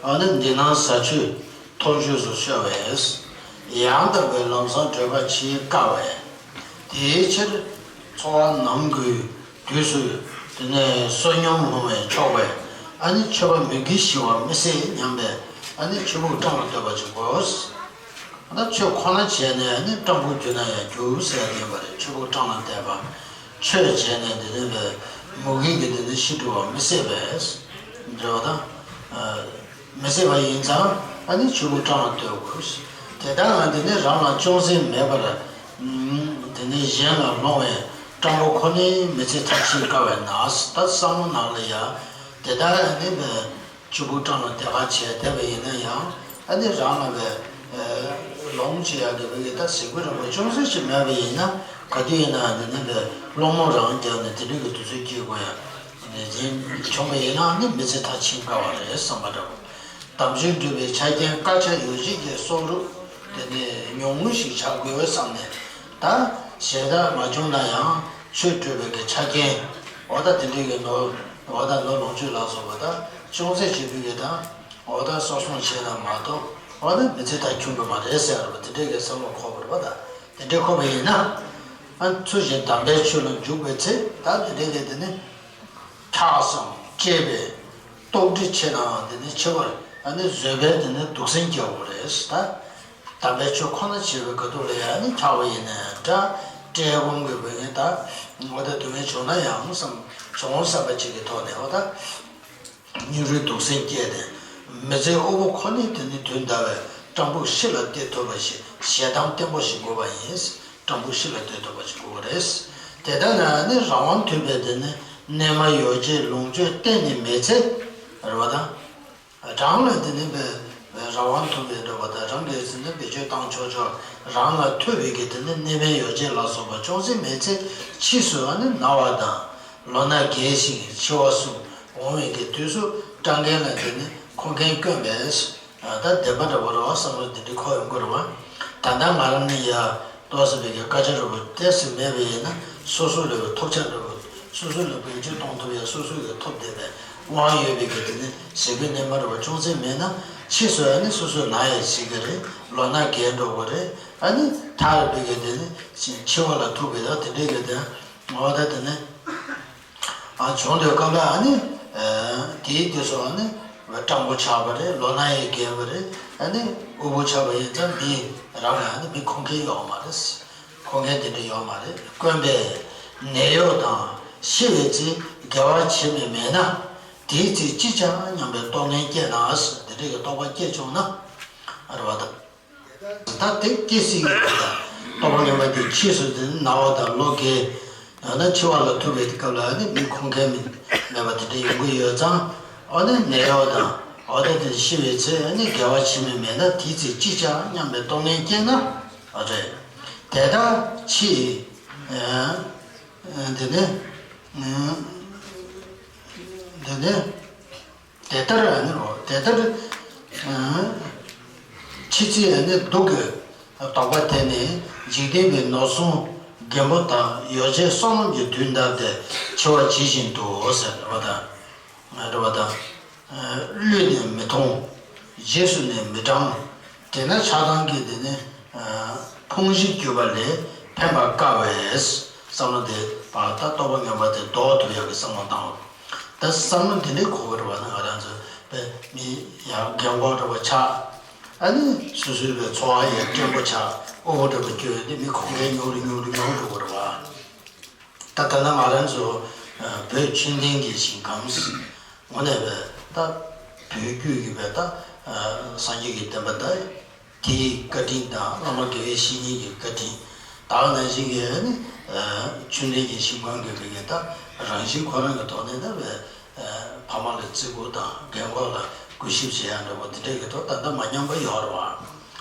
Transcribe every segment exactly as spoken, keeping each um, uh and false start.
ཨ་ནི་འདི་ན་ཟ་ཆོས་འཐུང་ཆོས་སུ་ཤོར་བས། ཡང་དག་པའི་ལམ་བཟང་བགྲོད་པ་ཆེས་དཀའ་བས། དེའི་ཕྱིར་འཚོ་བ་ནམ་དགུའི་དུས་སུ་དེ་ནས་བསོད་སྙོམས་སློང་བས་ཆོག་པས། ཨ་ནི་མཆོད་པ་མོས་གུས་ཞི་བ་མི་སྲིད་སྙམ་པས། ཨ་ནི་ཆོས་ཕུགས་སྤྲང་ལ་གཏོད་པ་ཅིག་དགོས། ད་ཆོས་ཁོ་ན་བྱས་ནས་ནི་སྤྲང་པོ་གྱུར་ན་ཡང་འགྱུར་ཟེར་ཡ་ཡིན་པ་རེད། ཆོས་ཕུགས་སྤྲང་ལ་གཏོད་པ། ཆོས་བྱས་ནས་འདི་ནི་བས་མུ་གེ་གི་འདི་ནི་ཤི་འགྲོ་བ་མི་སྲིད་པས། འདྲ་བ་དང་། མི་སྲིད་པ་ཡིན་ཙང་ཨ་ནི་ཆོས་ཕུགས་སྤྲང་ལ་གཏོད་དགོས། དེ་ལྟར་ན་འདི་ནི་རང་ལ་ཅུང་ཟད་མེད་པར། འདི་ནི་གཞན་ལ་སློང་བའི་སྤྲང་པོ་ཁོ་ནི་མི་ཚེ་མཐར་ཕྱིན་དཀའ་བས་ན། ད་བསམ་བློ་ནང་ལ་ཡ་དེ་ལྟར་ཨ་ནི་བས། ཆོས་ཕུགས་སྤྲང་ལ་གཏོད་པ་བྱས་བསྡད་པ་ཡིན་ན་ཡང་། ཨ་ནི་རང་ལ་བས་ལོང་བྱེད་ཡག་གི་བས་ཀྱི་ད་ཟིག་པོ་རིང་པོ་ཅུང་ཟད་ཞིག་མེད་པ་ཡིན་ན། ག་དུས་ཡིན་ན་འདི་ནི་བས་སློང་མོ་རང་རྒྱག་ནས་དེ་འདྲ་གི་དུས་ཚོད་སྐྱེལ་དགོས་ཡ་ནི་བྱུང་བ་ཡིན་ན་ནི་མི་ཚེ་མཐར་ཕྱིན་དཀའ་བ་རེད་བསམ་པ་འདྲ་བོ། དམ་ཆོས་སྒྲུབ་པའི་ཆ་རྐྱེན་དཀར་ཆ་ཡོ་བྱད་ཀྱི་གསོག་རུབ་དེ་ནི་ཉུང་ངུ་ཞིག་བྱ་དགོས་བསམ་ནས། ད་ཞེ་དྲག་མ་བྱུང་ན་ཡང་ཆོས་སྒྲུབ་པའི་གི་ཆ་རྐྱེན། འོ་ད་དེ་འདྲའི་གི་ནོར། འོ་ད་ནོར་ལོངས་སྤྱོད་ལ་སོགས་པ་ད་ཅུང་ཟད་བྱེད་པའི་གི་ད། འོ་ད་གསོག་སྲུང་བྱས་ན་མ་གཏོགས་འོ་ད་མི་ཚེ་ད་འཁྱོངས་གི་མ་རེད་ཟེར་བ་དེ་འདྲའི་གི་བསམ་བློ་འཁོར་བ་རེད་པ། ད་དེ་འདྲའི་འཁོར་བ་ཡིན་ན། ཨ་ཚུལ་བཞིན་དམ་པའི་ཆོས་ལ་འཇུག་པའི་ཚེ་ད་དེ་འདྲའི་གི་དེ་ནི། ཆགས་སམ་བཅས་པའི་རྟོག་སྒྲིབ་ཆེ་ནའང་དེ་ནི་ཆེ་བར་ཨ་ནི་བཟོད་པའི་དེ་ནི་སྡུག་སྲན་སྐྱེ་བ་རེད་ད། དམ་པའི་ཆོས་ཁོ་ན་བྱེད་པའི་དགའ་སྡུག་ལ་ཡང་ནི་ཆགས་པ་ཡིན་ནའི་འདྲ། བཀྲེས་སྐོམ་གྱི་བུ་ངན་དག་འོ་ད་སྡུག་བསྔལ་བྱུང་ན་ཡང་བསམ། བྱུང་བསམ་པ་ཅིག་གི་ཐོག་ནས་འོ་ད། སྙིང་རུས་སྡུག་སྲན་སྐྱེས་ཏེ། མི་ཚེ་དབུལ་པོ་ཁོ་ནས་དེ་ནི་དུས་འདའ་བའི་སྤྲང་པོ་ཤི་ལ་གཏད་ཐུབ་པ་ཞིག་ཞལ་གདམས་བརྟན་པོ་ཞིག་དགོས་པ་ཡིན། སྤྲང་པོ་ཤི་ལ་གཏད་ཐུབ་པ་ཞིག་དགོས་པ་རེད། དེ་ལྟར་ན་ནི་རང་དབང་ཐོབ་པའི་དེ་ནི་གནས་མལ་ཡོ་བྱད་ལོངས་སྤྱོད་གཏན་ནས་མེད་ཚེ། རེད་པ་དང་། རང་ལ་དེ་ནི་བས་རང་དབང་ཐོབ་པའི་འདྲ་བ་དང་རང་གིས་ཟིན་ན་བེད་སྤྱོད་བཏང་ཆོག་ཆོག་རང་ལ་ཐོབ་པའི་གི་དེ་ནི་གནས་མལ་ཡོ་བྱད་ལ་སོགས་པ་ཅུང་ཟད་མེད་ཚེ་ཕྱིས་སུ་ཨ་ནི་ན་བ་དང་ལོ་ན་རྒས་ཤིང་འཆི་བ་གསུམ་འོང་བའི་གི་དུས་སུ་སྤྲང་མཁན་ལ་དེ་ནི་འཁོར་མཁན་དཀོན་པས། ད་བདེན་པ་འདྲ་བོ་རེད་བ་བསམ་བློ་དེ་འདྲ་འཁོར་ཡོང་གི་རེད་བ། ད་ལྟ་ང་རང་ནི་ཡ། ཏོག་ཙམ་བས་ཀྱི་དཀའ་ཆ་འདྲ་བོ་ཏོག་ཙམ་མེད་པ་ཡིན་ན་སོ་སོ་ལ་བའི་ཐོབ་ཆ་འདྲ་བོ། སོ་སོ་ལ་བེད་སྤྱོད་གཏོང་ཐུབ་ཡ་སོ་སོ་གི་ཐོབ་བསྡད་པའི་དབང་ཡོད་པའི་གི་དེ་ནི་ཟས་གོས་གནས་མལ་འདྲ་བོ་ཅུང་ཟད་མེད་ན་ཕྱིས་སུ་ཨ་ནི་སོ་སོ་ན་ཡ་ཞིག་གི་རེད། ལོ་ན་རྒས་འགྲོ་གི་རེད། ཨ་ནི་ཐར་བའི་གི་དེ་ནི་འཆི་བ་ལ་ཐུག་པའི་ད་དེ་འདྲའི་གི་དེ་ངོ་བ་ད་དེ་ནི། ཨ་བྱུང་དུས་སྐབས་ལ་ཨ་ནི། དེའི་དུས་སུ་ཨ་ནི། སྤྲང་པོ་ཆགས་པ་རེད། ལོ་ན་ཡང་རྒས་པ་རེད། ཨ་ནི་དབུལ་པོ་ཆགས་པ་ཡིན་ཙང་མི་རང་ལ་ཨ་ནི་མི་འཁོར་མཁན་ཡོད་མ་རེད། འཁོར་མཁན་དེ་འདྲ་ཡོད་མ་རེད། དཀོན་པས་ནད་གཡོག་དང་ཤི་བའི་ཚེ་དགེ་བ་བྱེད་མི་མེད་ན། དེའི་ཚེ་ཅི་བྱ་སྙམ་པའི་རྟོག་ངན་སྐྱེས་ན། དེ་འདྲ་གི་རྟོག་པ་སྐྱེས་བྱུང་ན། རེད་བ་དང་། ད་དེ་སྐྱེ་སྲིད་ཀྱི་རེད་ད། རྟོགས་པ་ངན་པ་དེ་ཕྱིས་སུ་དེ་ནི་ན་བ་དང་ལོ་རྒས། ཡང་ན་འཆི་བ་ལ་ཐུག་པའི་སྐབས་ལ་ནི་མི་འཁོར་མཁན་མེད་པ་དེ་འདྲ་ཡོང་གི་ཡོད་ཙང་། ཨ་ནི་ནད་གཡོག་དང་ཨ་ད་དེ་ཤི་བའི་ཚེ་ནི་དགེ་བ་བྱེད་མི་མེད་ན་དེའི་ཚེ་ཅི་བྱ་སྙམ་པའི་རྟོག་ངན་སྐྱེས་ན། ཨ་རེད། དེ་ལྟར་ཕྱིས། དེ་ནི། དེ་ནི། དེ་ལྟར་ནི་རོ། དེ་ལྟར་ཕྱི་ཚེ་ནི་སྡུག་གི་དོགས་པ་དེ་ནི་འཇིག་རྟེན་པའི་ནོར་སྲུང་རྒན་པོ་དང་ཡོ་བྱད་བསོད་ནམས་ཀྱི་དུས་འདའ་སྟེ་འཆི་བ་ཇི་བཞིན་དུ་ཟེར་བ་དང་། རེད་བ་དང་། བློས་ནི་མི་ཐོངས། རྗེས་སུ་ནི་མི་འབྲང་། དེས་ན་ཆགས་སྡང་གི་དེ་ནི་ཕུང་བཞི་གྱུར་པ་ལས་ཕན་པ་དཀའ་བས། བསམ་བློ་དེ་བར་ད་རྟོགས་པ་ངན་པ་དེ་ལྡོག་ཐུབ་ཡག་གི་བསམ་བློ་བཏང་བ། ད་བསམ་བློ་འདི་འདྲའི་གོ་བ་རེད་བ་ན་ང་རང་ཚོ་དཔེ་མི་ཡང་རྒན་གོག་འདྲ་བ་ཆགས། ཨ་ནི་སོ་སོའི་བའི་འཚོ་བ་ཡང་སྐྱོན་པོ་ཆགས་དབུལ་པོ་འདྲ་བ་སྐྱོན་ཏེ་མི་ཁོང་ཁྲོ་ཉུང་རུ་ཉུང་རུ་ཉུང་རུ་འགྲོ་གི་རེད་བ། ད་ད་ལྟ་ང་རང་ཚོ་བོད་ཆོས་ལྡན་གྱི་ཞིང་ཁམས་དངོས་གནས་བའི་ད་བོད་བརྒྱུད་ཀྱི་བའི་ད་སངས་རྒྱས་ཀྱི་བསྟན་པ་ད། དེའི་བཀའ་དྲིན་དང་བླ་མ་དགེ་བའི་བཤེས་གཉེན་གྱི་བཀའ་དྲིན། ད་ག་ནང་བཞིན་གྱི་ནི་ཆོས་ལྡན་གྱི་ཞིང་ཁམས་ཀྱི་བོད་ཀྱི་ད་རང་བཞིན་ཁོ་རང་གི་ཐོག་ནས་ད་བའི་ཕ་མ་ལ་བརྩི་བཀུར་དང་རྒན་གོག་ལ་གུས་ཞབས་བྱེད་ཡ་འདྲ་པོ་དེ་འདྲས་ཀྱི་ཐོག་ད་ལྟ་མ་ཉམས་པ་ཡོད་རེད་བ།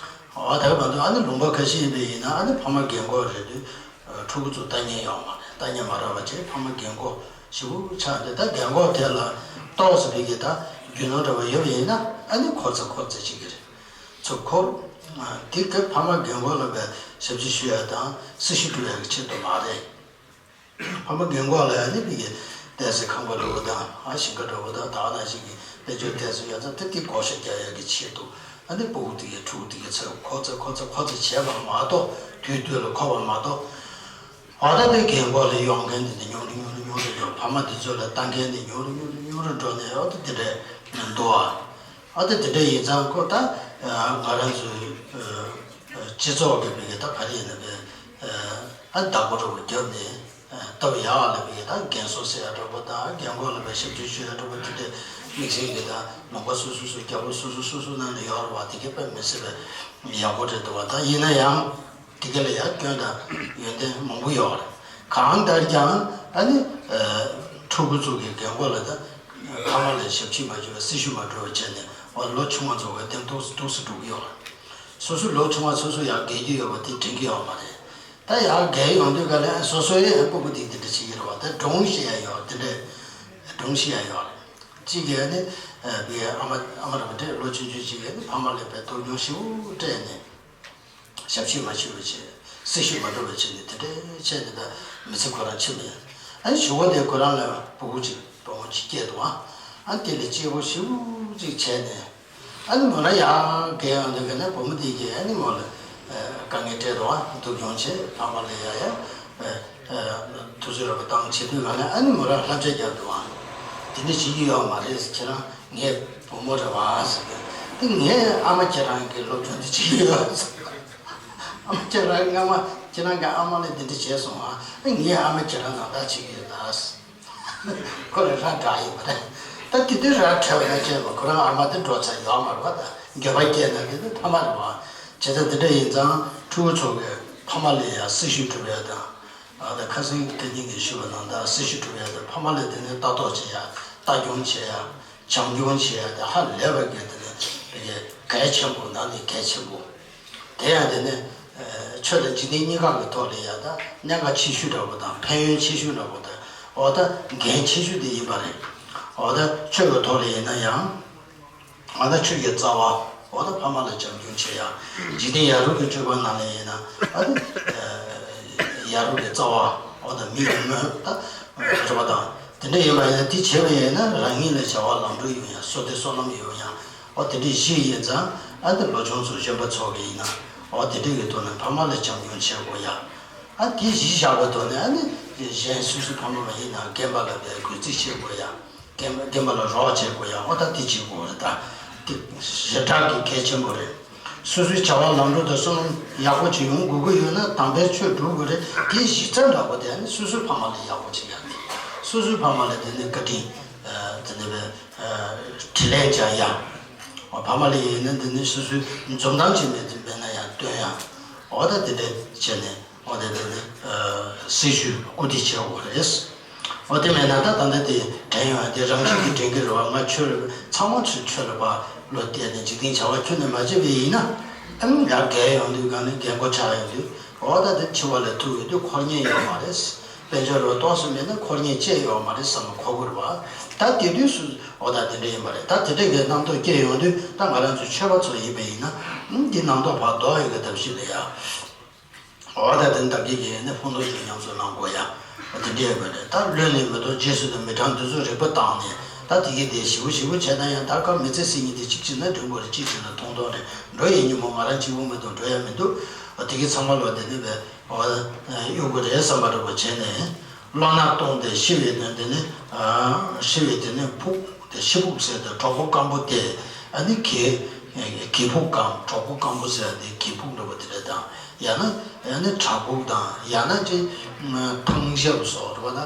འོ་ད་ག་མ་གཏོགས་ཨ་ནི་ལུང་པ་ཁ་ཤས་ཡིན་པ་ཡིན་ན་ཨ་ནི་ཕ་མ་རྒན་གོག་རེད་དུས་ཕྲུ་གུ་ཚོ་ལྟ་མཁན་ཡོད་མ་རེད། ལྟ་མཁན་མ་རག་པ་བྱས་ཕ་མ་རྒན་གོག་ཞེ་པོ་ཆགས་འདུག་ད་རྒན་གོག་དེ་ལ་ཏོག་ཙམ་བོད་ཀྱི་ད་རྒྱུ་ནོར་འདྲ་པོ་ཡོད་པ་ཡིན་ན་ཨ་ནི་འཁོར་ཚ་འཁོར་ཚ་བྱེད་ཀྱི་རེད། ཚུར་འཁོར། དེ་ག་ཕ་མ་རྒན་གོག་ལ་བས་ཞབས་ཕྱི་ཞུ་ཡ་དང་སྲི་ཞུ་སྒྲུབ་ཡ་གི་ཆེད་དུ་མ་རེད། ཕ་མ་རྒན་གོག་ལ་ཡང་ནི་བོད་ཀྱི་བསྡད་སའི་ཁང་པ་འདྲ་པོ་དང་ཨ་ཞིང་ཁ་འདྲ་པོ་དང་ད་ག་ནང་བཞིན་གྱི་ དཔལ་འབྱོར་ཐད་སུ་ཡོད་ཙང་དེ་དེ་བགོ་བཤའ་རྒྱག་ཡག་གི་ཆེད་དུ། ཨ་ནི་སྤུ་གུ་དེ་གའི་ཕྲུ་གུ་དེ་གའི་ཚབ་ཁོ་ཚོ་ཁོ་ཚོ་ཁོ་ཚོ་བྱས་པ་མ་གཏོགས། དུས་དུས་ལ་ཁོ་བ་མ་གཏོགས། འོ་ད་དེ་རྒན་གོག་ལ་ཡོང་མཁན་དེ་འདྲ་ཉུང་རུ་ཉུང་རུ་ཉུང་རུ་འགྲོ། ཕ་མ་དེ་ཚོ་ལ་ལྟ་མཁན་དེ་ཉུང་རུ་ཉུང་རུ་ཉུང་རུ་འགྲོ་ནས། འོ་ད་དེ་འདྲ་འདུག་ཨ། ཨ་ད་དེ་འདྲ་ཡིན་ཙང་ཁོ་ད་ང་རང་ཚོའི་སྤྱི་ཚོགས་ཀྱི་མི་གི་ད་ག་རེ་ཡིན་ན་བས། ཨ་བདག་པོ་རུ་བརྒྱབ་ནས་སྟབས་ཡག་ལ་བས་ད་རྒན་གསོ་ཟེར་ཡ་འདྲ་པོ་དང་། རྒན་གོག་ལ་བས་ཞབས་ཕྱི་ཞུ་ཡ་འདྲ་པོ་དེ་འདྲ་དམིགས་བསལ་གྱི་ད་ལུང་པ་སོ་སོ་སོ་རྒྱལ་པོ་སོ་སོ་སོ་སོ་ནང་ལ་ཡོད་རེད་བ། དེ་གས་དཔེ་མི་སྲིད་པའི་ཡག་པོ་རེད་འདུག་བ། ད་ཡིན་ན་ཡང་། དེ་ག་ལ་ཡང་སྐྱོན་དང་ཡོན་ཏན་མང་པོ་ཡོད་རེད། གང་ལྟར་ཀྱང་ཨ་ནི་ཕྲུ་གུ་ཚོ་གི་རྒན་གོག་ལ་ད་ཕ་མ་ལ་ཞབས་ཕྱི་མ་བྱས་པ་སྲི་ཞུ་མ་འགྲོ་བ་བྱས་ནས། འོ་ལོ་ཆུང་བ་ཚོ་གི་དེ་འདུག་སེ་འདུག་སེ་འགྲོ་གི་ཡོད་རེད། སོ་སོ་ལོ་ཆུང་བ་སོ་སོ་ཡར་རྒས་རྒྱུ་ཡོད་པ་དེ་དྲན་གི་ཡོད་མ་རེད། ད་ཡར་རྒས་ཡོང་དུས་ག་ལ་སོ་སོའི་སྤུ་གུ་དེ་དེ་འདྲ་བྱེད་ཀྱི་རེད་བ། ད་སྒྲུང་བཤད་ཡ་ཡོད་དེ་འདྲ། སྒྲུང་བཤད་ཡ་ཡོད་རེད། གཅིག་གིས་ཨ་ནི་བའི་ཨ་མ་ཨ་མ་རེད་པ། འདྲེ་ལོ་ཆུང་ཆུང་གཅིག་གིས་ཨ་ནི་ཕ་མ་ལ་བའི་སྡུག་སྦྱོང་ཞེ་པོ་སྤྲད་ནས། ཞབས་ཕྱི་མ་ཞུ་བ་བྱས། སྲི་ཞུ་མ་འགྲོ་བ་བྱས་ནས་དེ་འདྲའི་བྱས་ནས་ད་མི་ཚེ་ཁོ་རང་ཕྱིན་པ་ཡིན། ཨ་ནི་གཞུག་གུ་དེ་ཁོ་རང་ལ་བུ་མོ་གཅིག་བུ་མོ་གཅིག་སྐྱེས་འདུག་ཨ། ཨ་ནི་དེ་ལ་སྐྱིད་པོ་ཞེ་པོ་ཅིག་བྱས་ནས། ཨ་ནི་མོ་རང་ཡར་རྒས་ཡོང་དུས་ག་ནས་བུ་མོ་དེ་གིས་ཨ་ནི་མོ་ལ་དཀའ་ངལ་སྤྲད་འདུག་ཨ། སྡུག་སྦྱོང་བྱས། ཕ་མ་ལ་ཡ་ཡ་དུས་ཚོད་རོགས་པ་བཏང་བྱེད་དུས་ག་ནས་ཨ་ནི་མོ་རང་བསླབ་བྱ་རྒྱབ་འདུག་ཨ། དེ་འདྲ་བྱེད་ཀྱི་ཡོད་མ་རེད། ཁྱེད་རང་ངའི་བུ་མོ་རེད་བ་ཟེར་གི། དེ་ངའི་ཨ་མ་ཁྱེད་རང་གི་སློབ་སྦྱོང་དེ་བྱེད་ཀྱི་ཡོད་ཟེར། ཨ་མ་ཁྱེད་རང་སྔ་མ་ཁྱེད་རང་གི་ཨ་མ་ལ་འདི་འདྲ་བྱས་སོང་ཨ། ངའི་ཨ་མ་ཁྱེད་རང་ནང་ལྟར་བྱེད་ཀྱི་ཡོད་ད། ཁོ་ལ་ར་འདྲ་ཡིན་པ་རེད། ད་དེ་དུས་ར་འཕྲད་པ་ན་བྱས་པ་ཁོ་རང་ཨ་མ་དེ་འགྲོ་ཚར་ཡོད་མ་རེད་བ། ད་འགྱོད་པ་སྐྱེས་ན་དེ་ནི་ཕ་མ་རེད་བ། བྱས་ཙང་དེ་འདྲ་ཡིན་ཙང་ཕྲུ་གུ་ཚོ་གི་ཕ་མ་ལ་ཡ་སྲི་ཞུ་སྒྲུབ་ཡ་དང་། ཨ་ད་ཁ་སང་དེ་ཉིན་གྱི་ཞུས་པ་ནང་ལྟར་སྲི་ཞུ་སྒྲུབ་ཡ་དང་། ཕ་མ་ལ་དེ་ནས་ལྟ་རྟོག་བྱེད་ཡ། ལྟ་སྐྱོང་བྱེད་ཡ། བྱམས་སྐྱོང་བྱེད་ཡ་དེ་ཧ་ལས་པ་གལ་དེ་ནས་གལ་ཆེན་པོ་ནང་ནས་གལ་ཆེན་པོ། དེ་ཡང་དེ་ནས་ཆོས་དང་འཇིག་རྟེན་གཉིས་ཀ་གི་ཐོག་ལ་ཡ་ད་གནད་འགག་ཆེ་ཤོས་འདྲ་པོ་དང་ཕན་ཡོན་ཆེ་ཤོས་འདྲ་པོ་དང་། འོ་ད་འགན་ཆེ་ཤོས་དེ་ཡིན་པ་རེད། འོ་ད་ཆོས་ཀྱི་ཐོག་ལ་ཡིན་ན་ཡང་། འོ་ད་ཆོས་ཀྱི་རྩ་བ། འོ་ད་ཕ་མ་ལ་བྱམས་སྐྱོང་བྱེད་ཡ། འཇིག་རྟེན་ཡ་རབས་ཀྱི་སྤྱོད་པ་ནང་ལ་ཡིན་ན་ཨ་ནི་ཡ་རབས་ཀྱི་རྩ་བ། འོ་ད་མི་ཡི་སྨོན་ད་རེ་བ་དང་དེ་འདྲ་ཡིན་པ་ཡིན་ན། དེ་བྱས་པ་ཡིན་ན་རང་ཉིད་ལ་བྱ་བ་ལམ་འགྲོ་ཡོང་ཡ། བསོད་བདེ་བསོད་ནམས་ཡོང་ཡ། འོ་དེ་འདྲ་བཞི་ཡིན་ཙང་། ཨ་ནི་ལོ་ཆུང་ཚོ་གཞོན་པ་ཚོ་གི་ཡིན་ན་འོ་དེ་འདྲ་གི་ཐོག་ནས་ཕ་མ་ལ་བྱམས་སྐྱོང་བྱེད་དགོས་ཡ། ཨ་དེ་གཞི་བཞག་པའི་ཐོག་ནས་ཨ་ནི་གཞན་སོ་སོའི་ཕ་མ་མ་ཡིན་ན་རྒན་པ་ལ་བས་གུས་བརྩི་བྱེད་དགོས་ཡ། རྒན་རྒན་པ་ལ་རོགས་བྱེད་དགོས་ཡ། འོ་ད་དེ་བྱེད་དགོས་རེད། ད་དེ་ཞེ་དྲག་གི་གལ་ཆེན་པོ་རེད། སོ་སོའི་བྱ་བ་ལམ་འགྲོ་དང་བསོད་ནམས་ཡག་པོ་ཅིག་ཡོང་དགོས་ཀྱི་ཡོད་ན་དམ་པའི་ཆོས་སྒྲུབ་དགོས་རེད། དེའི་གཞི་རྩ་འདྲ་པོ་དེ་ནི་སོ་སོའི་ཕ་མ་ལ་ཡག་པོ་བྱེད་ཡ་རེད། སོ་སོའི་ཕ་མ་ལ་དེ་ནི་བཀའ་དྲིན། དེ་ནི་བས་དྲིན་ལན་འཇལ་ཡ། འོ་ཕ་མ་ལ་ཡིན་ན་དེ་ནི་སོ་སོའི་འཛུམ་མདངས་ཅིག་མེད་དེ་མེད་ན་ཡང་སྟོན་ཡ། འོ་ད་དེ་འདྲ་བྱས་ནས། འོ་དེ་དེ་ནི་སྲི་ཞུ་སྐུལ་འདེད་བྱེད་དགོས་རེད། འོ་དེ་མེད་ན་ད་ད་ལྟ་དེ་དྲན་ཡོང་དེ་རང་བཞིན་གྱིས་དྲན་གྱི་རེད་བ། ང་ཆོས་ལ་ཚང་མ་ཆོས་ཆོས་ལ་བ་བློ་གཏད་ནས་འཇིག་རྟེན་བྱ་བ་ཁྱོན་ནས་མ་བྱས་པ་ཡིན་ན། ཨ་ནི་ཡར་རྒས་ཡོང་དུས་གང་ནས་རྒན་གོག་ཆགས་ཡོང་དུས། འོ་ད་དེ་འཆི་བ་ལ་ཐུག་ཡོང་དུས་འཁོར་ཉན་ཡོད་མ་རེད། དཔལ་འབྱོར་རོ་ཏོག་ཙམ་མེད་ན་འཁོར་ཉན་བཅས་ཡོད་མ་རེད་བསམ་ན་གོ་དགོས་རེད་བ། ད་དེ་དུས་སུ་འོ་ད་དེ་འདྲ་ཡིན་པ་རེད། ད་དེ་འདྲ་གི་རྣམ་རྟོག་སྐྱེ་ཡོང་དུས་ད་ང་རང་ཚོ་ཆོས་པ་ཚོ་ཡིན་པ་ཡིན་ན། ཨ་ནི་དེ་རྣམ་རྟོག་ཕར་ཟློག་ཡོང་གི་ཐབས་ཤེས་ལ་ཡ། འོ་ད་དེ་བདག་གིས་ཀྱིས་ནི་ཕུང་དོན་གྱི་ཉམས་སུ་བླང་དགོས་ཡ། འོ་དེ་འདྲ་ཡོད་པ་རེད། ད་ལྷོད་ནས་མི་འདུག་རྗེས་སུ་དང་མི་གྲངས་འདི་ཚོ་རིག་པ་བཏང་ནས། ད་དེ་གི་དེ་ཞིབ་པོ་ཞིབ་པོ་བྱས་ན་ཡང་ད་སྐབས་མི་ཚེ་ཟེར་མཁན་དེ་གཅིག་བྱས་ན་འགྲིག་གི་རེད། གཅིག་བྱས་ན་ཐུང་ཐུང་རེད། འགྲོ་ཡི་ཉིན་མོ་ང་རང་གཅིག་པུ་མི་འདུག་འགྲོ་ཡ་མི་འདུག་འོ་དེ་གི་ཚང་མ་ལོ་དེ་ནི་བས་འོ་གཡུག་གི་རེད་བསམ་པ་འདྲ་པོ་བྱས་ནས། བློ་སྣ་གཏོང་སྟེ་ཤི་བའི་དོན་དེ་ནི། ཨ་ཤི་བའི་དེ་ནི་ཕུག་དེ་ཤི་ཕུག་ཟེར་ཏེ་གྲོག་པོ་སྐམ་པོ་དེ། ཨ་ནི་གྱི་གྱི་ཕུག་གམ་གྲོག་པོ་སྐམ་པོ་ཟེར་ཏེ་གྱི་ཕུག་འདྲ་པོ་དེ་འདྲ་དང་། ཡང་ན་ཡང་ན་བྲག་ཕུག་དང་། ཡང་ན་ཅིག་ཐང་ཞབས་སོགས་རེད་པ། ད་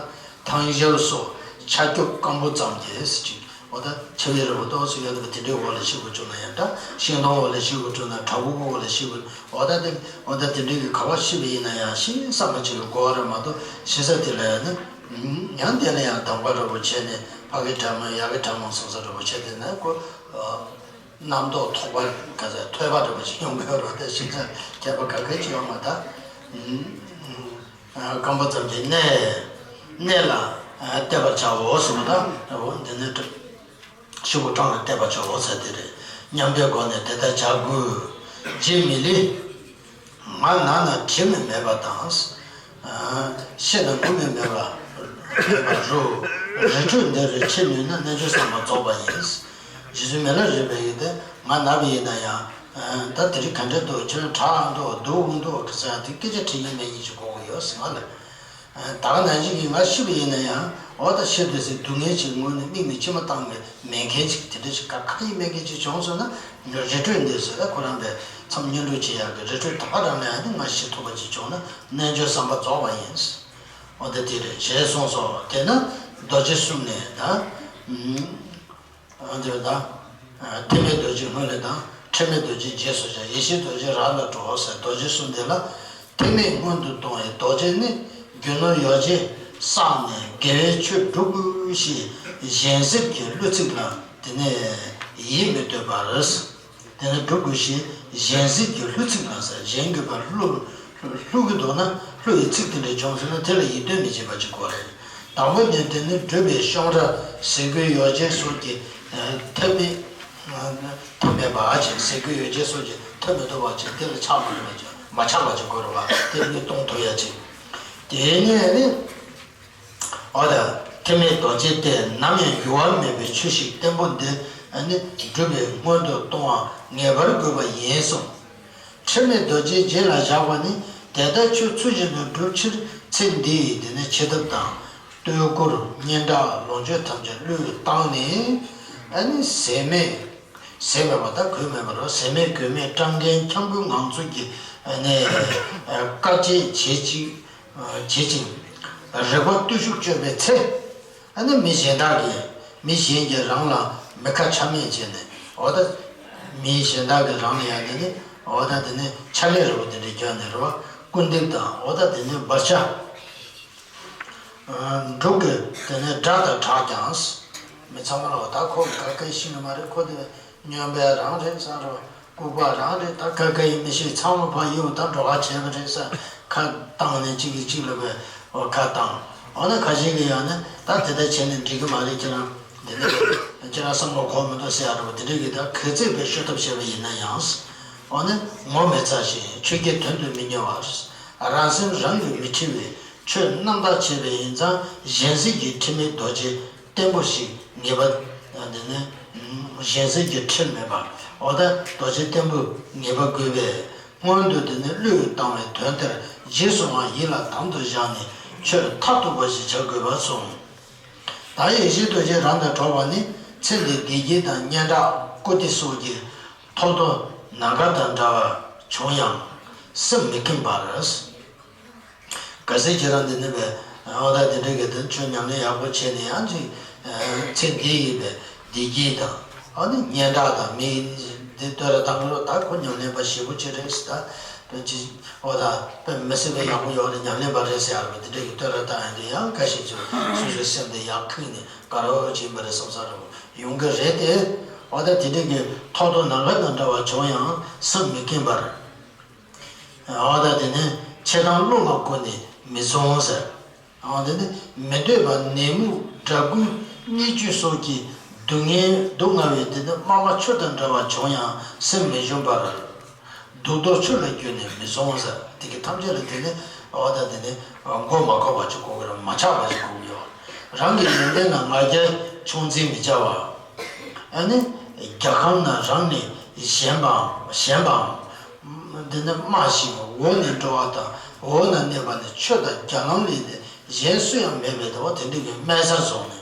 ཐང་ཞབས་སོགས་ཆ་སྐྱོགས་སྐམ་པོ་ཙམ་གྱིས་ཅིག་འོ་ད་ཆ་བའི་རི་བོ་ཏོག་ཙམ་ཡོད་པ་དེ་འདྲའི་འོག་ལ་ཤི་དགོས་བྱུང་ན་ཡང་འདྲ། ཤིང་སྡོང་འོག་ལ་ཤི་དགོས་བྱུང་ན། བྲག་ཕུག་འོག་ལ་ཤི་དགོས། འོ་ད་དེ་འོ་ད་དེ་འདྲའི་གི་ག་པར་ཤི་བ་ཡིན་ན་ཡང་ཤི་བསམ་པ་ཅིག་གི་གོ་བ་རེད་མ་གཏོགས། ཤི་ས་དེ་ལ་ཡང་ན་ཡང་དེ་ལ་ཡང་གདམ་ག་འདྲ་པོ་བྱས་ནས་ཕ་གི་དྲན་མོ་ཡ་གི་དྲན་མོ་སོང་ས་འདྲ་པོ་བྱས་དེ་ན་ཁོ་རྣམ་རྟོག་ཐོགས་པ་ག་ཚད་ཐོས་པ་འདྲ་པོ་ཅིག་ཡོང་གི་ཡོད་རེད། དེ་ཤི་ས་ཁྱད་པར་ག་གེ་ཅིག་ཡོད་མ་ད། སྐམ་པོ་ཙམ་གྱི་གནས། གནས་ལ་གཏད་པར་བྱའོ་གསུངས་པ་དང་། འོ་འདི་ནི་ཤི་བོ་གྲངས་ལ་གཏད་པར་བྱའོ་ཟེར་དེ་རེད། མཉམ་པའི་སྒོ་ནས་དེ་ལྟར་བྱ་དགོས། རྗེ་མི་ལས། ང་ན་ན་དྲི་མི་མེད་པ་དང་། ཤི་ན་ངུ་མི་མེད་པ་མེད་པ་རུ། རི་ཁྲོད་འདི་རུ་འཆི་ནུས་ན་རྣལ་འབྱོར་བསམ་པ་རྫོགས་པ་ཡིན། རྗེ་བཙུན་མི་ལ་རས་པས་ཡིན་ཏེ་ང་ན་བ་ཡིན་ན་ཡང་། ད་དེ་རིང་ག་འདྲ་འདུག་ཁྱོད་དྲག་འདུག་སྡུག་འདུག་ཟེར་ཡ་དེ་སྐད་ཆ་དྲི་མཁན་མེད་མཁན་ཅིག་དགོས་ཀྱི་ཡོད་ཟེར་བ་ལ། ད་ག་ནང་བཞིན་གྱི་ང་ཤི་བ་ཡིན་ན་ཡང་འོ་ད་ཤི་འདོད་སའི་སྡུག་བསྔལ་ཅིག་ངུ་ནས་མིག་ནས་མཆི་མ་བཏང་མེད་མཁན་ཅིག་དེ་འདྲ་ཞིག་ག་ག་ཡིན་མེད་མཁན་ཅིག་བྱུང་སོང་ན། རི་ཁྲོད་འདི་ཟེར་ད་ཁོ་རང་པའི་མཚམས་བསྙོན་སྒྲུབ་བྱེད་ཡག་གི་རི་ཁྲོད་དམ་པ་རང་ལ་ཡང་ནི་ང་ཤི་ཐུབ་པ་ཅིག་བྱུང་ན་རྣལ་འབྱོར་བསམ་པ་རྫོགས་པ་ཡིན། འོ་ད་དེ་རེད་ཞེས་གསུངས་སོ། དེས་ན་རྡོ་རྗེ་གསུམ་ནས་ད། འོ་དེ་ད། ཐེག་དམན་རྡོ་རྗེ་སྔོན་ལ་དང་ཁྲེལ་མེད་རྡོ་རྗེ་རྗེས་སུ་བྱ། ཡེ་ཤེས་རྡོ་རྗེ་རང་ལ་གྲོལ་ཟེར་རྡོ་རྗེ་གསུམ་དེ་ལ། ཐེག་དམན་སྔོན་དུ་གཏོང་བའི་རྡོ་རྗེ་ནི། རྒྱུ་ནོར་ཡོ་བྱད་བསགས་ནས་དགེ་བའི་ཆོས་སྒྲུབ་དགོས་ཞེས་གཞན་སེམས་ཀྱི་གླུ་ཚིག་ལ་དེ་ནས་ཡིད་མི་གཏོད་པར། དེ་ནས་སྒྲུབ་དགོས་ཞེས་གཞན་སེམས་ཀྱི་གླུ་ཚིག་ལ་ཟེར་གཞན་གྱིས་ཕར་གླུ་གླུ་གི་འདུག་ན་གླུ་ཡི་ཚིག་དེ་འདྲ་བྱུང་སོང་ན་དེ་ལ་ཡིད་རྟོན་མི་བྱེད་པ་ཅིག་དགོས་རེད། དང་པོ་ནི་དེ་ནི་སྒྲུབ་པའི་གཤོང་ར་ཟས་གོས་ཡོ་བྱད་སོགས་ཀྱི་ཐབས་མེད། ཐབས་མེད་པ་ཅིག་ཟས་གོས་ཡོ་བྱད་སོགས་ཀྱི་ཐབས་མི་ཐུབ་པ་ཅིག་དེ་ལ་ཆགས་མ་རེད་པ་ཅིག་མ་ཆགས་པ་ཅིག་དགོས་རེད་པ་དེ་ནི་གཏོང་ཐུབ་ཡ་ཅིག་དེ་ནས་ནི། འོ་ད་ཐེག་དམན་རྡོ་རྗེ་སྟེ་ནམ་ཡང་འགྱུར་བ་མེད་པའི་ཆོས་ཤིག་བརྟན་པོ་འདི་ནི་སྒྲུབ་པའི་སྔོན་དུ་གཏོང་བ་ངེས་པར་དགོས་པ་ཡིན་གསུངས། ཁྲེལ་མེད་རྡོ་རྗེའི་རྗེས་ལ་བཞག་པ་ནི་དེ་ལྟར་ཆོས་ཚུལ་བཞིན་དུ་སྒྲུབ་ཕྱིར་ཚེ་འདིའི་དེ་ནི་འཆི་ཐབས་དང་། བསྟོད་བཀུར་སྙན་གྲགས་ལོངས་སྤྱོད་ཐམས་ཅད་བློས་བཏང་ནས་ཨ་ནི་ཟད་མེད། ཟད་མེད་པ་དང་གོས་མེད་པ་རེད། ཟད་མེད་གོས་མེད་སྤྲང་མཁན་སྤྱང་པོའི་ངང་ཚུལ་གྱིས་ནས་དཀའ་སྤྱད་བྱེད་ཅིང་བྱེད་ཅིང་། རེག་པ་བརྟུལ་ཞུགས་སྤྱོད་པའི་ཚེ། ཨ་ནི་མི་གཞན་དག་གིས་མི་གཞན་གྱིས་རང་ལ་མི་ཁ་ཆ་མེད་བྱས་ནས་འོ་ད། མི་གཞན་དག་གིས་རང་ལ་ཡང་དེ་ནི་འོ་ད་དེ་ནི་ཕྱག་ལས་རེ་བ་དེ་འདྲ་བརྒྱབ་ནས་རེ་བ་སྐུར་འདེབས་དང་འོ་ད་དེ་ནི་འབར་ཆ། འབྲུག་གི་དེ་ནས་སྒྲ་དང་གྲགས་ཀྱང་། མི་ཚང་མ་ལ་འོ་ད་ཁོ་ག་གེ་ཤི་ནི་མ་རེད། ཁོ་དེ་སྨྱོན་པ་རང་རེད་བསམ་རོགས། ལྐུགས་པ་རང་རེད། ད་ག་ག་ཡིན་མི་ཤེས། ཚང་མ་ཕར་གཡུག་ད་འགྲོ་ཁ་བྱས་པ་རེད་ཟེར་ཁ་བཏང་ནས་གཅིག་གིས་གཅིག་ལ་བས་འོ་ཁ་བཏང་། འོ་ན་ཁ་ཤས་ཀྱིས་ཡང་ན་ད་དེ་ལྟར་བྱས་ནས་འགྲིག་གི་མ་རེད། ཁྱེད་རང་འདི་ནས་ཁྱེད་རང་བསམ་བློ་འཁོར་མི་འདུག་ཟེར་ཡ་འདྲ་བོ་དེ་འདྲས་ཀྱིས་ད་ག་ཚོད་བས་ཤོད་ཐབས་བྱས་པ་ཡིན་ན་ཡང་། འོ་ན་ངོ་མི་ཚ་ཞིང་ཆོས་བརྒྱད་དོན་དུ་མི་གཉེར་བར། རང་སེམས་རང་གིས་མི་ཁྲེལ་བའི་ཆོས་རྣམ་དག་བྱས་པ་ཡིན་ཙང་གཞན་སེམས་ཀྱི་ཁྲེལ་མེད་རྡོ་རྗེ། བརྟན་པོ་ཞིག་ངེས་པ། འདི་ནི། གཞན་སེམས་ཀྱི་ཁྲེལ་མེད་པ། འོ་ད་རྡོ་རྗེ་བརྟན་པོ་ངེས་པ་དགོས་པས། སྔོན་དུ་འདི་ནི་བློས་བཏང་བའི་དོན་དེར་རྗེས་སུའང་ཡིད་ལ་དམ་དུ་བཞག་ནས་ཆོས་མཐར་ཐུག་པ་ཞིག་བྱ་དགོས་པར་གསུངས། ད་ཡེ་ཤེས་རྡོ་རྗེ་རང་དུ་གྲོལ་བ་ནི་ཚེ་འདིའི་བདེ་སྐྱིད་དང་སྙན་གྲགས་བཀུར་སྟི་སོགས་ཀྱི་ཐོབ་ཐང་ནམ་མཁའ་དང་འདྲ་བ་བྱུང་ཡང་སེམས་མི་ཁེངས་པར། གལ་སྲིད་ཁྱེད་རང་འདི་ནི་བས་ཨོ་ད་དེ་འདྲ་གི་དོན་ཆོས་ཉམས་ལེན་ཡག་པོ་བྱས་ནས་ཡང་ཅིག་ཚེ་འདི་ཡི་བས་བདེ་སྐྱིད་དང་ཨ་ནི་སྙན་གྲགས་དང་མི་འདི་བསྟོད་ར་བཏང་གི་རོགས། ད་ཁོ་ཉམས་ལེན་པ་ཞེ་པོ་ཅིག་རེད་ཟེར། ད་དོན་ཅི་ཨོ་ད་དཔེ་མི་སྲིད་པའི་ཡག་པོ་ཡོད་རེད། ཉམས་ལེན་པ་རེད་ཟེར་ཡག་རེད། དེ་འདྲ་གི་བསྟོད་ར་བཏང་ཡང་དེ་ཡང་འགའ་ཞིག་ཅིག་སོ་སོའི་སེམས་དེ་ཡག་ཁེངས་ནས་དགའ་རབ་བྱེད་པ་རེད་བསམ་ས་རེད། ཡོང་གི་རེད་དེ། ཨོ་ད་དེ་འདྲ་གི་ཐོབ་ཐང་ནམ་མཁའ་དང་འདྲ་བ་བྱུང་ཡང་སེམས་མི་ཁེངས་པར། འོ་ད་དེ་ནས་ཆེ་མཐོང་བློ་ལ་བཀོད་ནས་མི་བཟུང་ཟེར། འོ་དེ་ནས་མི་འདོད་པ་ནད་མུག་དགྲ་རྐུན་གཉེན་སྤྱོད་སོགས་ཀྱི་སྡུག་བསྔལ་སྡུག་བསྔལ་བའི་དེ་ནས་སྨྲ་བ་ཆུ་དང་འདྲ་བ་བྱུང་ཡང་སེམས་མི་ཞུམ་པར། སྡུག་བཟློག་ཆུ་ལ་བསྐྱུར་ནས་མི་བཟུང་ཟེར། དེ་གི་ཐམས་ཅད་ལ་དེ་ནས་འོ་ད་དེ་ནས་མགོ་མ་འཁོར་བ་ཅིག་དགོས་ཀྱི་རེད། མ་ཆགས་པ་ཅིག་དགོས་ཀྱི་ཡོད། རང་གི་ཡོན་ཏན་ལ་ང་རྒྱལ་ཆུང་འཛིན་མི་བྱ་བ། ཨ་ནི། རྒྱལ་ཁམས་ན་རང་ནི་ཞན་པའམ་ཞན་པའམ། འདི་ནི་དམའ་ཞིང་འོག་ནས་འགྲོ་བ་དང་འོག་ན་གནས་པ་ནི་ཆོས་དང་རྒྱལ་ལམ་ལས་ཏེ་གཞན་སུ་ཡང་མེད་པའི་དེ་བ་དེ་འདྲ་གི་དམན་ས་བཟུང་ནས།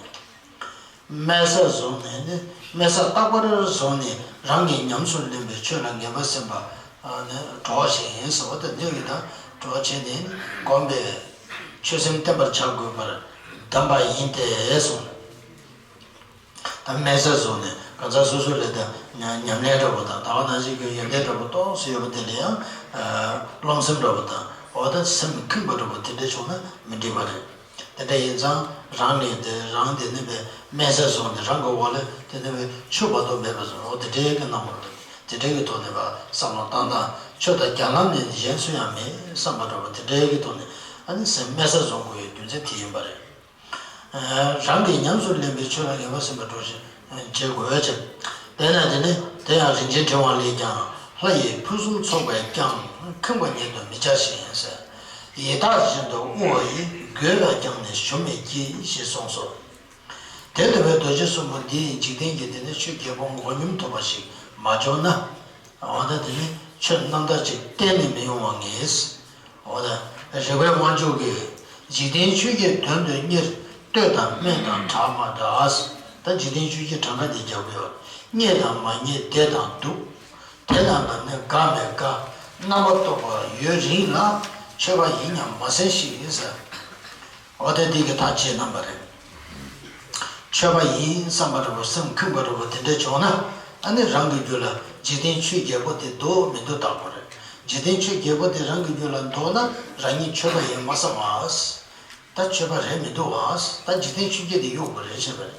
དམན་ས་བཟུང་ནས་ནི་དམན་ས་རྟག་པར་བཟུང་ནས་རང་གིས་ཉམས་སུ་ལེན་པའི་ཆོས་ལ་ངེས་པ་སེམས་པ་ནི་གྲོགས་ཤིག་ཡིན་ཟེར་བ་དེ་འདྲ་གི་དང་གྲོགས་བྱས་ནས་གོམས་པས་ཆོས་སེམས་བརྟན་པར་བྱ་དགོས་པར་གདམས་པ་ཡིན་ཏེ་གསུངས། ད་དམན་ས་བཟུང་ནས་གང་ཟག་སོ་སོ་ལས་ད་ཉམས་ལེན་འདྲ་པོ་དང་ད་ག་ནང་བཞིན་གྱི་ཡོན་ཏན་འདྲ་པོ་ཏོག་ཙམ་ཡོད་པ་དེ་ལ་ཡང་རློམ་སེམས་འདྲ་པོ་དང་འོ་ད་སེམས་ཁེངས་པ་འདྲ་པོ་དེ་འདྲ་བྱུང་ན་མི་འགྲིག་པ་རེད། དེ་འདྲ་ཡིན་ཙང་རང་ནས་དེ་རང་དེ་ནི་བས་དམན་ས་བཟུང་ནས་རང་གི་འོག་ལ་དེ་ནི་བས་ཆུ་བར་དོ་མེད་པ་བཟུང་འོ་དེ་འདྲའི་གི་རྣམ་པ་འདུག་དེ་འདྲའི་གི་ཐོག་ནས་བ་བསམ་བློ་བཏང་དང་ཆོས་དང་རྒྱལ་ལམ་ནས་གཞན་སུ་ཡང་མེད་བསམ་པ་འདྲ་པོ་དེ་འདྲའི་གི་ཐོག་ནས་ཨ་ནི་སེམས་དམན་ས་བཟུང་དགོས་ཡའི་རྒྱུ་མཚན་དེ་ཡིན་པ་རེད། རང་གིས་ཉམས་སུ་ལེན་པའི་ཆོས་ལ་ངེས་པ་སེམས་པ་སྒྲོ་བཞིན་བྱེད་དགོས་ཀྱི། དེས་ན་དེ་ནི་དེ་ཡང་རིན་ཆེན་ཕྲེང་བ་ལས་ཀྱང་ལྷ་ཡི་ཕུན་སུམ་ཚོགས་པས་ཀྱང་ཁེངས་པ་ཉིད་དུ་མི་བྱ་ཞིང་ཟེར། ཡི་དྭགས་བཞིན་དུ་བསྔོ་བ་ཡིས་རྒོད་ལ་ཀྱང་ནི་ཞུམ་མི་བགྱིད་ཞེས་གསུངས་སོ། དེ་ལྟ་བུའི་རྡོ་རྗེ་གསུམ་པོ་འདི་ཡི་འཇིག་རྟེན་གྱི་དེ་ནི་ཆོས་བརྒྱད་པོ་མགོ་སྙོམས་ཐུབ་པ་ཞིག་མ་བྱུང་ན། འོ་ན་དེ་ནི་ཆོས་རྣམ་དག་ཅིག་གཏན་ནས་མི་ཡོང་བ་ངེས། འོ་ན་རིགས་པའི་དབང་ཕྱུག་གིས་འཇིག་རྟེན་ཆོས་བརྒྱད་དོན་དུ་གཉེར། བསྟོད་དང་སྨད་དང་གྲགས་མ་འདྲ། ད་འཇིག་རྟེན་ཆོས་བརྒྱད་གྲངས་ཀ་འདི་རྒྱག་གི་ཡོད། རྙེད་དང་མ་རྙེད་བདེ་དང་སྡུག་དེ་རྣམས་ལ་ནི་དགའ་མི་དགའ། རྣམ་པར་རྟོག་པ་ཡུན་རིང་ལ། མཆོད་པ་ཡིན་ཡང་མ་གསན་ཞིག་ཟེར། འོ་དེ་འདི་གི་ཐག་བཅད་གནང་བ་རེད། མཆོད་པ་ཡིན་བསམ་པ་འདྲ་པོ་སེམས་ཁེངས་པ་འདྲ་པོ་དེ་འདྲ་བྱུང་ན། ཨ་ནི་རང་གི་རྒྱུད་ལ་འཇིག་རྟེན་ཆོས་བརྒྱད་པོ་དེ་འདུག་མི་འདུག་བརྟག་དགོས་རེད། འཇིག་རྟེན་ཆོས་བརྒྱད་པོ་དེ་རང་གི་རྒྱུད་ལ་འདུག་ན་རང་ཉིད་མཆོད་པ་ཡིན་མ་བསམ་པ། ད་མཆོད་པ་རེད་མི་འདུག་བ། ད་འཇིག་རྟེན་ཆོས་བརྒྱད་དེ་གཡུག་དགོས་རེད་བྱས་པ་རེད།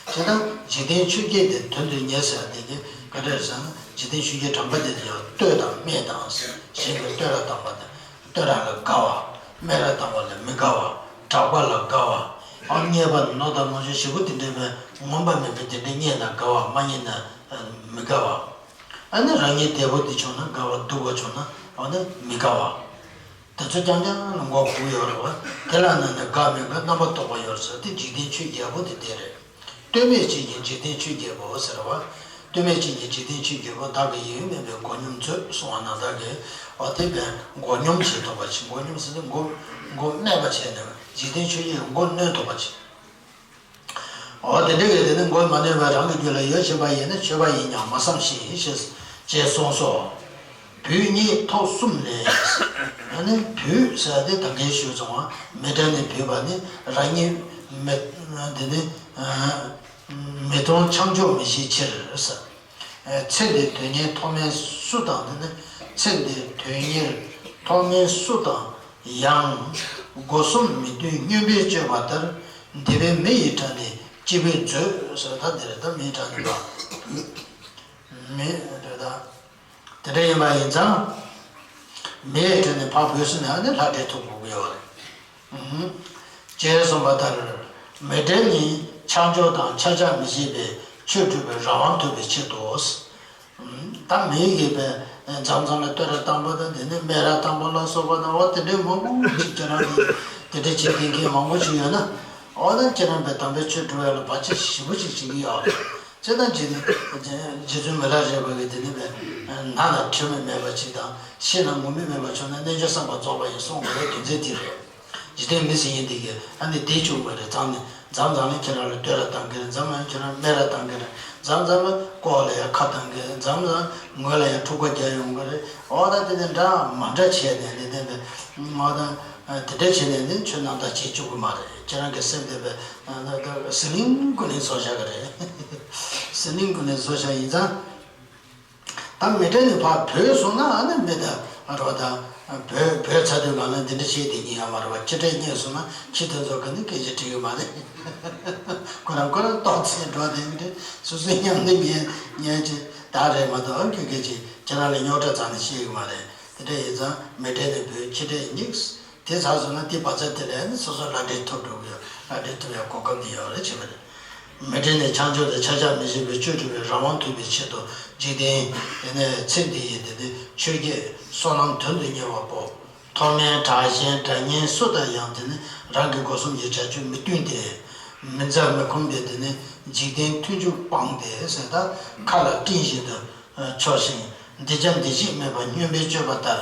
བྱས་ཙང་འཇིག་རྟེན་ཆོས་བརྒྱད་དེ་དོན་དུ་གཉེར་ཟེར་བ་དེ་གི་ག་འདྲ་རེད་ཟེར་ན། འཇིག་རྟེན་ཆོས་བརྒྱད་གྲངས་ཀ་དེ་ཡང་བསྟོད་དང་སྨད་དང་། གཞན་གྱིས་བསྟོད་ར་བཏང་བ་དང་བསྟོད་ར་ལ་དགའ་བ། སྨད་ར་བཏང་བ་ལ་མི་དགའ་བ། གྲགས་པ་ལ་དགའ་བ། ཨ་རྙེད་པ་ནོར་དང་ལོངས་སྤྱོད་ཞེ་པོ་དེ་འདྲའི་བས་ངོམས་པ་མེད་པའི་དེ་འདྲ་རྙེད་ན་དགའ་བ། མ་རྙེད་ན་མི་དགའ་བ། ཨ་ནི་རང་ཉིད་བདེ་པོ་དེ་བྱུང་ན་དགའ་བ། སྡུག་པ་བྱུང་ན་ཨ་ནི་མི་དགའ་བ། དེ་ཚོ་རྐྱང་རྐྱང་ལ་མགོ་འཁོར་གྱི་ཡོད་རེད་བ། དེ་ལ་ན་ནི་དགའ་མི་དགའ། རྣམ་པར་རྟོག་པ་ཡོད་ཟེར་དེ་འཇིག་རྟེན་ཆོས་བརྒྱད་པོ་དེ་དེ་རེད། ལྟོས་མེད་ཅན་གྱི་འཇིག་རྟེན་ཆོས་བརྒྱད་པོ་ཟེར་བ། ལྟོས་མེད་ཅན་གྱི་འཇིག་རྟེན་ཆོས་བརྒྱད་པོ་བདག་གི་ཡིད་དབྱེར་མེད་པའི་མགོ་སྙོམས་མཛོད་གསུང་བ་ནང་ལྟར་གྱི། འོ་དེ་བས་མགོ་སྙོམས་བྱེད་ཐུབ་པ་ཅིག་མགོ་སྙོམས་ཟེར་དུས་མགོ་མགོ་སྨད་པ་བྱས་ནས་འཇིག་རྟེན་ཆོས་བརྒྱད་མགོ་གནོན་ཐུབ་པ་ཅིག་འོ་དེ་འདྲ་གི་དེ་ནི་མགོ་མ་གནོན་པར་རང་གི་རྒྱུད་ལ་ཡོད་བཞིན་པ་ཡིན་ན་མཆོད་པ་ཡིན་ཡང་མ་བསམ་ཞིག་ཞེས་ཅེས་གསུངས་སོ། བུ་གཉིས་ཐོག་གསུམ་ལས། ཨ་ནི་བུ་ཟེར་དེ་ད་གིན་ཞུས་སོང་བ། མི་དྲན་ནས་བུས་པ་ནི་རང་ཉིད་མི་དེ་ནི་མི་མཐོང་ཆང་འཇོག་མི་ཤེས་ཕྱིར་ཟེར། ཚེ་འདིའི་དོན་གཉེར་ཐོགས་མེད་སུ་དང་དེ་ནི་ཚེ་འདིའི་དོན་གཉེར་ཐོགས་མེད་སུ་དང་ཡང་། སྒོ་གསུམ་མི་མཐུན་སྨྱོན་པས་སྤྱོད་པ་ལྟར། འདི་པའི་མི་ཡི་གྲལ་ནས་སྐྱེས་བུས་མཛོད་ཟེར། ད་འདིར་ད་མིའི་གྲལ་ནས་ཕར་མི་རེད་ད། དེ་འདྲ་ཡིན་པ་ཡིན་ཙང་། མིའི་གྲལ་ནས་ཕར་བུད་སོང་ན་ནི་ལྷ་འདྲེ་ཐུག་དགོས་ཀྱི་ཡོད་རེད། ཅེས་གསུངས་པ་ལྟར། མི་དྲན་ནི་ཆང་འཇོག་དང་ཆགས་ཆགས་མི་ཤེས་པའི་ཆོས་སྒྲུབ་པའི་རང་དབང་ཐོབ་པའི་ཆེད་དུ། ད་མི་གིས་པའི་མཚམས་མཚམས་ལ་བསྟོད་ར་བཏང་པ་དང་། དེ་ནས་སྨད་ར་བཏང་པ་ལ་སོགས་པ་དང་། འོ་དེ་འདྲའི་མང་པོ་ཅིག་ཁྱེད་རང་གིས་དེ་འདྲ་བྱེད་མཁན་མཁན་མང་པོ་ཅིག་ཡོད་ན། འོ་ན་ཁྱེད་རང་པའི་དམ་པའི་ཆོས་སྒྲུབ་ཡ་ལ་བར་ཆད་ཞེ་པོ་ཅིག་བྱེད་ཀྱི་ཡོད་རེད། ཅེས་དང་། རྗེ་རྗེ་བཙུན་མི་ལ་རས་པ་གིས་དེ་ནས་པའི་ན་ལ་འཁྲུལ་མེད་མེད་པ་ཅིག་དང་། ཤི་ན་ངུ་མི་མེད་པ་བྱུང་ན་རྣལ་འབྱོར་བསམ་པ་རྫོགས་པ་ཡིན་གསུངས་པ་རེད། དོན་ཚན་དེ་རེད། འཇིག་རྟེན་མི་ཟེར་མཁན་དེ་གིས་ཨ་ནི་བདེ་བཅུག་པ་རེད། མཚམས་ནས་མཚམས་མཚམས་ལ་ཁྱེད་རང་ལ་བསྟོད་ར་བཏང་གི་རེད། མཚམས་མཚམས་ཁྱེད་རང་སྨད་ར་བཏང་གི་རེད། མཚམས་མཚམས་ལ་ལྐོག་ལ་ཡ་ཁ་བཏང་གི་རེད། མཚམས་མཚམས་ངོ་ལ་ཡ་འཁྲུག་པ་རྒྱག་ཡོང་གི་རེད། འོ་ད་དེ་ནས་འདྲ་མ་འདྲ་བྱས་ནས་ནི་དེ་འདྲ་འོ་ད་དེ་འདྲ་བྱས་ནས་ནི་ཆོས་རྣམ་དག་བྱེད་བཅུག་གི་མ་རེད། ཁྱེད་རང་གི་སེམས་དེ་བས་ཟི་ལིང་ཀུན་ནས་བཟོ་བཞག་གི་རེད། ཟི་ལིང་ཀུན་ནས་བཟོ་བཞག་ཡིན་ཙང་། ད་མི་དྲན་ནས་ཕར་བུད་སོང་ན་ཨ་ནི་མི་ད་རོ་ད་བུད་བུད་ཚར་དུས་གང་ལ་འདི་འདྲ་བྱས་བསྡད་ཀྱི་ཡོད་མ་རེད་བ། ཁྱི་དྲེད་རྙེད་སོང་ན་ཁྱི་དེ་ཚོ་ག་ནི་སྐད་ཆ་དྲིས་ཀྱི་མ་རེད། ཁོ་རང་ཁོ་རང་ཏོག་ཙམ་འགྲོ་བསྡད་ཀྱི་རེད། སོ་སོའི་མཉམ་དུ་ཉལ་ཉལ་ཅིག་ད་རེད་མ་གཏོགས་ཨ་ཁྱོད་སྐད་ཅིག་ཁྱེད་རང་ལ་རྙོག་དྲ་རྩ་ནས་བཤད་ཀྱི་མ་རེད། དེ་འདྲ་ཡིན་ཙང་མི་དྲན་ནས་བུད་ཁྱི་དྲེད་རྙེད། དེ་ཚར་སོང་ན་དེ་བ་ཚ་དེ་ལས་ནི་སོ་སོ་ལྷ་འདྲེ་ཐུབ་འགྲོ་གི་ཡོད། ལྷ་འདྲེ་ཐུབ་ཡ་གོ་སྐབས་འདི་ཡོད་རེད་བྱས་པ་རེད། མི་དྲན་ནས་ཆང་འཇོག་དང་ཆགས་ཆགས་མི་ཤེས་པའི་ཆོས་སྒྲུབ་པའི་རང་དབང་ཐོབ་པའི་ཆེད་དུ་འཇིག་རྟེན་དེ་ནས་ཚེ་འདི་ཡི་དེ་ནི་ཆོས་བརྒྱད་བསོད་ནམས་དོན་དུ་གཉེར་བ་པོ། མཐོ་དམན་དྲག་ཞན་དགྲ་གཉེན་སུ་དང་ཡང་དེ་ནི་རང་གི་སྒོ་གསུམ་གྱི་བྱ་སྤྱོད་མི་མཐུན་ཏེ། མི་མཛའ་མི་ཁོམ་པའི་དེ་ནི་འཇིག་རྟེན་མཐུན་འཇུག་སྤངས་ཏེ་ཟེར། ད་ཁ་ལ་སྤྲིན་བཞིན་དུ་འཕྱོ་ཞིང་། འདི་བྱ་འདི་བྱེད་མེད་པར་སྨྱོན་པས་སྤྱོད་པ་ལྟར་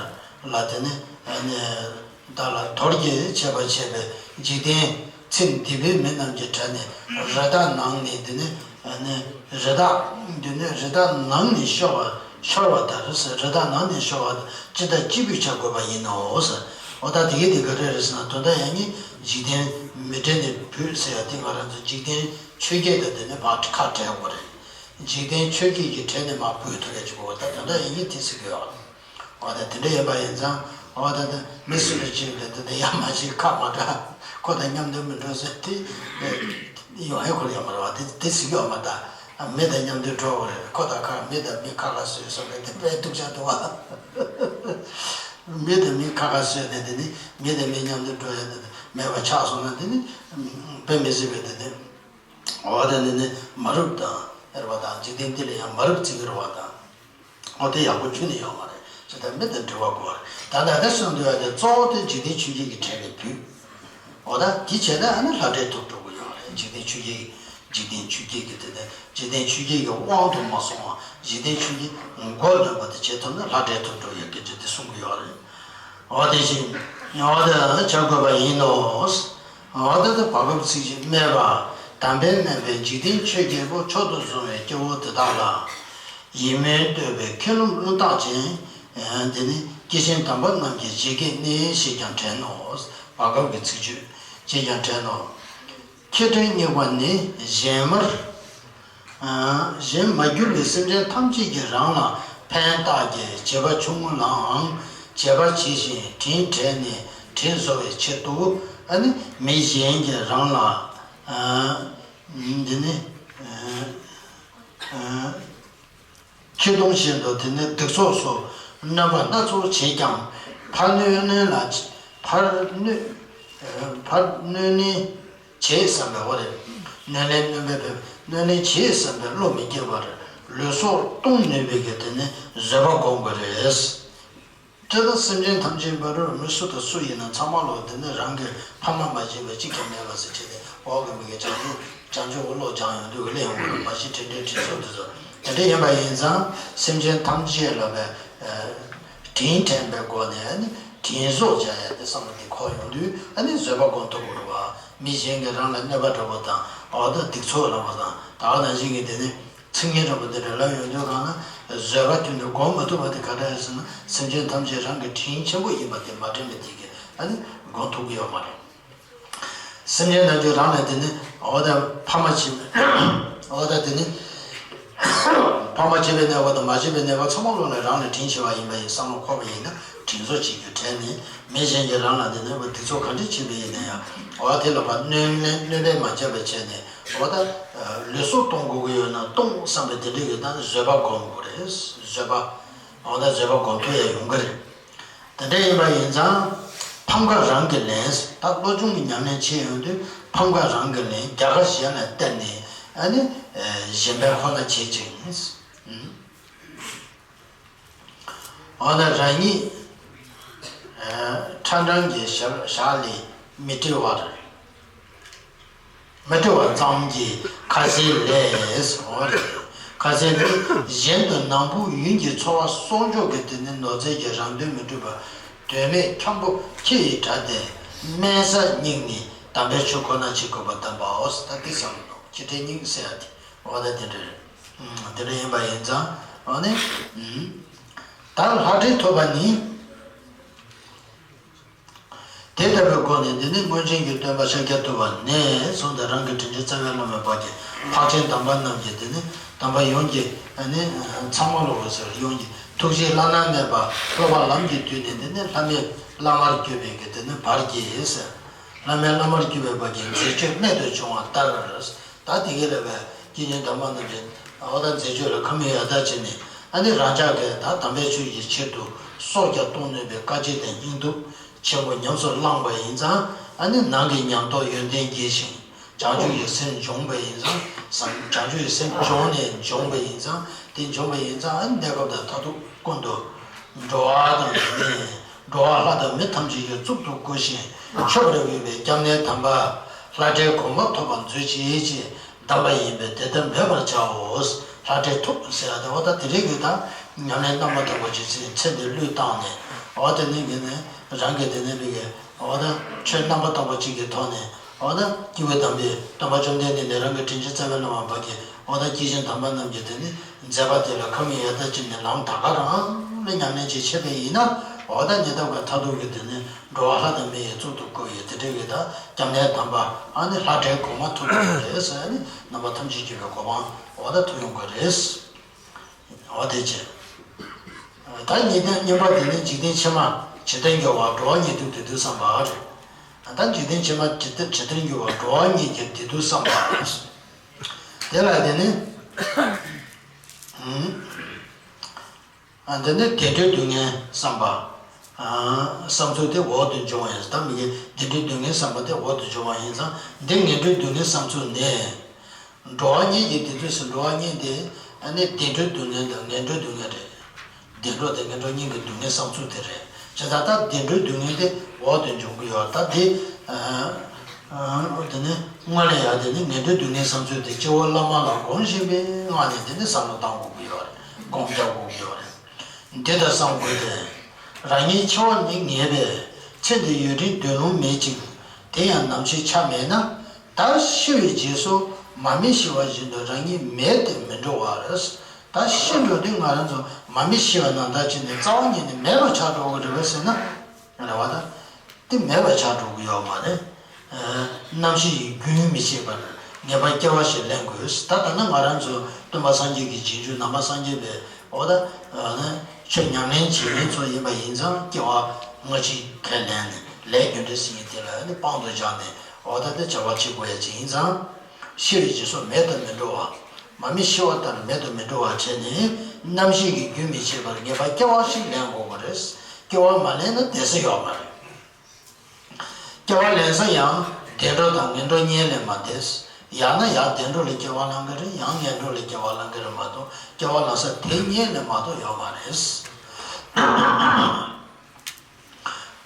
ལ་དེ་ནི་ནི། བདག་ལ་དོར་གྱིས་བྱས་པ་བྱས་པའི་འཇིག་རྟེན་ཚེ་འདི་པའི་མི་རྣམས་ཀྱི་གྲས་ནས་རི་དྭགས་ནང་ནས་འདི་ནི་ནི་རི་དྭགས་འདི་ནི་རི་དྭགས་ནང་ནས་ཤོར་བ་ཤོར་བ་ལྟར་ཟེར། རི་དྭགས་ནང་ནས་ཤོར་བ་ཅི་ལྟར་སྐྱེས་བུས་བྱ་དགོས་པ་ཡིན་ནོ་ཟེར། འོ་ད་དེ་གི་དེ་ག་རེ་རེད་ཟེར་ན། དོན་དག་ཡང་ནི་འཇིག་རྟེན་མི་དྲན་ནས་བུད་ཟེར་ཡ་དེ་ང་རང་ཚོ་འཇིག་རྟེན་ཆོས་བརྒྱད་དང་དེ་ནི་ཕར་ཁ་བྲལ་དགོས་རེད། འཇིག་རྟེན་ཆོས་བརྒྱད་ཀྱི་གྲས་ནས་མར་བུད་ཐུབ་ཡ་ཅིག་དགོས། ད་དོན་དག་ཡང་ནི་དེ་ཟེར་གི་ཡོད། འོ་ད་དེ་འདྲ་ཡིན་པ་ཡིན་ཙང་། འོ་ད་ད་མི་སུ་རེ་ཅིག་ལ་དེ་འདྲ་ཡ་མ་བྱེད། ཁ་མ་གྲག་ཁོ་དང་མཉམ་དུ་མི་འགྲོ་ཟེར་དེ་ཡོང་ཧེ་ཁོ་ཡོང་མ་རེད་བ། དེ་དེ་ཟེར་གྱི་ཡོད་མ་ད། མི་དང་མཉམ་དུ་འགྲོ་དགོས་རེད། ཁོ་དང་ཁ་མི་དང་མི་ཁ་ཁ་བཟོས་སོང་རེད། དེ་དཔེ་སྡུག་ཅག་འདུག་བ། མི་དང་མི་ཁ་ཁ་བཟོས་ནས་དེ་ནི་མི་དང་མི་མཉམ་དུ་འགྲོ་ཡ་དེ་མེད་པ་ཆགས་སོང་ན་དེ་ནི་དཔེ་མི་སྲིད་པའི་དེ་ནི། འོ་དེ་ནི་ནི་མ་རིག་དང་ཟེར་བ་དང་། འཇིག་རྟེན་འདི་ལ་ཡང་མ་རིག་བརྩི་གི་རེད་བ་དང་། འོ་དེ་ཡག་པོ་ཁྱོན་ནས་ཡོད་མ་རེད། ཅི་ལྟར་མི་དང་འབྲེལ་བ་དགོས་རེད། ད་ལྟ་དེ་གསུངས་འདུག་ཡ་དེ་གཙོ་བོ་དེ་འཇིག་རྟེན་ཆོས་བརྒྱད་ཀྱི་གྲས་ནས་བུད། འོ་ད་དེ་བྱས་ན་ཨ་ནི་ལྷ་འདྲེ་ཐུག་འགྲོ་གི་ཡོད་རེད། འཇིག་རྟེན་ཆོས་བརྒྱད་ཀྱི་ འཇིག་རྟེན་ཆོས་བརྒྱད་ཀྱི་དེ་ནས་འཇིག་རྟེན་ཆོས་བརྒྱད་ཀྱི་དབང་དུ་མ་སོང་བ་འཇིག་རྟེན་ཆོས་བརྒྱད་མགོ་ལོན་པ་དེ་བྱེད་ཐུབ་ན་ལྷ་འདྲེ་ཐུབ་འགྲོ་ཡ་སྐད་ཆ་དེ་གསུང་གི་ཡོད་རེད། འོ་དེ་བཞིན་འོ་དེ་བྱ་དགོས་པ་ཡིན་ནོ། འོ་དེ་དེ་བར་སྐབས་ཚིག་གཅིག་སྨྲས་པ། དམ་པས་སྨན་པའི་འཇིག་རྟེན་ཆོས་བརྒྱད་པོ་མཆོག་ཏུ་བཟུང་བའི་སྐྱེ་བོ་དེ་དག་ལ། ཡིད་སྨོན་བསྟོད་པའི་མཁས་རློམ་རླུང་རྟགས་ཅན། དེ་ནི་སྐྱེས་ཆེན་དམ་པ་རྣམས་ཀྱི་བཞད་གད་ནི་ཞེས་ཀྱང་དྲན་ནོ། བར་སྐབས་ཀྱི་ཚིག་བརྗོད་ཅེས་ཀྱང་དྲན་ནོ། ཁྱེད་དྲིན་སྙེགས་པ་ནི་གཞན་མར། གཞན་མ་གྱུར་པའི་སེམས་ཅན་ཐམས་ཅད་ཀྱིས་རང་ལ་ཕན་བཏགས་ཀྱི་བྱིས་པ་ཆུང་ངུ་ལའང་བྱིས་པ་བྱས་ཤིང་དྲིན་དྲན་ནས་དྲིན་གཟོ་བའི་ཕྱིར་དུ་ཨ་ནི་མི་གཞན་གྱིས་རང་ལ་འདི་ནི། ཁྱི་གདོང་བཞིན་དུ་དེ་ནི་སྡིག་ཚོགས་སུ་གནོད་པ་སྣ་ཚོགས་བྱེད་ཀྱང་ཕར་གནོད་གནོད་ལ་ཕར་གནོད་ཕར་གནོད་ནི་བྱེད་བསམ་པའི་འོ་རེད། གནོད་ལན་གནོད་པའི་ཕན་གནོད་ལན་བྱེད་བསམ་པའི་བློ་མི་སྐྱེ་བར་ལུས་སྲོག་གཏོང་ནུས་པའི་གི་དེ་ནི་བཟོད་པ་སྒོམ་དགོས་རེད། དེ་ལ་སེམས་ཅན་ཐམས་ཅད་འབད་རུང་མི་སུ་དང་སུ་ཡིན་ན་ཚང་མ་ལོ་དེ་ནི་རང་གི་ཕ་མ་མ་བྱས་པ་གཅིག་ཀྱང་མེད་པ་ཟེར་བྱས་ཏེ་འོག་གི་མི་གི་བྱང་ཆུབ་བྱང་ཆུབ་ཀྱི་བློ་སྦྱང་ཡོང་དུས་ཀྱི་ལས་ཡོང་གི་རེད། མ་གཞི་དྲིན་དྲན་དྲིན་གཟོ་དེ་ཚོ་དེ་འདྲ་ཡིན་པ་ཡིན་ཙང་སེམས་ཅན་ཐམས་ཅད་ལ་བའི་དྲིན་དྲན་པའི་སྒོ་ནས་ནི་དྲིན་གཟོ་བྱ་ཡ་དེ་བསམ་བློ་དེ་འཁོར་ཡོང་དུས་ཨ་ནི་བཟོད་པ་སྒོམ་ཐུབ་དགོས་རེད་བ། མི་གཞན་གྱིས་རང་ལ་གནོད་པ་འདྲ་པོ་དང་འོ་ད་སྡིག་ཚོགས་འདྲ་པོ་དང་ད་ག་ནང་བཞིན་གྱི་དེ་ནི། ཚིག་ངན་འདྲ་པོ་དེ་འདྲ་ལབ་ཡོང་དུས་གང་ན་བཟོད་པ་ཁྱོན་ནས་སྒོམ་མ་ཐུབ་པ་དེ་ག་འདྲ་ཡིན་ཟེར་ན་སེམས་ཅན་ཐམས་ཅད་རང་གི་དྲིན་ཆེན་པོ་ཡིན་པ་དེ་མ་དྲན་པའི་དེ་གིས་ཨ་ནི་སྒོམ་ཐུབ་ཀྱི་ཡོད་མ་རེད། སེམས་ཅན་ཐམས་ཅད་རང་ལ་དེ་ནི་འོ་ད་ཕ་མ་བྱས་པའི་འོ་ད་དེ་ནི་ཕ་མ་བྱས་པའི་གནོད་པ་དང་མ་བྱས་པའི་གནོད་པ་ཚང་མ་ལོ་ལ་རང་ལ་དྲིན་ཆེ་བ་ཡིན་པ་ཡི་བསམ་བློ་འཁོར་བ་ཡིན་ན་དྲིན་གཟོ་བྱེད་རྒྱུ་དྲན་ནས་མི་གཞན་གྱིས་རང་ལ་དེ་གནོད་པ་སྡིག་ཚོགས་ག་འདྲ་བྱས་པ་ཡིན་ན་ཡང་འོ་དེ་ལ་ཕར་གནོད་གནོད་པས་མ་བྱས་པ་བྱས་ནས། འོ་ད། ལུས་སྲོག་གཏོང་དགོས་ཀྱི་ཡོད་ན་གཏོང་བསམ་པའི་དེ་འདྲ་གི་ད་བཟོད་པ་སྒོམ་དགོས་རེད། བཟོད་པ། འོ་ད་བཟོད་པ་སྒོམ་ཐུབ་ཡ་ཡོང་གི་རེད། དེ་འདྲ་ཡིན་པ་ཡིན་ཙང་། ཕམ་ཁ་རང་གིས་ལེན། ད་བློ་སྦྱོང་གི་ཉམས་ལེན་བྱེད་ཡོང་དུས་ཕམ་ཁ་རང་གིས་ལེན་རྒྱལ་ཁ་གཞན་ལ་སྟེར་ནས་ཨ་ནི། གཞན་ཕན་ཁོ་ན་བྱེད་ཅིང་། འོ་ན་རང་ཉིད་ཁྲ་འགྲང་གི་ཞབས་ཞག་ལས་མི་བྲི་བར། མི་བྲི་བ་ཙམ་གྱིས་ཁ་ཟས་ལས་འོ་རེད། ཁ་ཟས་ནི་གཞན་དུ་ནམ་ཕུགས་ཡུན་གྱི་འཚོ་བ་གསོག་འཇོག་གི་དེ་ནི་ནོར་རྫས་ཀྱི་རང་དོན་མི་འགྲུབ་པ། དོན་མེད་འཁྱམ་པོ་ཁྱི་ཡི་དགྲ་སྟེ། དམན་ས་སྙིང་ནི་དམ་པའི་ཆོས་ཁོ་ན་བྱེད་དགོས་པ་བསྟན་པའོ། ད་འདི་བསམ་བློ་ཁྱི་དགྲ་སྙིང་ཟེར་ཡ་དེ་འོ་ད་དེ་འདྲ་རེད། དེ་འདྲ་ཡིན་པ་ཡིན་ཙང་འོ་ནི། ད་ལྷ་འདྲེ་ཐོབ་པ་ནི། དེ་ལྟ་བུའི་སྒོ་ནས་འདི་ནི་སྔོན་བྱོན་གྱི་སྟོན་པ་ཤཱཀྱ་ཐུབ་པ་ནས་བཟུང་སྟེ་རང་གི་དྲིན་ཅན་རྩ་བའི་བླ་མ་བར་གྱི་འཕགས་ཆེན་དམ་པ་རྣམས་ཀྱི་འདི་ནི་དམ་པ་ཡོངས་ཀྱི་ཨ་ནི་ཚང་མ་ལོ་བོ་ཟེར་ཡོངས་ཀྱི་ཐུགས་རྗེ་བླ་ན་མེད་པ་སློབ་པ་ལམ་གྱི་དུས་ནས་འདི་ནི་བླ་མེད་བླ་མར་གྱུར་པའི་གི་འདི་ནི་བར་གྱི་ཟེར། བླ་མེད་བླ་མར་གྱུར་པའི་བར་གྱི་མཛད་སྤྱོད་རྨད་དུ་བྱུང་བ་ལྟར། ད་དེ་ག་ལས་པའི་སྐྱེས་ཆེན་དམ་པ་རྣམས་ཀྱི་འོ་ད་མཛད་སྤྱོད་ལ་ཁ་མིག་ཡར་ལྟ་བྱས་ནས་ཨ་ནི་རང་ཅག་གིས་ད་དམ་པའི་ཆོས་ཀྱི་ཆེད་དུ་སྲོག་ཀྱང་གཏོང་ནུས་པའི་དཀའ་སྤྱད་དང་སྙིང་སྡུག་ཆེན་པོ་ཉམས་སུ་བླངས་པ་ཡིན་ཙང་ཨ་ནི་ནང་གི་ཉམས་རྟོགས་ཡོན་ཏན་རྒྱས་ཤིང་བྱང་ཆུབ་ཀྱི་སེམས་འབྱོངས་པ་ཡིན་ཙང་བྱང་ཆུབ་ཀྱི་སེམས་བྱུང་ནས་འབྱོངས་པ་ཡིན་ཙང་དེ་འབྱོངས་པ་ཡིན་ཙང་ཨ་ནི་གནས་སྐབས་དང་མཐར་ཐུག་ཀུན་ཏུ་འགྲོ་བ་དང་ནི། འགྲོ་བ་ལྷ་དང་མི་ཐམས་ཅད་ཀྱི་གཙུག་ཏུ་བཀུར་ཞིང་མཆོད་པར་འོས་པའི་སྐྱབས་གནས་དམ་པ་ལྷ་འདྲེའི་གོ་འཕང་ཐོབ་པར་མཛོད་ཅིག་ཅེས་གདམས་པ་ཡིན་པས་དེ་ལྟར་འབད་པར་བྱའོ། ལྷ་འདྲེ་ཐུབ་ཟེར་ཡ་དེ་འོ་ད་དེ་རིང་གི་ད་ཉམས་ལེན་རྣམ་པར་དག་པ་ཅིག་ཚེ་ཚེ་འདི་བློས་བཏང་ནས་འོ་དེ་ནི་གི་ནི་རང་གི་དེ་ནི་ལུས་ཀྱི་འོ་ད་ཆོས་རྣམ་པར་དག་པ་ཅིག་གི་ཐོག་ནས་འོ་ད་སྐྱེས་བུ་དམ་པའི་སྟོན་པ་བཅོམ་ལྡན་འདས་ནས་རང་གི་དྲིན་ཅན་རྩ་བའི་བླ་མ་བར་གྱི་འོ་ད་སྐྱེས་ཆེན་དམ་པ་རྣམས་ཀྱི་དེ་ནི། མཛད་པ་དེ་ལ་ཁ་མིག་ཡར་ལྟ་བྱས་ནས་ལམ་ད་ག་རང་ལ་ཉམས་ལེན་ཅིག་བྱས་པ་ཡིན་ན་འོ་ད་ཉེ་འདབས་ཀྱི་མཐར་ཐུག་གི་དེ་ནི་འགྲོ་བ་ལྷ་དང་མི་ཡི་གཙུག་ཏུ་བཀུར་བའི་དེ་འདྲ་གི་ད་སྐྱབས་གནས་དམ་པ་ཨ་ནི་ལྷ་འདྲེའི་གོ་འཕང་ཐོབ་ཀྱི་རེད་ཟེར་ནི་རྣམ་པ་ཐམས་ཅད་མཁྱེན་པའི་གོ་འཕང་འོ་ད་ཐོབ་ཡོང་གི་རེད། འོ་དེ་བྱས། ད་གཉིས་ལྡན་གཉིས་པ་དེ་ནི་འཇིག་རྟེན་ཕྱི་མ་ཇི་ལྟར་འགྱུར་བ་འགྲོ་བ་ཉིད་དུ་བདེ་སྡུག་བསམ་པ་རེད། ད་འཇིག་རྟེན་ཕྱི་མ་ཇི་ལྟར་ཇི་ལྟར་འགྱུར་བ་འགྲོ་བ་ཉིད་ཀྱི་བདེ་སྡུག་བསམ་པ། དེ་ལ་དེ་ནི། ཨ་འདི་ནི་བདེ་འགྲོའི་སྡུག་བསྔལ་བསམ་པ། ཨ་བསམ་ཚུལ་དེ་འོག་ཏུ་འབྱུང་བ་ཡིན། ད་མི་དགེ་བདེ་འགྲོའི་སྡུག་བསྔལ་བསམ་པ་དེ་འོག་ཏུ་འབྱུང་བ་ཡིན་ཙང་འདི་ངན་འགྲོའི་སྡུག་བསྔལ་བསམ་ཚུལ་ནི། འགྲོ་བ་ཉིད་ཀྱི་བདེ་སྡུག་ཟེར་འགྲོ་བ་ཉིད་དེ་ཨ་ནི་བདེ་འགྲོའི་སྡུག་བསྔལ་དང་ངན་འགྲོའི་སྡུག་བསྔལ་རེད། བདེ་འགྲོ་དང་ངན་འགྲོ་གཉིས་ཀྱི་སྡུག་བསྔལ་བསམ་ཚུལ་དེ་རེད། བྱས་ཙང་ད་བདེ་འགྲོའི་སྡུག་བསྔལ་དེ་འོག་ཏུ་འབྱུང་གི་ཡོད། ད་དེ། ཨ། དེ་ནས་སྔོན་ལ་ཡང་དེ་ནས་ངན་འགྲོའི་སྡུག་བསྔལ་བསམ་ཚུལ་དེ་སྤྱི་བོ་བླ་མ་ལ་སྒོམ་བཞིན་པའི་ངང་ནས་དེ་ནས་བསམ་བློ་བཏང་དགོས་ཀྱི་ཡོད་རེད། སྒོམ་རྒྱག་དགོས་ཀྱི་ཡོད་རེད། འདི་ལྟར་བསམ་དགོས་ཏེ། རང་ཉིད་འཆི་བ་ནི་ངེས་པས་ཚེ་འདི་ཡུན་རིང་སྡོད་ལོང་མེད་ཅིང་། དེ་ཡང་ནམ་ཤི་ཆ་མེད་ན། ད་ཤི་བའི་རྗེས་སུ་མ་མི་ཤི་བ་བཞིན་དུ་རང་ཉིད་མེད་དུ་མི་འགྲོ་བར། ད་ཤི་འགྲོ་དུས་ང་རང་ཚོ་མ་མི་ཤི་བ་ནང་ལྟར་བྱས་ནས་རྩ་བ་ཉིད་ནས་མེད་པ་ཆགས་འགྲོ་གི་རེད་པས་ཟེར་ན། རེད་བ་ད། དེ་མེད་པ་ཆགས་འགྲོ་གི་ཡོད་མ་རེད། ཨ། རྣམ་ཤེས་ཀྱི་རྒྱུན་མི་ཆད་པར་ངེས་པར་སྐྱེ་བ་ཞིག་ལེན་དགོས། ད་ལྟ་ན་ང་རང་ཚོ་སྟོན་པ་སངས་རྒྱས་ཀྱི་རྗེས་འཇུག་ནང་པ་སངས་རྒྱས་པའི་འོ་ད་ཨ་ནི་ཆོས་ཉམས་ལེན་བྱེད་མཁན་ཚོ་ཡིན་པ་ཡིན་ཙང་སྐྱེ་བ་སྔ་ཕྱི་ཁས་ལེན་ནས་ལས་རྒྱུ་འབྲས་ཟེར་མཁན་དེ་ལ་ཨ་ནི་དཔང་དུ་བཞག་ནས་འོ་ད་དེ་བྱ་བ་བྱེད་དགོས་ཡ་ཅིག་ཡིན་ཙང་། ཤི་བའི་རྗེས་སུ་མེད་དུ་མི་འགྲོ་བ། མ་མི་ཤི་བ་ལྟར་མེད་དུ་མི་འགྲོ་བ་བྱས་ནས་རྣམ་ཤེས་ཀྱི་རྒྱུན་མི་ཆད་པར་ངེས་པར་སྐྱེ་བ་ཞིག་ལེན་དགོས་པ་རེད། སྐྱེ་བ་མ་ལེན་ན་བསྡད་ས་ཡོད་མ་རེད། སྐྱེ་བ་ལེན་ས་ཡང་བདེ་འགྲོ་དང་ངན་འགྲོ་གཉིས་ལས་མ་འདས། ཡང་ན་ཡང་བདེ་འགྲོ་ལ་སྐྱེ་བ་བླང་གི་རེད། ཡང་ངན་འགྲོ་ལ་སྐྱེ་བ་བླང་གི་རེད་མ་གཏོགས་སྐྱེ་བ་ལེན་ས་དེ་གཉིས་ལས་མ་གཏོགས་ཡོད་མ་རེད།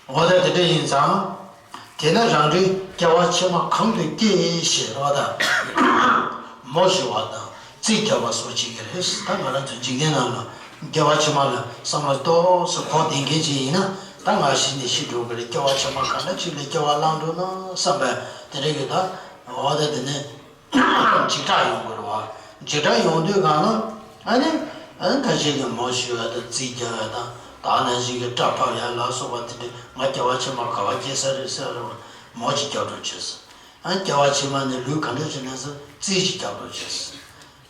འོ་ད་དེ་འདྲ་ཡིན་ཙང་། དེས་ན་རང་རེའི་སྐྱེ་བ་ཕྱི་མ་གང་དུ་སྐྱེ་ཞེས་རོགས་དང་། མོ་ཤི་བ་དང་། རྩིས་རྒྱག་པ་སོགས་བྱེད་ཀྱི་རེད། ད་ང་རང་ཚོ་འཇིག་རྟེན་ནང་ལ་སྐྱེ་བ་ཕྱི་མ་ལ་བསམ་བློ་ཏོག་ཙམ་འཁོར་བསྡད་མཁན་ཅིག་ཡིན་ན། ད་ང་ཤི་ནས་ཤི་འགྲོ་གི་རེད། སྐྱེ་བ་ཕྱི་མ་ག་འདྲ་ཅིག་ལ་སྐྱེ་བ་བླངས་འགྲོ་ན་བསམ་པའི་དེ་འདྲ་གི་ད་འོ་ད་དེ་ནས་འཇིགས་སྐྲག་ཡོང་གི་རེད་བ། འཇིགས་སྐྲག་ཡོང་དུས་གང་ལ་ཨ་ནི་ཨ་ནི་ཁ་ཤས་ཀྱིས་མོ་ཤི་བ་དང་རྩིས་རྒྱག་ཡ་དང་། ད་ནང་བཞིན་གྱི་སྐྲ་ཕབ་ཡ་ལ་སོགས་པ་དེ་འདྲ། ང་སྐྱེ་བ་ཕྱི་མ་ག་པར་སྐྱེ་ས་རེད་ཟེར་རེད་བ། མོ་ཅིག་རྒྱག་འགྲོ་བྱས། ཨ་སྐྱེ་བ་ཕྱི་མ་ནས་ལུས་ག་འདྲ་ཞིག་ལེན་ས་རྩིས་ཅིག་རྒྱག་འགྲོ་བྱས།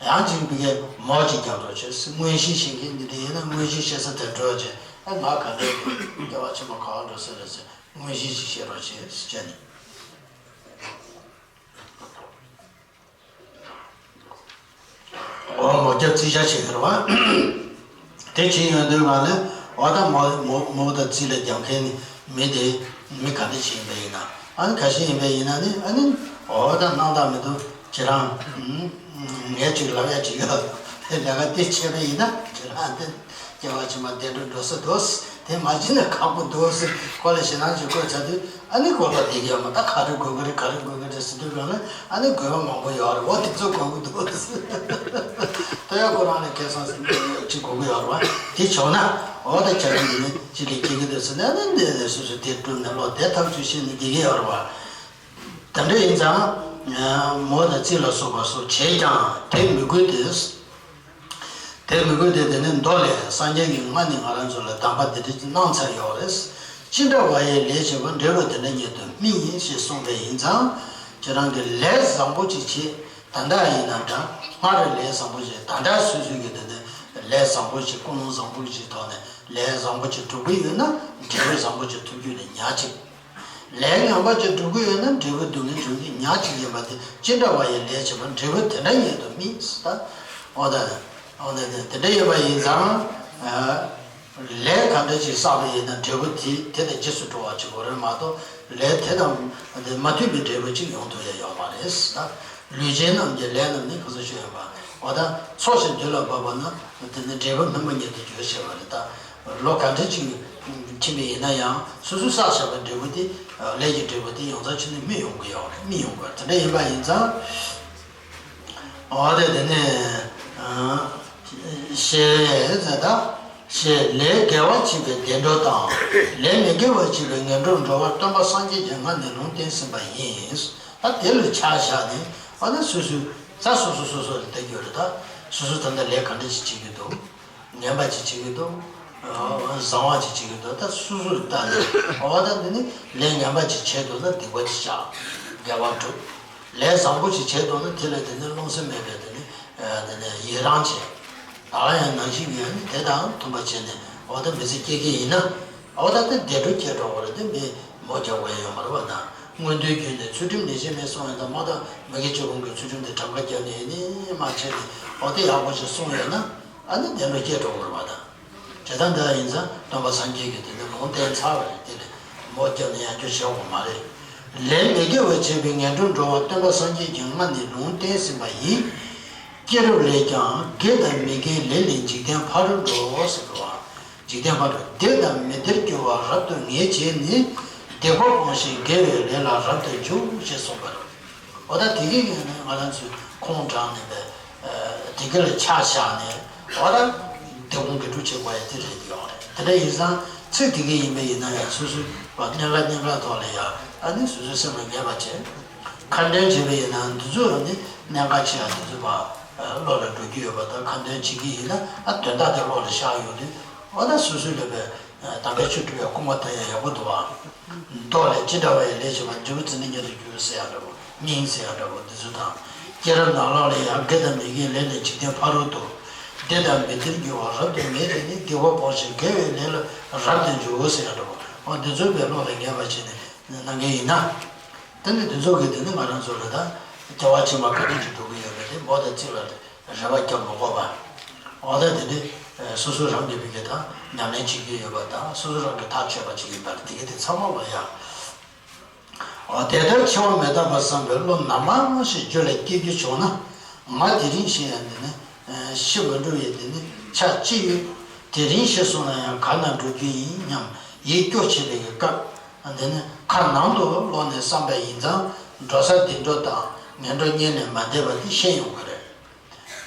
ཡང་ཅིག་བི་གའི་མོ་ཅིག་རྒྱག་འགྲོ་བྱས། མངོན་ཤེས་ཤེས་མཁན་འདི་འདྲ་ཡིན་ན་མངོན་ཤེས་ཤེས་ས་དེར་འགྲོ་བྱས། ཨ་ང་ག་འདྲ་ཡིན། སྐྱེ་བ་ཕྱི་མ་ག་པར་འགྲོ་ས་རེད་ཟེར་མངོན་ཤེས་ཤིག་ཤེས་རོགས་བྱས་བྱས་ནས། འོ་མོ་རྒྱབ་རྩིས་རྒྱག་བྱེད་ཀྱི་རེད་བ། དེ་བྱེད་ཡོང་དུས་གང་ལ་འོ་ད་མོ་མོ་མོ་དང་རྩིས་ལ་རྒྱབ་མཁན་ནི་མི་དེ་མི་ག་འདྲ་ཞིག་ཡིན་པ་ཡིན་ན། ཨ་ནི་ག་ཞིག་ཡིན་པ་ཡིན་ན་ནི་ཨ་ནི་འོ་ད་སྣང་དག་མི་འདུག་ཁྱེད་རང་ངས་ཅིག་ལབ་ཡ་ཅིག་ཡོད། དེ་ལས་ཀ་དེ་བྱས་པ་ཡིན་ན་ཁྱེད་རང་དེ་སྐྱེ་བ་ཕྱི་མ་བདེ་འགྲོ་འགྲོ་ས་འདུག་དེ་མ་བྱས་ན་ཁག་པོ་འདུག་ཟེར་ཁོ་ལ་ཞེད་སྣང་ཅིག་བསྐུལ་ཚར་དུས། ཨ་ནི་དགོས་པ་དེ་གས་མ་ད་ག་རེ་དགོས་ཀྱི་རེད། ག་རེ་དགོས་ཀྱི་རེད་ཟེར་དུས་གང་ལ་ཨ་ནི་དགོས་པ་མང་པོ་ཡོད་རེད། འོ་དེ་ཚོ་དགོས་ཀྱི་འདུག་ཟེར། ད་ཡང་ཁོ་རང་ལ་ཁ་སང་ཟེར་ཅིག་དགོས་ཀྱི་ཡོད་རེད་བ། དེ་བྱུང་ན་འོ་ད་ཁྱེད་རང་འདི་ནས་ཅི་ལས་སྐྱེ་གི་འདུག་ཟེར་ན། ཨ་ནི་འདི་ནས་སོ་སོ་དེ་བསྒྲུབས་ནས་ལོ་དེ་ཐག་གཅོད་བྱས་ནས་བསྡད་ཀྱི་ཡོད་རེད་བ། དེ་འདྲ་ཡིན་ཙང་། མོ་དང་རྩིས་ལ་སོགས་པ་སོགས་བྱས་ཀྱང་དེ་མི་དགོས་ཏེ། དེ་མི་དགོས་ཏེ། དེ་ནི་མདོ་ལས་སངས་རྒྱས་ཀྱིས་སྔ་ནས་ང་རང་ཚོ་ལ་གདམས་པ་འདི་འདྲ་གནང་ཚར་ཡོད་རེད། ཅི་འདྲ་བ་ཡི་ལས་བྱེད་པ་འབྲས་བུ་དེ་འདྲ་ཉིད་དུ་སྨིན་ཞེས་གསུངས་པ་ཡིན་ཙང་། ཁྱེད་རང་གིས་ལས་བཟང་པོ་ཅིག་བྱེད། ད་ལྟ་ཡིན་ན་འདྲ། སྔར་ལས་བཟང་པོ་ཅིག་ད་ལྟ་སོ་སོ་གིས་དེ་ནི་ལས་བཟང་པོ་ཅིག་ཀུན་སློང་བཟང་པོ་ཅིག་ཐོག་ནས་ལས་བཟང་པོ་ཅིག་སྒྲུབ་ཀྱི་ཡོད་ན་འབྲས་བུ་བཟང་པོ་ཅིག་ཐོབ་རྒྱུ་ནི་ཉག་གཅིག་ལས་ངན་པ་ཅིག་སྒྲུབ་ཀྱི་ཡོད་ན་འབྲས་བུ་སྡུག་བསྔལ་འབྱུང་རྒྱུ་ཉག་གཅིག་ཡིན་པ་དེ། ཅི་འདྲ་བ་ཡི་ལས་བྱེད་པ་འབྲས་བུ་དེ་འདྲ་ཉིད་དུ་སྨིན་ཟེར། ད་འོ་ད་འོ་ད་དེ་དེ་འདྲ་ཡོད་པ་ཡིན་ཙང་། ལས་ག་འདྲ་ཅིག་བསགས་པ་ཡིན་ན་འབྲས་བུ་དེ་དེ་དང་རྗེས་སུ་འགྲོ་བ་ཅིག་དགོས་རེད་མ་གཏོགས། ལས་དེ་དང་དེ་མ་མཐུན་པའི་འབྲས་བུ་ཅིག་ཡོང་ཐུབ་ཡ་ཡོད་མ་རེད་ཟེར། ད་ལུས་ཅན་རྣམས་ཀྱི་ལས་རྣམས་ནི་ག་ཚོད་ཤོད་ཡོད་པ། འོ་ད་ཚོགས་ཞིག་དུས་ལ་བབ་པ་ན་དེ་ནི་འབྲས་བུ་སྨིན་པ་ཉིད་དུ་འགྱུར་ཞེས་པ་རེད། ད་ལོ་ག་འདྲ་ཅིག་ཕྱིན་པ་ཡིན་ན་ཡང་སོ་སོས་བསགས་བཞག་པའི་འབྲས་བུ་དེ། ལས་ཀྱི་འབྲས་བུ་དེ་ཡོངས་རྫོགས་ཕྱིན་ནས་སྨིན་ཡོང་གི་ཡོད་རེད། སྨིན་ཡོང་གི་ཡོད་རེད། དེ་འདྲ་ཡིན་པ་ཡིན་ཙང་། འོ་དེ་དེ་ནས་ཞེས་ཟེར། ད་ཞེས་ལས་དགེ་བ་བྱས་པའི་བདེ་འགྲོ་དང་། ལས་མི་དགེ་བ་བྱས་པའི་ངན་འགྲོར་འགྲོ་བར་སྟོན་པ་སངས་རྒྱས་ཀྱིས་སྔ་ནས་ལུང་བསྟན་ཟིན་པ་ཡིན། ད་དེ་ལ་ཆ་བཞག་ནས་འོ་ན་སོ་སོའི་ད་སོ་སོ་སོ་སོ་ལ་བལྟ་རྒྱུ་རེད། ད་སོ་སོ་ད་ལྟ་ལས་ག་འདྲ་ཞིག་བྱེད་ཀྱི་འདུག་ངན་པ་ཅིག་བྱེད་ཀྱི་འདུག་བཟང་བ་ཅིག་བྱེད་ཀྱི་འདུག་ད་སོ་སོར་བལྟས་ནས། འོ་ད་འདི་ནི་ལས་ངན་པ་ཅིག་བྱས་འདུག་ན་སྡིག་པ་ཅིག་བྱ། དགེ་བ་སྒྲུབ། ལས་བཟང་པོ་ཅིག་བྱས་འདུག་ན་དེ་ལ་དེ་ནི་རློམ་སེམས་མེད་པའི་དེ་ནི་དེ་ནི་ཡི་རང་བྱས། ད་ཡང་ནང་བཞིན་ཡོད་ནི་དེ་དང་མཐུན་པ་བྱས་ནས་འོ་ད་མི་ཚེ་སྐྱེལ་གྱི་ཡིན་ན། འོ་ད་དེ་བདེ་འགྲོ་སྐྱེལ་འགྲོ་བ་རེད། དེ་མི་མོ་རྒྱག་དགོས་ཡ་ཡོད་མ་རེད་བ། ན་མངོན་མཐོའི་རྒྱུད་ནས་ཚུལ་ཁྲིམས་ནི་བྱེད་མེད་གསུངས་ཡོད། ད་མ་ད་མ་གི་ཆོས་ཕུང་གི་ཚུལ་ཁྲིམས་དེ་གྲངས་ཀ་བརྒྱབ་ནས་ཡིན་ནི་མ་བྱས་ནས་འོ་དེ་ཡག་པོ་ཞིག་གསུངས་ཡོད་ན། ཨ་ནི་བདེ་འགྲོ་སྐྱེལ་འགྲོ་དགོས་རེད་བ། ད་དེ་ལྟར་འདི་ཡིན་ཙང་སྟོན་པ་སངས་རྒྱས་ཀྱིས་དེ་འདྲ་ལུང་བསྟན་ཚར་བ་རེད། དེ་ལས་མོ་རྒྱབ་ནས་ཡང་བསྐྱར་བྱེད་དགོས་མ་རེད། ལས་མི་དགེ་བ་བྱས་པའི་ངན་འགྲོར་འགྲོ་བར་སྟོན་པ་སངས་རྒྱས་ཀྱིས་སྔ་ནས་ལུང་བསྟན་ཟིན་པ་ཡིན། སྐྱེས་རབས་ལས་ཀྱང་དགེ་དང་མི་དགེའི་ལས་ལས་འཇིག་རྟེན་ཕ་རོལ་འགྲོ་ཟེར་བ། འཇིག་རྟེན་ཕ་རོལ་བདེ་དང་མི་བདེར་སྐྱོ་བ་རབ་ཏུ་ངེས་བྱས་ནས། སྡིག་པ་སྤོང་ཞིང་དགེ་བའི་ལས་ལ་རབ་ཏུ་འཇུག་ཅེས་གསུངས་པ་རེད། འོ་ད་དེ་གི་ནི་ང་རང་ཚོས་ཁོང་དྲངས་ནས་པའི་དེ་གི་ལ་ཆ་བཞག་ནས། འོ་ད་སྡིག་སྤོང་དགེ་སྒྲུབ་བྱེད་དགོས་ཡ་དེ་རེད་ཡོད་རེད། དེ་འདྲ་ཡིན་ཙང་ཚིག་དེ་གི་ཡིན་པ་ཡིན་ན་ཡང་སོ་སོའི་གནད་འགག་གནད་འགག་ཐོག་ལ་ཡང་ཨ་ནི་སོ་སོའི་སེམས་ལ་ངེས་པ་བྱས། ཁ་འདོན་བྱས་པ་ཡིན་ན་འདི་ཚོ་ནི་གནད་འགག་ཆེ་ཡ་འདི་ཚོ་བ་བློ་ལ་འགྲོ་རྒྱུ་ཡོད་པ་དང་། ཁ་འདོན་བྱེད་ཀྱི་ཡིན་ན་ཨ་དོན་དག་དེ་བློ་ལ་ཤར་ཡོང་དུས། འོ་ད་སོ་སོའི་ལས་པའི་དམ་པའི་ཆོས་སྒྲུབ་པའི་སྐུལ་མ་བཏང་ཡ་ཡག་པོ་འདུག་བ། མདོ་ལས། ཅི་འདྲ་བའི་ལས་བྱས་པ་འབྲས་བུ་ཚེ་འདིར་མྱུར་དུ་འགྱུར་ཟེར་ཡ་འདྲ་པོ། སྙིང་ཟེར་ཡ་འདྲ་པོ་འདི་ཚོ་དང་། སྐྱེས་རབས་ནང་ལོགས་ལ་ཡང་དགེ་དང་མི་དགེའི་ལས་ལས་འཇིག་རྟེན་ཕ་རོལ་ཏུ། བདེ་དང་མི་བདེར་འགྱུར་བ་རབ་ཏུ་མེད་དེ་ནི། སྡིག་པ་སྤོང་ཞིང་དགེ་བའི་ལས་ལ་རབ་ཏུ་འཇུག་ཟེར་ཡ་འདྲ་པོ། འོ་འདི་ཚོའི་བའི་བློ་ལ་ངེས་པ་བྱས་ནས་གནང་མཁན་ཡིན་ན། དེ་ནི་འདི་ཚོ་གི་དེ་ནི་ང་རང་ཚོ་ལ་ད་སྐྱེ་བ་ཕྱི་མ་ག་དུས་ཅིག་འགྲོ་གི་ཡོད་པ་དེ་མོ་དང་ཚིག་ལ་རེ་བ་རྒྱབ་མི་དགོས་པ། འོ་ད་དེ་ནི་སོ་སོ་རང་གི་བི་གེ་དང་ཉམས་ལེན་བྱེད་ཀྱི་ཡོད་པ་དང་། སོ་སོ་རང་གི་ཐག་ཆོད་པ་ཅིག་ཡིན་པར་དེ་གི་དེ་ཚང་མ་ལ་ཡ། འོ་དེ་ལྟར་འཆི་བ་མི་རྟག་པ་བསམ་པའི་བློ་ནམ་མང་ཞིག་རྒྱུད་ལ་སྐྱེ་རྒྱུ་བྱུང་ན། ང་དེ་རིང་ཤི་ཡང་དེ་ནི་ཤི་མ་འགྲོ་བའི་དེ་ནི་ཆ་ཅི་ཡོད། དེ་རིང་ཤི་སོང་ན་ཡང་ག་ན་འགྲོ་རྒྱུ་ཡིན་སྙམ་ཡིད་སྐྱོ་བྱེད་པའི་སྐབས། འདི་ནི་ཁ་ནང་དུ་ལོག་ནས་བསམ་པ་ཡིན་ཙང་། འགྲོ་ས་བདེ་འགྲོ་དང་ངན་འགྲོ་གཉིས་ལས་མ་འདས་པ་དེ་ཤེས་ཡོང་གི་རེད།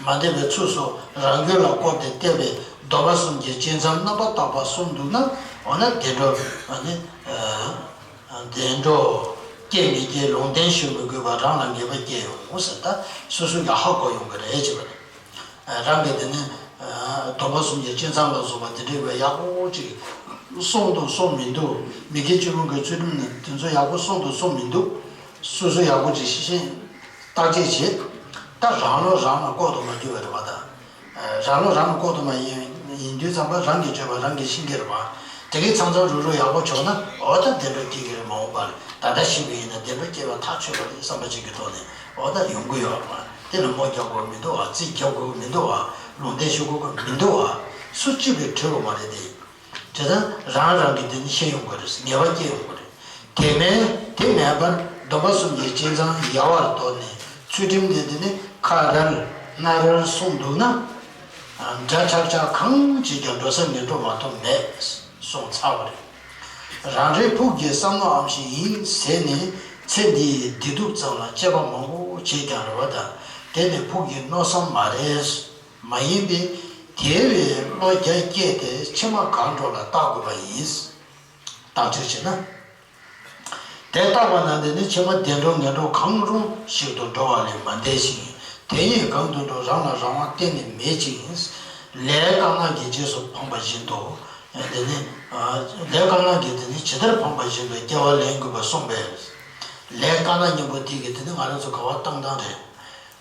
མ་འདས་པའི་ཚུལ་སོགས་རང་རྒྱུད་ལ་བསྐོར་ཏེ་བལྟས་པས་སྡོམ་པ་གསུམ་གྱི་སྤྱན་ཚང་རྣམ་པར་དག་པ་སོང་འདུག་ན། འོ་ན་བདེ་འགྲོ་ནི་བདེ་འགྲོ་སྐྱེ་མི་སྐྱེ་ལུང་བསྟན་ཞུ་མི་དགོས་པར་རང་ལ་ངེས་པ་སྐྱེ་ཡོང་ཟེར། ད་སོ་སོ་གིས་ཧ་གོ་ཡོང་གི་རེད་ཅེས་པ་རེད། རང་གིས་དེ་ནི་སྡོམ་པ་གསུམ་གྱི་སྤྱན་ཚང་ལ་སོགས་པ་དེ་འདྲའི་བའི་ཡག་པོ་ཅིག་སོང་འདུག་སོང་མི་འདུག་མི་དགེ་བཅུ་སྤོང་གི་ཚུལ་ཁྲིམས་ནི་དེ་ཚོ་ཡག་པོ་སོང་འདུག་སོང་མི་འདུག་སོ་སོ་ཡག་པོ་ཅིག་ཤེས་བཞིན་བརྟག་དཔྱད་བྱེད། ད་རང་བློ་རང་ལ་ལྐོག་ཏུ་མ་གྱུར་བ་རེད་པ། ད་རང་བློ་རང་ལ་ལྐོག་ཏུ་མ་ཡིན་ཡིན་དུས་ཙམ་པ་རང་གིས་བརྗོད་པ་རང་གིས་ཤེས་ཀྱི་རེད་པ། དེ་གའི་ཚང་ཚང་རུག་རུག་ཡག་པོ་བྱུང་ན། འོ་ད་བདེ་འགྲོ་སྐྱེ་གི་རེད། མ་འོངས་པར་ད་ལྟ་ཤི་བ་ཡིན་ན་བདེ་འགྲོ་སྐྱེ་བ་ཐག་ཆོད་པ་རེད་བསམ་པ་ཅིག་གི་ཐོག་ནས་འོ་ད་ཡོང་གི་ཡོད་པ། དེ་ལ་མོ་རྒྱག་དགོས་མི་འདུག་བ། རྩིས་རྒྱག་དགོས་མི་འདུག་བ། ལུང་བསྟན་ཞུ་དགོས་མི་འདུག་བ། སུ་གཅིག་གིས་གྲོལ་བ་མ་རེད་དེ། དེ་ལྟར་རང་རང་གིས་དེ་ནི་ཤེས་ཡོང་གི་རེད། ངེས་པ་སྐྱེ་ཡོང་གི་རེད། དེ་མིན་དེ་མེད་པར་སྡོམ་པ་གསུམ་གྱི་སྤྱན་ཚང་ཡལ་བར་དོར་ནས་ཚུལ་ཁྲིམས་དེ་དེ་ནི་ཁ་རལ་སྣ་རལ་སོང་འདུག་ན། འདྲ་ཆགས་ཆགས་གང་བྱེད་ཀྱང་འགྲོ་ས་ངན་འགྲོ་མ་གཏོགས་མེད་སོང་ཚར་བ་རེད། རང་རེའི་ཕུགས་ཀྱི་བསམ་མནོའམ་ཞིག་ཡིན་ཟེར་ནས་ཚེ་འདིའི་བདེ་སྡུག་ཙམ་ལ་དཔྱད་པ་མང་པོ་བྱས་ཀྱང་རེད་པ། ད་དེ་ནི་ཕུགས་ཀྱི་མནོ་བསམ་མ་རེད། མ་ཡིན་པས་དེ་བས་བློ་རྒྱ་བསྐྱེད་དེ་ཕྱི་མ་གང་འགྲོ་ལ་བརྟག་དགོས་པ་ཡིན། བརྟག་དཔྱད་བྱས་ན། དེ་བརྟག་པ་ན་དེ་ནི་ཕྱི་མ་བདེ་འགྲོ་ངན་འགྲོ་གང་རུང་ཞིག་ཏུ་འགྲོ་བ་ལས་མ་འདས་ཤིང་། དེ་ཡིས་གང་དུ་འགྲོ་རང་ལ་རང་དབང་གཏན་ནས་མེད་ཅིང་། ལས་དཀར་ནག་གི་རྗེས་སུ་འཕངས་པ་བཞིན་དུ། དེ་ནི། ལས་དཀར་ནག་གིས་དེ་ནི་ཇི་ལྟར་འཕངས་པ་བཞིན་དུ་སྐྱེ་བ་ལེན་དགོས་པར་གསུངས་པས། ལས་དཀར་ནག་གཉིས་པོ་དེ་གིས་དེ་ནི་ང་རང་ཚོ་ག་བ་བཏང་སྟངས་རེད།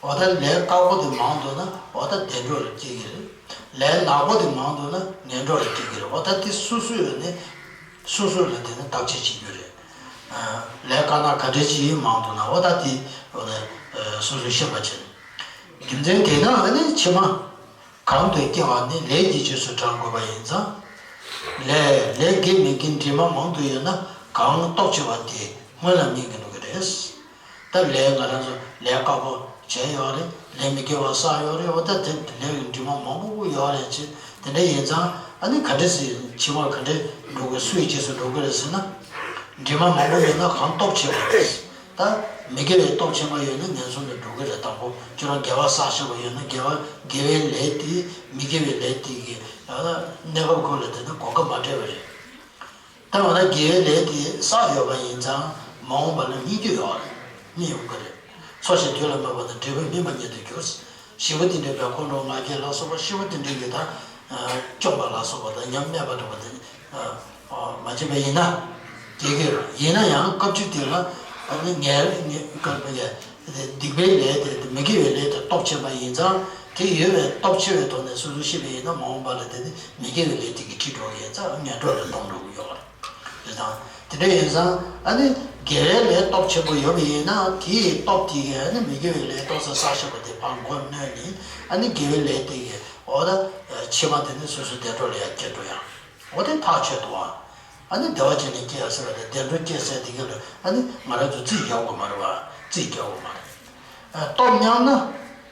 འོ་ད་ལས་དཀར་པོ་དེ་མང་འདུག་ན་འོ་ད་བདེ་འགྲོ་ལ་སྐྱེ་གི་རེད། ལས་ནག་པོ་དེ་མང་འདུག་ན་ངན་འགྲོ་ལ་སྐྱེ་གི་རེད། འོ་ད་དེ་སོ་སོ་ཡོད་ནས་སོ་སོ་ལ་དེ་ནི་བརྟག་དཔྱད་བྱེད་རྒྱུ་རེད། ལས་དཀར་ནག་ག་འདྲ་ཅིག་མང་འདུག་ན་འོ་ད་དེ་འོ་ད་སོ་སོས་ཤེས་པ་བྱེད། རྒྱུ་མཚན་དེས་ན་ཨ་ནི་ཕྱི་མ་གང་དུ་སྐྱེ་བ་ནི་ལས་ཀྱི་རྗེས་སུ་འབྲང་དགོས་པ་ཡིན་ཙང་། ལས་ལས་དགེ་མི་དགེ་དྲི་མ་མང་དུ་ཡོད་ན་གང་རྟོགས་ཆེ་བ་དེ་སྔོན་ལ་སྨིན་གྱི་འདུག་གི་རེད། ད་ལས་ང་རང་ཚོ་ལས་དཀར་པོ་བྱས་ཡོད་རེད། ལས་མི་དགེ་བ་བསགས་ཡོད་རེད། འོ་ད་དེ་ལས་ཀྱི་དྲི་མ་མང་པོ་ཡོད་རེད་ཅེས། དེ་འདྲ་ཡིན་ཙང་ཨ་ནི་ག་འདྲ་སེ་ཕྱི་མར་ག་འདྲ་འགྲོ་དགོས། སུའི་རྗེས་སུ་འགྲོ་དགོས་རེད་ཟེར་ན། དྲི་མ་མང་པོ་ཡོད་ན་གང་སྟོབས་ཆེ་བ་རེད། ད་མི་དགེ་བའི་སྟོབས་ཆེན་པོ་ཡོད་ན་ངན་སོང་དུ་འགྲོ་གི་རེད། དང་པོ་ཁྱོད་རང་དགེ་བ་བསགས་ཤེས་པ་ཡོད་ན་དགེ་བ་དགེ་བའི་ལས་དེ་མི་དགེ་བའི་ལས་དེ་གི་གནས་སྐབས་ཁོ་ལ་དེ་ནི་གོ་སྐབས་མ་སྤྲད་པ་རེད། ད་འོ་ན་དགེ་བའི་ལས་དེ་བསགས་ཡོད་པ་ཡིན་ཙང་མ་འོངས་པ་ལ་སྨིན་རྒྱུ་ཡོད་རེད། སྨིན་ཡོང་གི་རེད། འཚོ་ཞིང་དུས་ལ་སྨོད་པ་དང་འབྲས་བུ་སྨིན་པ་ཉིད་དུ་འགྱུར། ཞི་བ་དེ་འདྲའི་བའི་འཁོར་ལོ་ང་རྒྱལ་ལ་སོགས་པ་ཞི་བ་དེ་འདྲའི་གི་ད་བཅོམ་པ་ལ་སོགས་པ་དང་ཉམས་སྨད་པ་འགྲོ་བ་དེ་མ་བྱས་པ་ཡིན་ན་དགེ་གི་རེད། ཡིན་ན་ཡང་སྐབས་གཅིག་དེ་ལ་ངན་སྡིག་པའི་ལས་དེ་མི་དགེ་བའི་ལས་དེ་སྟོབས་ཆེན་པ་ཡིན་ཙང་། དེ་ཡོད་པའི་སྟོབས་ཆེ་བའི་ཐོག་ནས་སོ་སོ་ཤེས་པ་ཡིན་ན་མ་འོངས་པ་ལ་དེ་ནི་མི་དགེ་བའི་ལས་དེ་གིས་ཁྲིད་འགྲོ་གི་ཡིན་ཙང་ངན་འགྲོ་ལ་ལྟུང་འགྲོ་གི་ཡོད་རེད། དེ་དང་དེ་འདྲ་ཡིན་ཙང་ཨ་ནི་དགེ་བའི་ལས་སྟོབས་ཆེན་པོ་ཡོད་པ་ཡིན་ན་དེའི་སྟོབས་དེ་གིས་ཨ་ནི་མི་དགེ་བའི་ལས་ཏོག་ཙམ་བསགས་ཤེས་པ་དེ་ཕར་མགོ་གནོན་ནས་ཨ་ནི་དགེ་བའི་ལས་དེ་གིས་འོ་ད་ཕྱི་མ་དེ་ནི་སོ་སོའི་བདེ་འགྲོ་ལ་ཡང་སྐྱེལ་འགྲོ་ཡ། འོ་དེ་ཐག་ཆོད་འདུག་ཨ། ཨ་ནི་བདེ་བ་ཅན་ལ་སྐྱེ་ཡ་ཟེར་བ་དེ་བདེ་འགྲོ་སྐྱེ་ཟེར་དེ་ག་ལ་ཨ་ནི་ང་རང་ཚོ་རྩིས་རྒྱག་དགོས་མ་རེད་བ། རྩིས་རྒྱག་དགོས་མ་རེད། སྟོབས་མཉམ་ན་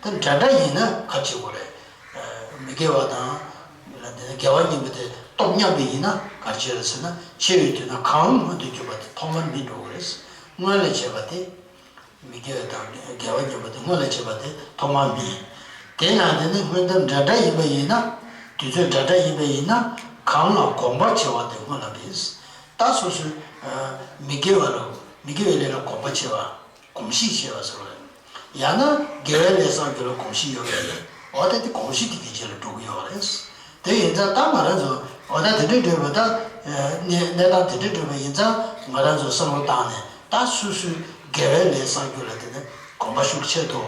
དེ་འདྲ་འདྲ་ཡིན་ན་ག་བྱེད་དགོས་རེད། མི་དགེ་བ་དང་ དེ་ནས་དགེ་བ་གཉིས་པོ་དེ་སྟོབས་མཉམ་པ་ཡིན་ན་ག་རེ་བྱེད་རེད་ཟེར་ན། འཆི་བའི་དུས་ན་གང་སྔོན་དུ་གྱུར་པ་དེ་ཐོག་མར་མི་འགྲོ་གི་རེད། སྔོན་ལ་བྱས་པ་དེ། མི་དགེ་བ་དང་དགེ་བ་གཉིས་པོ་དེ་སྔོན་ལ་བྱས་པ་དེ་ཐོག་མར་མི། དེ་ཡང་དེ་ནི་སྔོན་དུས་འདྲ་འདྲ་ཡིན་པ་ཡིན་ན། དུས་ཚོད་འདྲ་འདྲ་ཡིན་པ་ཡིན་ན། གང་ལ་གོམས་པ་ཆེ་བ་དེ་སྔོན་ལ་མི། ད་སོ་སོའི་མི་དགེ་བ་ལ་མི་དགེ་བའི་ལས་ལ་གོམས་པ་ཆེ་བ། གོམས་གཤིས་ཆེ་བ་ཟེར་བ་རེད། ཡང་ན་དགེ་བའི་ལས་བསགས་རྒྱུ་ལ་གོམས་གཤིས་ཡོད་པ་ཡིན་ན། འོ་ད་དེ་གོམས་གཤིས་དེ་གི་རྗེས་ལ་འགྲོ་གི་ཡོད་རེད། དེ་ཡིན་ཙང་ད་ང་རང་ཚོ་འོ་ད་དེ་འདྲའི་འགྲོས་པ་ད། གནས་གནས་སྟངས་དེ་འདྲའི་འགྲོས་པ་ཡིན་ཙང་ང་རང་ཚོ་བསམ་བློ་བཏང་ནས་ད་སོ་སོའི་དགེ་བའི་ལས་བསགས་རྒྱུ་ལ་དེ་ནས་གོམས་པ་ཤུགས་ཆེ་ཏོ།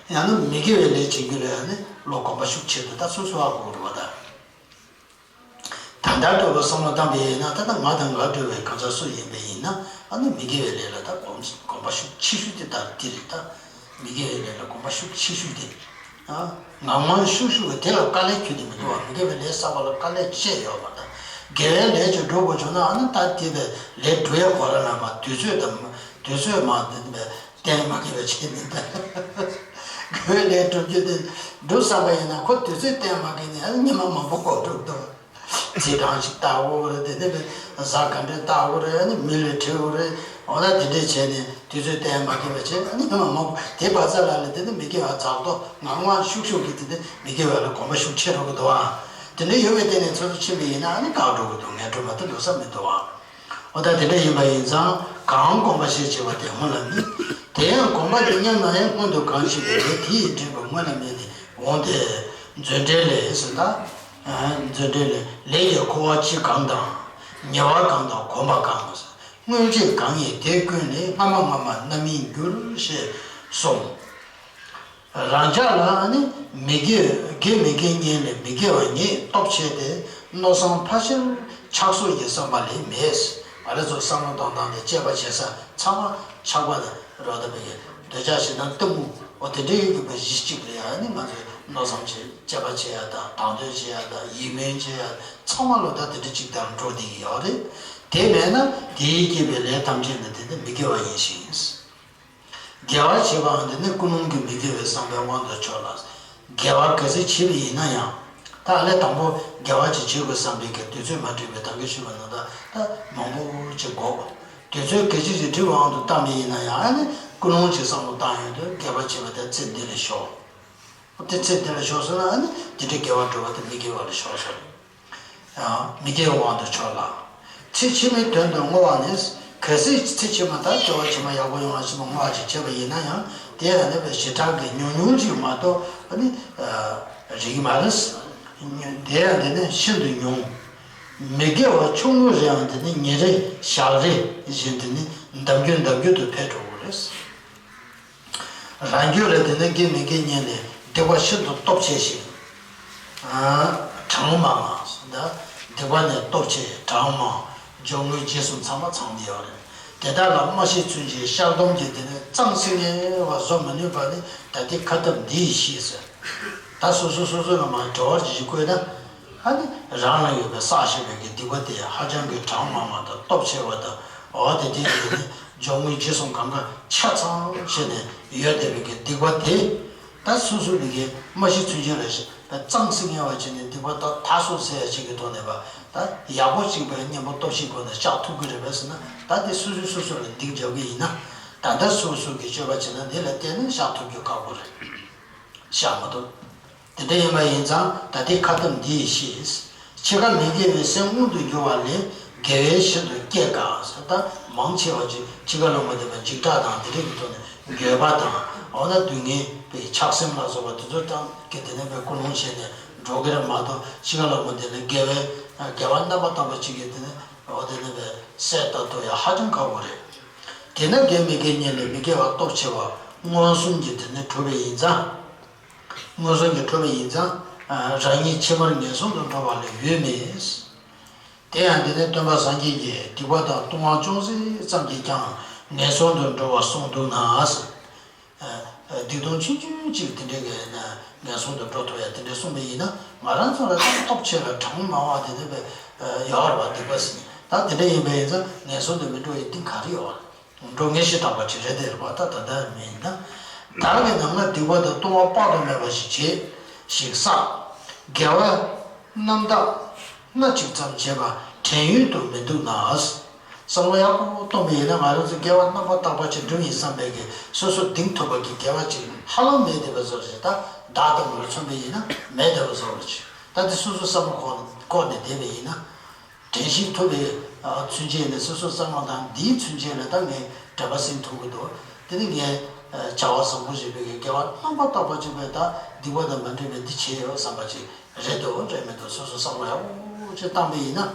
ཡང་ན་མི་དགེ་བའི་ལས་བྱེད་རྒྱུ་ལ་ཡང་ནི་བློ་གོམས་པ་ཤུགས་ཆེ་ཏོ། ད་སོ་སོ་ཨ་གོ་རུ་བ་ད། ད་ལྟ་འགྲོ་བའི་བསམ་བློ་བཏང་པས་ན། ད་ལྟ་ང་དང་ང་འགྲོ་བའི་གང་ཟག་སུ་ཡིན་པ་ཡིན་ན། ཨ་ནི་མི་དགེ་བའི་ལས་ལ་ད་གོམས་གོམས་པ་ཤུགས་ཆེ་ཤོས་དེ་ད་འདི་རེད། ད་མི་དགེ་བའི་ལས་ལ་གོམས་པ་ཤུགས་ཆེ་ཤོས་དེ། ཨ་ངང་མང་ཤུགས་ཤུགས་ཀྱིས་དེ་ལ་དཀའ་ལས་ཁྱོན་ནས་མི་འདུག་བ། མི་དགེ་བའི་ལས་བསགས་པ་ལ་དཀའ་ལས་བཅས་ཡོད་པ་དང་། དགེ་བའི་ལས་ཀྱི་འགྲོ་དགོས་བྱུང་ན། ཨ་ནི་ད་དེ་བའི་ལས་འགྲོ་ཡ་གོ་ར་ལ་མ་དུས་ཚོད་དང་དུས་ཚོད་མ་དེ་བའི་གཏན་མ་འཁེལ་བའི་ཆེད་ནི་ད། དགེ་བའི་ལས་སྒྲུབ་རྒྱུ་དེ་སྒྲུབ་བསམ་པ་ཡིན་ན་ཁོ་དུས་ཚོད་གཏན་མ་འཁེལ་ནས་ཨ་ནི་ཉི་མ་མང་པོ་འགོར་འགྲོ་གི་འདུག། རྩིས་གྲངས་ཤིག་བལྟ་དགོས་རེད། དེ་ནས་གཟའ་ག་འདྲ་བལྟ་དགོས་རེད། ཨ་ནི་མི་ལ་དྲི་དགོས་རེད། འོ་ན་དེ་འདྲས་བྱས་ནས་དུས་ཚོད་གཏན་མ་འཁེལ་བ་བྱས། ཨ་ནི་ཉི་མ་མང་པོ་དེ་བར་མཚམས་ལ་ལ་དེ་ནི་མི་དགེ་བ་རྫོགས་ཏོ་ངང་མང་ཤུགས་ཤུགས་ཀྱིས་དེ་ནི་མི་དགེ་བ་ལ་གོམས་པ་ཤུགས་ཆེ་འགྲོ་གི་འདུག་ཨ། དེ་འདྲ་ཡོད་པའི་སྟེང་ནས་ཚོད་ཚོད་ཕྱིན་པ་ཡིན་ན་ཨ་ནི་བཀག་འགྲོ་གི་འདུག། ངལ་འགྲོ་མ་ཐུབ་འགྲོ་ས་མི་འདུག་ཨ། འོ་ད་དེ་འདྲ་ཡིན་པ་ཡིན་ཙང་གང་གོམས་པ་ཤས་ཆེ་བ་དེ་སྔོན་ལ་མི། དེ་ཡང་གོམས་པ་དེ་མཉམ་ན་ཡང་སྔོན་དུ་གང་བྱེད་པའི་ལས་དེ་ཡིས་འདྲེན་པ་སྔོན་ལ་མི་ནི་འོང་སྟེ། མཛོད་འགྲེལ་ལས་ཟེར་ད། མཛོད་འགྲེལ་ལས་ལས་ཀྱི་འཁོར་བ་སྤྱི་གང་དང་། ཉེ་བ་གང་དང་གོམས་པ་གང་ཟེར། སྔོན་ཆད་གང་ཡིན་དེ་ཀུན་ལས། སྔ་མ་སྔ་མ་རྣམ་སྨིན་འགྱུར་ཞེས་གསུངས། རང་ཅག་ལ་ནི་མི་དགེ་དགེ་མི་དགེ་གཉིས་ལས་མི་དགེ་བ་ཉིད་སྟོབས་ཆེ་སྟེ། མནོ་བསམ་ཕལ་ཆེར་ཆགས་སོགས་ཀྱི་བསམ་པ་ལས་མེད། ང་རང་ཚོ་བསམ་བློ་གཏོང་སྟངས་དང་དཔྱད་པ་བྱེད་ས་ཚང་མ་ཆགས་པ་དང་རོ་ད་བའི་འདོད་ཆགས་ཞེ་སྡང་གཏི་མུག་འོ་དེ་འདྲའི་གི་བ་གཞི་གཅིག་ལ་ཡང་ནི་ང་ཚོས་མནོ་བསམ་བྱེད་དཔྱད་པ་བྱེད་ཡ་དང་དང་དོད་བྱེད་ཡ་དང་ཡིད་སྨོན་བྱེད་ཡ་ཚང་མ་ལོ་ད་དེ་འདྲ་གཅིག་ལྟར་འགྲོ་བསྡད་ཀྱི་ཡོད་རེད། དེ་མེད་ན་དེའི་སྐྱེས་པའི་ལས་ཐམས་ཅད་ནི་དེ་ནི་མི་དགེ་བ་ཡིན་ཞིང་། དགེ་བ་བྱེད་པའང་དེ་ནི་ཀུན་སློང་གི་མི་དགེ་བའི་བསམ་པའི་དབང་དུ་ཆོག་ལ། དགེ་བ་གལ་སྲིད་བྱེད་པ་ཡིན་ན་ཡང་། ད་ཨ་ལས་དང་པོ་དགེ་བ་ཅིག་བྱེད་དགོས་བསམ་པའི་གི་དུས་ཚོད་མ་བསྒྲིགས་པའི་ད་གིན་ཞུས་པ་ནང་ལྟར་ད་མང་པོ་ཅིག་འགོར། དུས་ཚོད་གལ་ཆེ་ཞིག་བསྒྲིགས་པའང་དུ་བཏང་པ་ཡིན་ན་ཡང་། ཨ་ནི་ཀུན་སློང་ཅིག་བསམ་བློ་བཏང་ཡོང་དུས་དགེ་བ་བྱེད་པ་དེ་ཚེ་འདི་ལ་ཞོག། དེ་ཚེ་འདི་ལ་ཞོག་སོང་ན། ཨ་ནི་དེ་འདྲའི་དགེ་བ་འགྲོ་བ་དེ་མི་དགེ་བ་ལ་ཞོག་སོང་། མི་དགེ་བའི་དབང་དུ་ཆོག་ལ། ཚེ་ཕྱི་མའི་དོན་དུ་བསྔོ་བ་ནི། གལ་སྲིད་ཚེ་ཕྱི་མ་དང་སྐྱེ་བ་ཕྱི་མ་ཡག་པོ་ཡོང་བ་ཕྱི་མ་བསྔོ་བ་ཅིག་བྱས་པ་ཡིན་ན་ཡང་། དེ་ཡང་ནི་བའི་ཞེ་དྲག་གི་ཉུང་ཉུང་ཅིག་མ་གཏོགས་ཨ་ནི་རིགས་མ་རེད། དེ་ཡང་དེ་ནི་ཤིན་ཏུ་ཉུང་། མི་དགེ་བ་ཆུང་ངུ་རེའང་དེ་ནི་ཉིན་རེ་ཞག་རེ་བཞིན་དེ་ནི་འདམ་རྒྱུན་འདམ་རྒྱུན་དུ་འཕེལ་འགྲོ་གི་རེད། རང་རྒྱུད་ལ་དེ་ནི་དགེ་མི་དགེ་གཉིས་ནི་སྡིག་པ་ཤིན་ཏུ་སྟོབས་ཆེ་ཞིང་། གྲངས་མང་ང་། སྡིག་པ་ནི་སྟོབས་ཆེ་གྲངས་མང་། སྦྱོར་དངོས་རྗེས་གསུམ་ཚང་མ་ཚང་སྟེ་ཡོད་རེད། དེ་དག་ལ་སྨྲ་ཤེས་ཚུལ་གྱིས་བཤགས་སྡོམ་གྱིས་དེ་ནི་གཙང་སིང་ངེ་བ་བཟོ་མི་ནུས་པ་ནི་ད་ལྟའི་ཁ་ཐབས་འདི་ཡིས་ཤེས་ཟེར། ད་སོ་སོ་སོ་སོ་ལ་མ་གྲོལ་བར་ཅིག་བཀོད་ན། ཨ་ནི་རང་ལ་ཡོད་པའི་བསགས་བཞག་པའི་གི་སྡིག་པ་དེ་ཧ་ཅང་གི་གྲངས་མང་བ་དང་སྟོབས་ཆེ་བ་དང་། འོ་དེ་དེ་ཡིན་ནི་སྦྱོར་དངོས་རྗེས་གསུམ་གང་ག་ཆ་ཚང་བྱས་ནས་ཡོད་བསྡད་པའི་གི་སྡིག་པ་དེ། ད་སོ་སོ་ལ་གི་སྨྲ་ཤེས་ཚུལ་གྱིས་ལ་ཞིག་གཙང་སིང་ངེ་བ་བྱས་ནས་སྡིག་པ་དག་དག་སོང་ཟེར་ཡ་ཅིག་གི་ཐོག་ནས་པ། ད་ཡག་པོ་ཅིག་པའི་གཉེན་པོ་སྟོབས་ཤིག་སྒོ་ནས་བཤགས་ཐུབ་ཀྱི་རེད་པས་ཟེར་ན། ད་དེ་སོ་སོས་སོ་སོ་ལ་སྡིག་འཇོག་གི་ཡིན་ན། ད་ལྟ་སོ་སོ་གི་སྤྱོད་པ་བྱས་ན་འདི་ལ་བརྟེན་ནས་བཤགས་ཐུབ་རྒྱུ་ཁག་པོ་རེད། བཤགས་མ་ཐུབ། དེ་འདྲ་ཡིན་པ་ཡིན་ཙང་ད་ལྟའི་ཁ་ཐུམ་འདི་ཡིས་ཤེས། འཆི་ཁ་མི་དགེ་བའི་སེམས་མངོན་དུ་གྱུར་པ་ལས་དགེ་བའི་ཞིང་དུ་སྐྱེ་དཀའ་ཟེར། ད་མང་ཆེ་བ་ཅིག་འཆི་ཁ་ལ་མ་བསྡད་པ་འཇིགས་སྐྲག་དང་དེ་འདྲ་གི་ཐོག་ནས་འགྱོད་པ་དང་། འོ་ན་སྡུག་བསྔལ་བའི་ཆགས་སེམས་ལ་སོགས་པ་དེ་ཚོ་ཏང་གི་དེ་ནས་པའི་ཀུན་སློང་བྱས་ནས་འགྲོ་གི་རེད་མ་གཏོགས། འཆི་ཁ་ལ་མ་བསྡད་ན་དགེ་བའི་དགེ་བ་རྣམ་པར་དག་པ་ཅིག་གི་དེ་ནས་འོ་དེ་ནས་པའི་སྲས་ལྟ་ཐུབ་ཡ་ཧ་ཅང་ཁག་པོ་རེད། དེས་ན་དགེ་མི་དགེ་གཉིས་ལས་མི་དགེ་བ་སྟོབས་ཆེ་བ་མངོན་སུམ་གྱིས་དེ་ནས་གྲུབ་པ་ཡིན་ཙང་། མངོན་སུམ་གྱིས་གྲུབ་པ་ཡིན་ཙང་། རང་ཉིད་ཕྱི་མར་ངན་སོང་དུ་འགྲོ་བ་ལས་འོས་མེད། དེ་ཡང་འདི་ནི་སྟོན་པ་སངས་རྒྱས་ཀྱིས་སྡིག་པ་དང་ལྟུང་བ་ཅུང་ཟད་ཙམ་གྱིས་ཀྱང་ངན་སོང་དུ་འགྲོ་བར་གསུངས་འདུག་ན། སྡིག་ལྟུང་ཆུང་ཆུང་གཅིག་དེ་འདྲའི་གི་ན་ངན་སོང་དུ་འགྲོ་ཐུབ་ཡ་དེ་འདྲ་གསུངས་པ་ཡིན་ན། ང་རང་ཚོ་ལ་ད་སྟོབས་ཆེ་ལ་གྲངས་མང་བ་དེ་འདྲ་བས་ཡོད་རེད་པ། སྡིག་པ་ཟེར་ནས་ད་དེ་འདྲ་ཡིན་པ་ཡིན་ཙང་ངན་སོང་དུ་མི་འགྲོ་བའི་གཏིང་ག་རེ་ཡོད་རེད། འགྲོ་ངེས་ཤེས་དག་པ་ཅིག་རེད་དེ་རེད་པ། ད་ད་ལྟ་མིན་ན། བདག་གི་ནང་ན་སྡིག་པ་དང་ལྟུང་བ་དཔག་ཏུ་མེད་པ་ཞིག་བྱེད་ཞིག་བསགས། དགེ་བ་ རྣམ་དག་སྣ་གཅིག་ཙམ་བྱས་པ་དྲན་ཡུལ་དུ་མི་འདུག་ན། བསམ་བློ་ཡག་པོ་གཏོང་བ་ཡིན་ན། ང་རང་ཚོ་དགེ་བ་རྣམ་པར་དག་པ་ཅིག་སྒྲུབ་ཡིན་བསམ་པའི་གི་སོ་སོ་གདེང་ཐོབ་པ་གི་དགེ་བ་ཅིག་ཧ་ལམ་མེད་བསྡད་པ་བཟོ་འདྲ་ཞིག་ད་བདག་ལྟ་བུར་མཚོན་པ་ཡིན་ན་མེད་བསྡད་པ་བཟོ་འདྲ་ཅིག་ད་དེ་སོ་སོ་བསམ་བློ་ཁོག་ནས་བཀོད་ནས་བསྡད་པ་ཡིན་ན། དྲན་ཤེས་ཐུབ་པའི་ཚུན་ཆད་ནས་སོ་སོ་བསམ་བློ་བཏང་། འདིའི་ཚུན་ཆད་ལ་ད་ངས་འགྲེལ་པ་ཟིན་ཐུབ་ཀྱི་འདུག་དེ་ནི་ངས་བྱ་བ་བཟང་པོ་ཞིག་བྱེད་པའི་དགེ་བ་རྣམ་པར་དག་པ་ཅིག་བྱས། ད་སྡིག་པ་དང་མ་འདྲེས་པའི་འདི་བྱས་ཡོད་བསམ་པ་ཅིག་རེད་འདུག་རེད་མི་འདུག་སོ་སོ་བསམ་བློ་ཡག་པོ་ཅིག་བཏང་པ་ཡིན་ན། བྱས་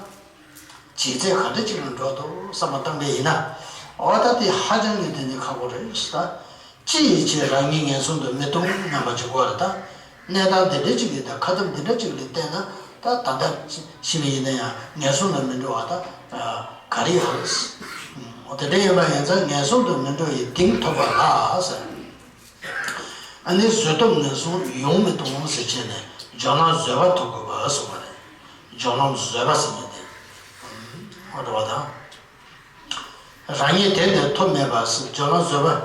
ཚད་ག་འདྲ་ཅིག་ལ་འགྲོ་འདུག་བསམ་བློ་བཏང་པ་ཡིན་ན། འོ་ད་དེ་ཧ་ཅང་གི་དེ་ནི་ཁག་པོ་རེད་ད། ཅི་ཡི་ཕྱིར་རང་ཉིད་ངན་སོང་དུ་མི་ལྟུང་སྙམ་པ་ཅིག་དགོས་རེད་ད། གནས་སྟངས་འདི་འདྲ་ཅིག་གི་ད་ཁ་ཐུབ་འདི་འདྲ་ཅིག་ལ་བལྟས་ན། ད་ད་ལྟ་ཤི་བ་ཡིན་ན་ཡང་ངན་སོང་ལ་མི་འགྲོ་བ་ད་ག་རེ་ཡོད་རེད། འོ་དེ་འདྲ་ཡིན་པ་ཡིན་ཙང་ངན་སོང་དུ་མི་འགྲོ་བའི་གདེང་ཐོབ་པ་ལ་ཟེར། ཨ་ནི་བཟོད་ཐོབ་ངན་སོང་ཡོང་མི་གཏོང་ཟེར་བྱས་ནས་སྦྱོར་ལམ་བཟོད་པ་ཐོབ་དགོས་པ་གསུངས་པ་རེད། སྦྱོར་ལམ་བཟོད་པ་ཟེར་མཁན་དེ། འོ་འདྲ་བ་དང་། རང་ཉིད་དེ་ནས་ཐོབ་མེད་པ་སྦྱོར་ལམ་བཟོད་པ།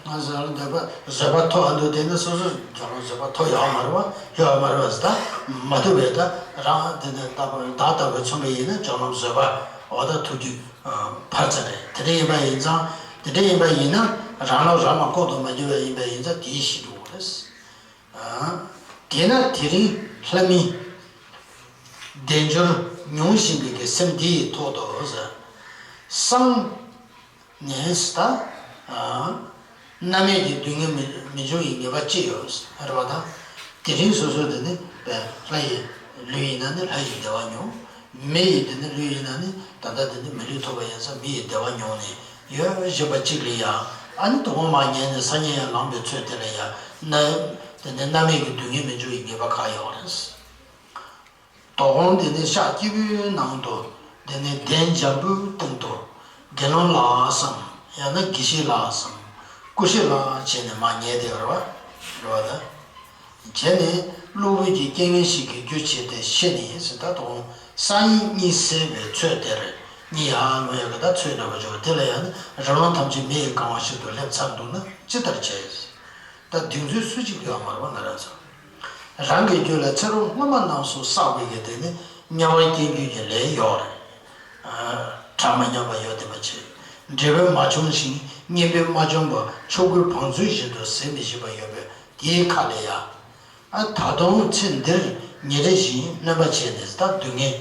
ང་བཟོད་ལམ་བཟོད་པ་བཟོད་པ་ཐོབ་ཨ་འདུག་དེ་ནི་སོ་སོ་སྦྱོར་ལམ་བཟོད་པ་ཐོབ་ཡོད་མ་རེད་བ། ཡོད་མ་རེད་བ་ཟེར་ད། མ་ཐུབ་པས་ད་རང་དེ་ནས་ལྟ་བུ་བདག་ལྟ་བུ་མཚོན་པ་ཡིན་ན་སྦྱོར་ལམ་བཟོད་པ་འོ་ད་ཐུགས་རྒྱུད་ཕར་ཚད་རེད། དེ་འདྲ་ཡིན་པ་ཡིན་ཙང་། དེ་འདྲ་ཡིན་པ་ཡིན་ན་རང་ལ་རང་ལ་ལྐོག་ཏུ་མ་གྱུར་བ་ཡིན་པ་ཡིན་ཙང་དེའི་ཤེས་འགྲོ་དགོས་རེད། དེས་ན་དེ་རིང་ལྷ་མིན་བདེ་འབྱོར་མྱོང་བཞིན་པའི་གི་སེམས་འདི་ཡི་ཐོག་ཏུ་ཟེར། སང་ནས་ད་རྣམ་སྨིན་གྱི་སྡུག་བསྔལ་མི་མི་འབྱུང་བའི་ངེས་པ་ཅི་ཡོད་རེད་བ་དང་། དེ་རིང་སོ་སོ་དེ་ནི་ལྷ་ཡི་ལུས་ཡིན་ན་ནི་ལྷ་ཡི་བདེ་བ་མྱོང་། མི་ཡི་དེ་ནི་ལུས་ཡིན་ན་ནི་ད་ལྟ་དེ་ནི་མི་ལུས་ཐོབ་པ་ཡིན་ཙང་མི་ཡི་བདེ་བ་མྱོང་ནས་ཡོད་བཞིན་པ་གཅིག་ལ་ཡང་། ཨ་ནི་དོ་དགོང་མར་ཉལ་ནས་སང་ཉིན་ཡང་ལངས་པའི་ཚོད་དེ་ལ་ཡང་ན། དེ་ནི་རྣམ་སྨིན་གྱི་སྡུག་བསྔལ་མི་འབྱུང་བའི་ངེས་པ་ག་ཡོད་རེད། དོ་དགོང་དེ་ནི་ཤག་སྐྱིད་པོའི་ནང་དུ་དེ་ནི་གདན་འཇམ་པོའི་སྟེང་དུ་དགེ་སློང་ལགས་སམ། ཡང་ན་དགེ་བཤེས་ལགས་སམ། སྐུ་གཤེགས་ལགས་བྱས་ནས་མར་ཉལ་བསྡད་ཡོད་རེད་བ། རེད་བ་ད། བྱས་ནས་གློ་བུར་གྱི་རྐྱེན་ངན་ཞིག་གིས་རྒྱུ་བྱས་ཏེ་ཤི་ནས་ཟེར། ད་དོ་དགོང་སང་ཉིན་གཉིད་སད་པའི་ཚོད་དེར་གཉིད་ཡར་ལོག་ཡག་གི་ད་ཚོད་འདྲ་པོ་བྱུང་བ་དེ་ལ་ཡང་ནི་རི་ལུང་ཐམས་ཅད་མེ་ཡིས་གང་བ་ཞིག་ཏུ་སླེབས་ཚར་འདུག་ན་ཅི་ལྟར་བྱེད། ད་གདེང་ཚོད་སུ་གཅིག་ཡོད་མ་རེད་བ་ང་རང་ཚོ། རང་གི་རྒྱུད་ལ་ཚེ་རབས་སྔོན་མ་རྣམས་སུ་བསགས་པའི་གི་དེ་ནི་དམྱལ་བར་སྐྱེ་རྒྱུ་གི་ལས་ཡོད་རེད། གྲངས་མ་ཉམས་པ་ཡོད་བསྡད་པ་བྱས། འབྲས་བུ་མ་བྱུང་ཞིང་གཉེན་པོས་མ་བྱུང་བར་ཆོས་སྐུའི་བང་མཛོད་བཞིན་དུ་ཟད་མི་ཤེས་པ་ཡོད་པས་དེའི་ཁ་ལས་ཡ། ཨ་ད་དུང་ཚེ་འདིར་ཉིན་རེ་བཞིན་སྣོན་པ་བྱས་ནས་ད་སྡུག་བསྔལ་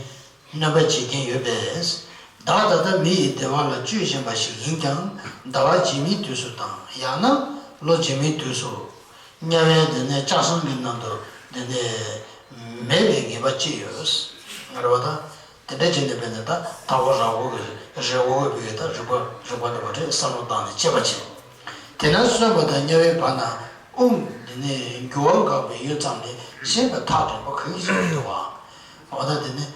སྣོན་པ་བྱེད་ཀྱིན་ཡོད་པས། བདག་ད་ལྟ་མི་ཡི་བདེ་བ་ལ་སྤྱོད་བཞིན་པ་ཞིག་ཡིན་ཀྱང་ཟླ་བ་རྗེས་མའི་དུས་སུ་དང་ཡང་ན་ལོ་རྗེས་མའི་དུས་སུ། དམྱལ་བའི་དེ་ནས་ལྕགས་ཟམ་གྱི་ནང་དུ་དེ་ནས་མེད་པའི་ངེས་པ་ཅི་ཡོད། རེད་བ་ད། དེ་འདྲ་བྱས་ནས་བས་ནས་ད་ད་གོ་ར་གོ་གི་རེ་བོ་བའི་ད་རིག་པ་རིག་པ་འདྲ་བ་རེད་བསམ་བློ་བཏང་ནས་དཔྱད་པ་བྱས། དེས་ན་གསོན་པ་དང་དམྱལ་བའི་བར་ན་དབུགས་འདི་ནས་རྒྱུ་བ་འགག་པའི་ཡུལ་ཙམ་ལས་གཞན་པའི་ཐག་རིང་པོ་ག་གི་ཞིག་མི་འདུག་བ། འོ་ད་དེ་ནི།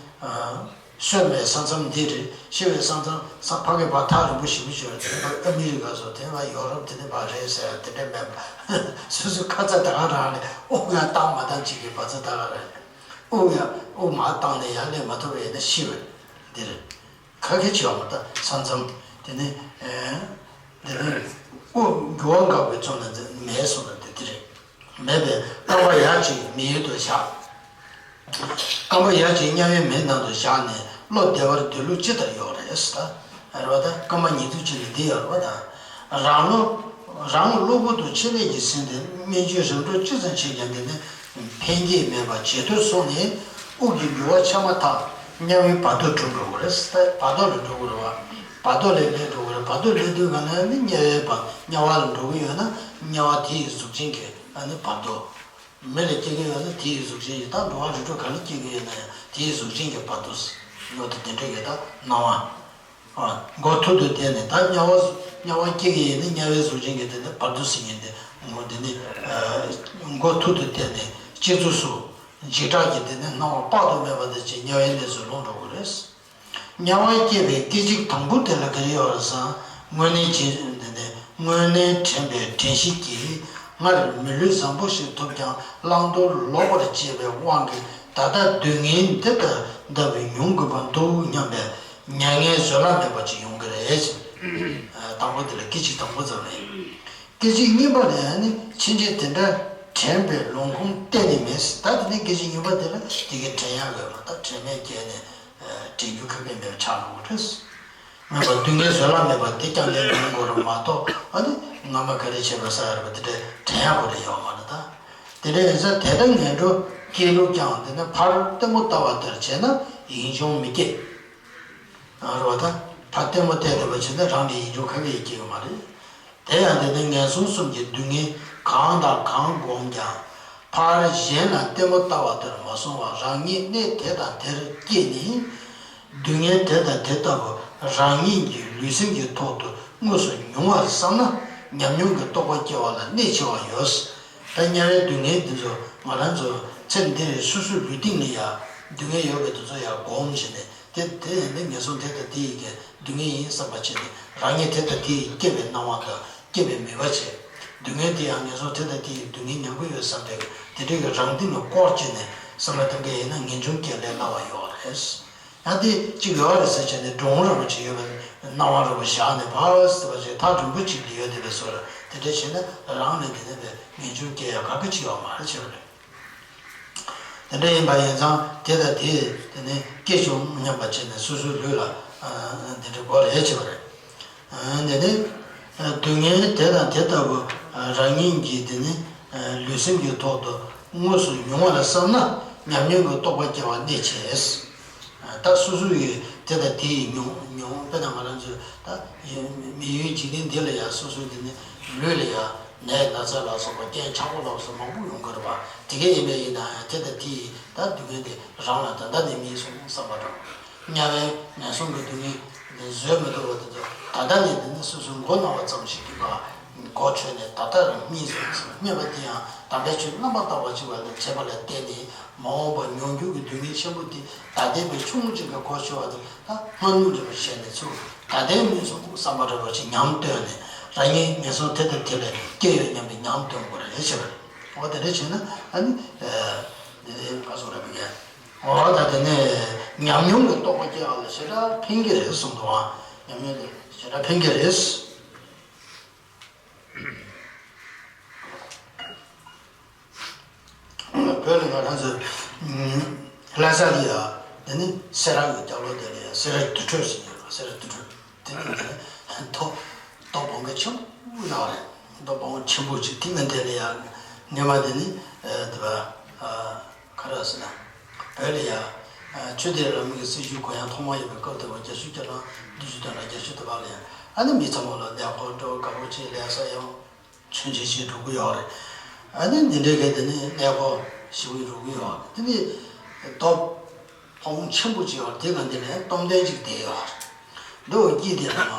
གསོན་པའི་ས་མཚམས་འདི་རེད། ཤི་བའི་ས་མཚམས་ས་ཕ་གི་བར་ཐག་རིང་པོ་ཞེ་པོ་ཅིག་ཡོད་རེད། དེ་ནི་ཨ་མི་རི་ཀ་སོགས་དེ་ནི་ཡོ་རོབ་དེ་ནི་བར་རེད་ཟེར་ཡ་དེ་འདྲ་མེད་པ། སོ་སོའི་ཁ་ཚ་དེ་ག་རང་ནས་དབུགས་ཡང་བཏང་མ་བཏང་ཅིག་གི་བར་ཚ་དེ་ག་རང་རེད། དབུགས་ཡང་དབུགས་མར་བཏང་ནས་ཡར་སླེབས་མ་ཐུབ་པ་ཡིན་ན་ཤི་བ་འདི་རེད། ཁ་ཁེ་ཆེ་བ་མ་ད་ས་མཚམས་དེ་ནི། དེ་ནི་དབུགས་རྒྱུ་བ་འགག་པའི་ཚོགས་ན་མེད་གསུངས་པ་དེ་འདི་རེད། མེད་པས་རྐང་པ་ཡར་ཅིག་མི་ཡུལ་དུ་བཞག་རྐང་པ་ཡར་ཅིག་དམྱལ་བའི་མེའི་ནང་དུ་བཞག་ནས་བློ་བདེ་བར་སྡོད་ལུགས་ཅི་ལྟར་ཡོད་རེད་ཟེར་ད། རེད་བ་ད། རྐང་པ་ཉིས་ཐུབ་ཅིག་ལ་འདི་ཡོད་རེད་བ་ད། རང་བློ་རང་གློ་བུར་དུ་ཕྱི་ལས་ཀྱིས་ཟིན་ཏེ་སྨན་བཅོས་རིམ་གྲོ་ཅི་ཙམ་བྱས་ཀྱང་དེ་ནི་ཕན་སྐྱེད་མེད་པ་ཇེ་ཐུར་སོང་ནས་དབུགས་ཀྱི་རྒྱུ་བ་ཆད་མ་ཐག་དམྱལ་བའི་བར་དོར་འགྲོ་འགྲོ་གི་རེད་ཟེར་ད། བར་དོ་ལ་འགྲོ་གི་རེད་བ། བར་དོ་ལ་སླེབས་འགྲོ་གི་རེད། བར་དོ་སླེབས་དུས་ག་ནས་ནི་དམྱལ་བའི་བར་དམྱལ་བ་ལ་འགྲོ་གི་ཡོད་ན་དམྱལ་བ་དེ་ཡི་གཟུགས་ཅན་གྱི་ཨ་ནི་བར་དོ། མི་ལ་སྐྱེ་གི་ཡོད་ན་དེའི་གཟུགས་ཅན་གྱི་ད་འགྲོ་བ་རིགས་དྲུག་ག་ལ་སྐྱེ་གི་ཡོད་ན་ཡང་དེའི་གཟུགས་ཅན་གྱི་བར་དོ་ཟེར་ཡོད་དེ་དེ་འདྲ་ཡོད་ད་སྣང་བ། མགོ་ཐུར་དུ་བསྟན་ནས་ད་དམྱལ་བ་དམྱལ་བ་སྐྱེ་གི་ཡོད་ན་དམྱལ་བའི་གཟུགས་ཅན་གྱི་དེ་ནི་བར་དོ་ཟེར་མཁན་དེ་ངོ་དེ་ནི་མགོ་ཐུར་དུ་བསྟན་ནས་སྤྱི་གཙུག་སུ་འཇིགས་སྐྲག་གི་དེ་ནི་སྣང་བ་དཔག་ཏུ་མེད་པ་དེ་ཅིག་དམྱལ་བའི་གནས་སུ་ལྷུང་འགྲོ་གི་རེད། དམྱལ་བར་སྐྱེས་པའི་སྐད་ཅིག་དང་པོ་དེ་ལ་ག་རེ་ཡོད་རེད་ཟེར་ན། དངོས་གནས་ཅི་འདི་ནི་དངོས་གནས་དྲན་པའི་དྲན་ཤེས་ཀྱིས་སྔར་མི་ལུས་བཟང་པོ་ཞིག་ཐོབ་ཀྱང་བླང་དོར་ལོག་པར་སྤྱད་པའི་དབང་གིས་ད་ལྟ་སྡུག་བསྔལ་འདི་ལྟར་འདའ་བའི་མྱོང་དགོས་པ་འདུག་སྙམ་པའི་མྱ་ངན་བཟོད་གླགས་མེད་པ་ཅིག་ཡོང་གི་རེད་ཅེས། དང་པོ་དེ་ལ་སྐད་ཅིག་དང་པོ་ཙམ་རེད། སྐད་ཅིག་གཉིས་པ་ལ་ཡང་ནི་ཕྱིན་ཆད་དེ་འདྲ་ དྲན་པའི་ལོང་ཁུངས་གཏན་ནས་མེད། ད་དེ་ནས་སྐད་ཅིག་ཉིད་པ་དེ་ལ་དེ་གའི་དྲན་ཡག་ཡོད་མ་རེད། ད་དྲན་མེད་བསྐྱལ་ནས་དྲན་རྒྱུ་ཁེ་ཕན་མེད་པ་ཆགས་འགྲོ་གི་རེད། མེད་པ་སྡུག་བསྔལ་བཟོད་གླགས་མེད་པ་དེ་རྐྱང་གླེང་ཡོང་དགོས་རེད་མ་གཏོགས། ཨ་ནི་སྔ་མ་ག་རེ་བྱས་པ་ཟེར་ཡ་རེད་པ་དེ་འདྲ་དྲན་ཡག་ག་རེ་ཡོད་མ་རེད་ད། དེ་འདྲ་ཡིན་ཙང་དེ་ལྟར་ངན་འགྲོ་སྐྱེས་ལུགས་ཀྱང་དེ་ནི་ཕར་ལྟད་མོ་ལྟ་བ་ལྟར་བྱས་ན་ཡིད་འབྱུང་མི་སྐྱེ། རེད་པ། ད་ཕར་ལྟད་མོ་བལྟས་བསྡད་པ་བྱས་ན་རང་ལ་ཡིད་འབྱུང་ཁ་གེ་ཡིས་སྐྱེ་གི་མ་རེད། དེ་ཡང་དེ་ནི་ངན་སོང་གསུམ་གྱི་སྡུག་བསྔལ་གང་དང་གང་བསྒོམས་ཀྱང་ཕར་གཞན་ལ་ལྟད་མོ་ལྟ་བ་ལྟར་མ་སོང་བར་རང་ཉིད་གནས་དེ་དང་དེར་སྐྱེས་ནས། སྡུག་བསྔལ་དེ་དང་དེ་ལྟ་བུ་རང་ཉིད་ཀྱི་ལུས་སེམས་ཀྱི་ཐོག་ཏུ་དངོས་སུ་མྱོང་བར་བསམ་ན་ཉམས་མྱོང་གི་རྟོགས་པ་སྐྱེ་བ་ལ་གནད་ཆེ་བ་ཡོད། ད་དམྱལ་བའི་སྡུག་བསྔལ་འདི་ཚོ་ང་རང་ཚོ་ཚེ་འདིར་སོ་སོའི་ལུས་སྟེང་ལ་ཡ་སྡུག་བསྔལ་ཡོད་པའི་དེ་ཚོ་ཡ་སྒོམ་བྱས་ནས། དེ་དེ་ཡིན་ན་ངན་སོང་དེ་དང་དེ་ཡི་གི་སྡུག་བསྔལ་ཡིན་བསམ་པ་བྱས་ནས་རང་ཉིད་དེ་དང་དེ་ཡི་སྐྱེ་བའི་སྣང་བ་དང་སྐྱེ་བའི་མོས་པ་བྱས། སྡུག་བསྔལ་དེ་ཡང་ངན་སོང་དེ་དང་དེ་ཡི་སྡུག་བསྔལ་མྱོང་གི་ཡོད་བསམ་པའི་དེ་འདྲའི་གི་རང་སྟེང་ལ་སྐོར་བྱས་ནས་བསམ་བློ་གཏོང་གི་ཡིན་ན་ངེས་འབྱུང་སྐྱེ་ལས་སླ་བ་ཡོད་རེད། ཡང་དེ་གཅིག་ཡོད་རེད་ཟེར་བྱས་ནས་འགྲོ་འོང་རིན་པོ་ཆེ་ཡོད་པའི་སྣང་བ་རིན་པོ་བཞག་ནས་ཕར་ཟེར་བ་ཞིག་ཐག་རིང་པོ་གཅིག་ལ་ཡོད་བསྡད་པའི་བཟོ་འདྲ་དེ་འདྲ་བྱས་ན་རང་ལ་དེ་ནས་པའི་ངེས་འབྱུང་སྐྱེ་ཡག་ག་གི་ཅི་ཡོད་མ་རེད་བྱས་པ་རེད། དེ་འདྲ་ཡིན་པ་ཡིན་ཙང་དེ་དང་དེ་དེ་ནི་སྐྱེ་བྱུང་སྙམ་པ་བྱས་ནས་སོ་སོའི་ལུས་ལ་དེ་འདྲ་དགོས་རེད་བྱས་པ་རེད། དེ་ནི་སྡུག་བསྔལ་དེ་དང་དེ་ལྟ་བུ་རང་ཉིད་ཀྱི་དེ་ནི་ལུས་སེམས་ཀྱི་ཐོག་ཏུ་དངོས་སུ་མྱོང་བར་བསམ་ན་ཉམས་མྱོང་གི་རྟོགས་པ་སྐྱེ་བ་གནད་ཆེ། ད་སོ་སོ་ཡིས་དེ་དང་དེ་ཡི་མྱོང་མྱོང་། དཔེར་ན་ང་རང་ཚོས་ད་མི་ཡུལ་འཇིག་རྟེན་འདི་ལ་ཡང་སོ་སོའི་དེ་ནི་ལུས་ལ་ཡང་ནད་ན་ཚ་ལ་སོགས་པ་རྐྱེན་ཆག་སྒོ་ལ་སོགས་མང་པོ་ཡོང་གི་རེད་པ། དེ་གས་ཡིན་པས་ཡིན་ན་ཡང་དེ་དང་དེ་ཡི་ད་སྡུག་བསྔལ་དེ་རང་ལ་ད་ལྟ་ནས་སྨིན་སོང་བསམ་པ་དང་། དམྱལ་བའི་ངན་སོང་གི་སྡུག་བསྔལ་དེ་བཟོད་མི་ཐུབ་པ་དེ་ཚོ་ད་ལྟ་ནས་དེ་ནི་སོ་སོའི་མགོ་ན་བ་ཙམ་ཞིག་གིས་པ་གོ་ཆོད་ནས་ད་ལྟ་རང་སྨིན་སོང་ཟེར། སྨིན་པ་དེ་ཡང་དམ་པའི་ཆོས་རྣམ་པར་དག་པ་ཅིག་ལ་བྱེད་པ་ལ་བརྟེན་ནས་མ་འོངས་པ་མྱོང་འགྱུར་གྱི་སྡུག་བསྔལ་ཆེན་པོ་དེ་ད་ལྟའི་བའི་ཆུང་ངུ་ཅིག་གིས་གོ་ཆོད་པ་དེ་ད་སྔ་སྣུར་འདྲ་བོ་བྱས་ནས་ཚུར་ད་ལྟའི་སྨིན་སོང་བསམ་པ་འདྲ་བོ་ཅིག་ཉམས་བཏོན་ནས་རང་ཉིད་ངན་སོང་དེ་དང་དེ་ལས་སྐྱེ་ཡོད་སྙམ་པའི་ཉམས་བཏོན་དགོས་རེད་ཟེར་བ་རེད། འོ་དེ་འདྲ་བྱས་ན་ཨ་ནི་དེ་ནས་ག་སོགས་ར་མི་རྒན། འོ་ད་དེ་ནས་ཉམས་མྱོང་གི་རྟོགས་པ་སྐྱེ་བ་ལ་ཞེ་དྲག་ཕན་གྱི་རེད་གསུངས་འདུག་ཨ། ཉམས་མྱོང་དེ་ཞེ་དྲག་ཕན་གྱི་རེད། བོད་ལ་ང་རང་ཚོ་ལྷ་ས་ལ་ཡ་དེ་ནི་སེ་ར་གི་རྒྱབ་ལོགས་དེ་ལ་ཡ་སེ་ར་དུར་ཁྲོད་ཟེར་ཡོད་རེད། སེ་ར་དུར་ཁྲོད་དེ་ནི་རྡོ་རྡོ་སྦོམ་ག་ཆེན་པོ་ཡོད་རེད། རྡོ་སྦོམ་ཆེན་པོ་ཅིག་དེ་ནི་དེ་ལ་ཡ་ཉི་མ་དེ་ནི་དེ་བ། ག་རེ་ཟེར་ན། བོད་ལ་ཡ། ཆོས་དད་རང་མོས་ཀྱི་སྲིད་བྱུས་གུ་ཡངས་ཐོག་མ་ཡིན་པའི་སྐབས་དེ་བ་བརྒྱད་ཅུ་གྱ་གྲངས་བདུན་ཅུ་དོན་གྲངས་བརྒྱད་ཅུ་དེ་བ་ལ་ཡ། ཨ་ནི་མི་ཚང་མ་ལ་གནས་སྐོར་འགྲོ་དགའ་པོ་བྱེད་ལས་ས་ཡང་མཆོད་མཇལ་བྱེད་འགྲོ་གི་ཡོད་རེད། ཨ་ནི་འདི་འདྲའི་གི་དེ་ནི་གནས་སྐོར་ཞིག་འགྲོ་གི་ཡོད་རེད། དེ་ནི་རྡོ་སྟོང་ཆེན་པོ་ཅིག་ཡོད་རེད། དེ་ག་འདི་ནས་སྟོང་ལྡན་ཅིག་བསྡད་ཡོད་རེད། འདི་འོ་དཀྱིལ་དེ་ལ་མ་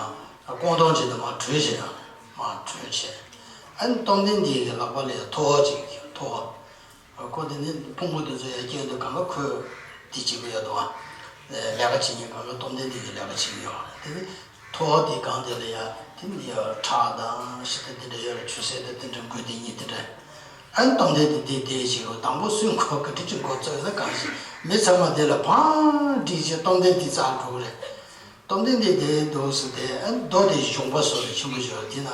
སྐོང་སྟོང་ཅིག་དེ་མ་གྲོལ་བྱས་ཡོད་རེད། མ་གྲོལ་བྱས། ཨ་ནི་སྟོང་ལྡན་འདི་གི་ལག་པ་ལ་ཡ་ཐོ་བ་ཅིག་ཡོད། ཐོ་བ། ཁོ་དེ་ནི་ཕུང་པོ་དེ་ཚོ་ཡར་སྐྱེས་དུས་གང་ག་ཁོས་དེ་བྱེད་ཀྱི་ཡོད་དོ། ལས་ཀ་བྱེད་མཁན་གང་ག་སྟོང་ལྡན་འདི་གི་ལས་ཀ་བྱེད་ཀྱི་ཡོད་རེད། དེ་ནི་ཐོ་བ་དེ་གང་དེ་ལ་ཡ་དེ་ནི་ཡ་ཁྲག་དང་ཤི་ད་དེ་འདྲ་ཡོད་རེད། ཆུ་སེར་དང་དེ་འདྲ་འགོས་དེ་གཉིས་དེ་འདྲ། ཨ་ནི་སྟོང་ལྡན་དེ་དེ་དེ་བྱེད་དགོས། དང་པོ་སུས་ཁོ་ག་འདྲ་ཅིག་འགོ་བཙུགས་ན་གང་ཞིག་མི་ཚང་མ་དེ་ལ་ཕང་འགྲིག་བྱས་སྟོང་ལྡན་དེ་རྩར་འགྲོ་གི་རེད། སྟོང་ལྡན་དེ་དེ་འདུག་སེ་དེ་ཨ་ནི་རྡོ་དེ་གཞོང་པ་བཟོ་རེད། ཆེན་པོ་བཟོ་རེད། དེ་ན་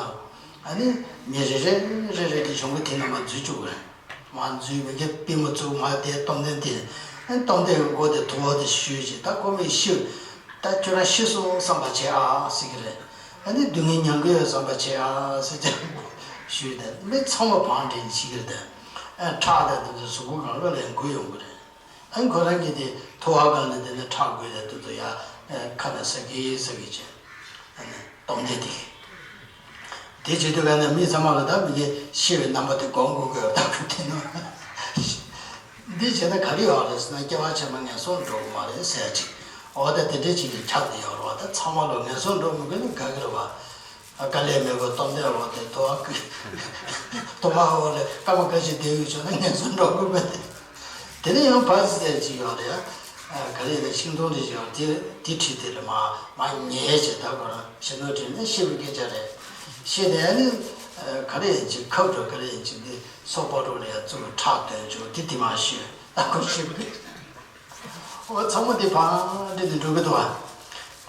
ཨ་ནི་མི་རེ་རེ་རེ་རེ་གི་གཞོང་པ་དེ་ན་མ་འཛུལ་བཅུག་གི་རེད། མ་འཛུལ་བའི་གི་པུས་མོ་བཙུགས། མ་དེ་སྟོང་ལྡན་དེ་ཨ་ནི་སྟོང་ལྡན་གི་མགོ་དེ་ཐོ་བ་དེ་གཞུས་བྱས། ད་ཁོ་མི་ཤི་ད་ཁྱོད་རང་ཤི་སོང་བསམ་པ་བྱེད་ཨ་ཟེར་གི་རེད། ཨ་ནི་སྡུག་བསྔལ་མྱང་གི་ཡོད་བསམ་པ་བྱེད་ཨ་ཟེར་ཏེ་ཞུས་ཏེ་མི་ཚང་མ་བང་བསྒྲིགས་ནས་ཤི་གི་རེད། དེ་ཨ་ཁྲག་དང་དེ་ཚོ་གཟུགས་པོ་གང་ལ་ལ་འགོས་ཡོང་གི་རེད། ཨ་ནི་ཁོ་རང་གིས་དེ་ཐོ་བ་སྒང་ནས་དེ་ནས་ཁྲག་འགོས་ཏེ་དེ་ཚོ་ཡ་ཁ་ནས་ཟ་གི་ཟ་གི་བྱས། ཨ་ནི་སྟོང་ལྡན་དེ། དེ་བྱེད་དུས་ག་ནས་མི་ཚང་མ་ལ་ད་མི་གི་ཤི་བའི་རྣམ་པ་དེ་སྒོམ་དགོས་ཀྱི་ཡོད། ད་ཁོ་དེ་ནོ། འདི་བྱས་ན་ག་རེ་ཡོད་རེད་ཟེར་ན་སྐྱེ་བ་ཕྱི་མ་ངན་སོང་འགྲོ་གི་མ་རེད་ཟེར་ཅིག་འོ་ད་དེ་འདྲས་ཅིག་གི་ཁྱབ་བསྡད་ཡོད་རེད་བ། ད་ཚང་མ་ལ་ངན་སོང་འགྲོ་མི་དགོས་ན་དགའ་གི་རེད་བ། ཨ་དཀའ་ལས་མེད་པར་སྟོབས་ལྡན་འོག་དེ་ཐོ་བ་ཐོ་བ་འོག་ལ་སྐར་མ་ཁ་ཤས་བསྡད་ཡོད་བྱུང་ན་ངན་སོང་འགྲོ་དགོས་མེད་དེ། དེ་ནས་ཡང་བར་ཙམ་ཅིག་ཡོད་རེད། ཨ་ག་རེ་ཡིན་ན་ཤིང་སྡོང་རེ་ཞིག་ཡོད་རེད། དེ་དེ་ཁྲིད་དེ་ལ་མ་མ་ཉལ་བྱས། ད་ཁོ་རང་ཞི་གནས་དྲན་ནས་ཤི་བའི་སྐད་ཆ་རེད། ཤི་ནས་ཨ་ནི་ག་རེ་ཡིན་ཅིག་ཁབ་འགྲོ་ག་རེ་ཡིན་ཅིག་འདི་སོ་པོ་རོ་ལ་ཡ་བཙུགས། ཁྲག་འདོན་བྱུང་། དེ་དེ་མ་ཤི་ད་ཁོ་ཤི་བའི་སྐད་ཆ། འོ་ཚང་མ་འདི་བང་སྒྲིགས་ནས་འགྲོ་གི་འདུག་བ།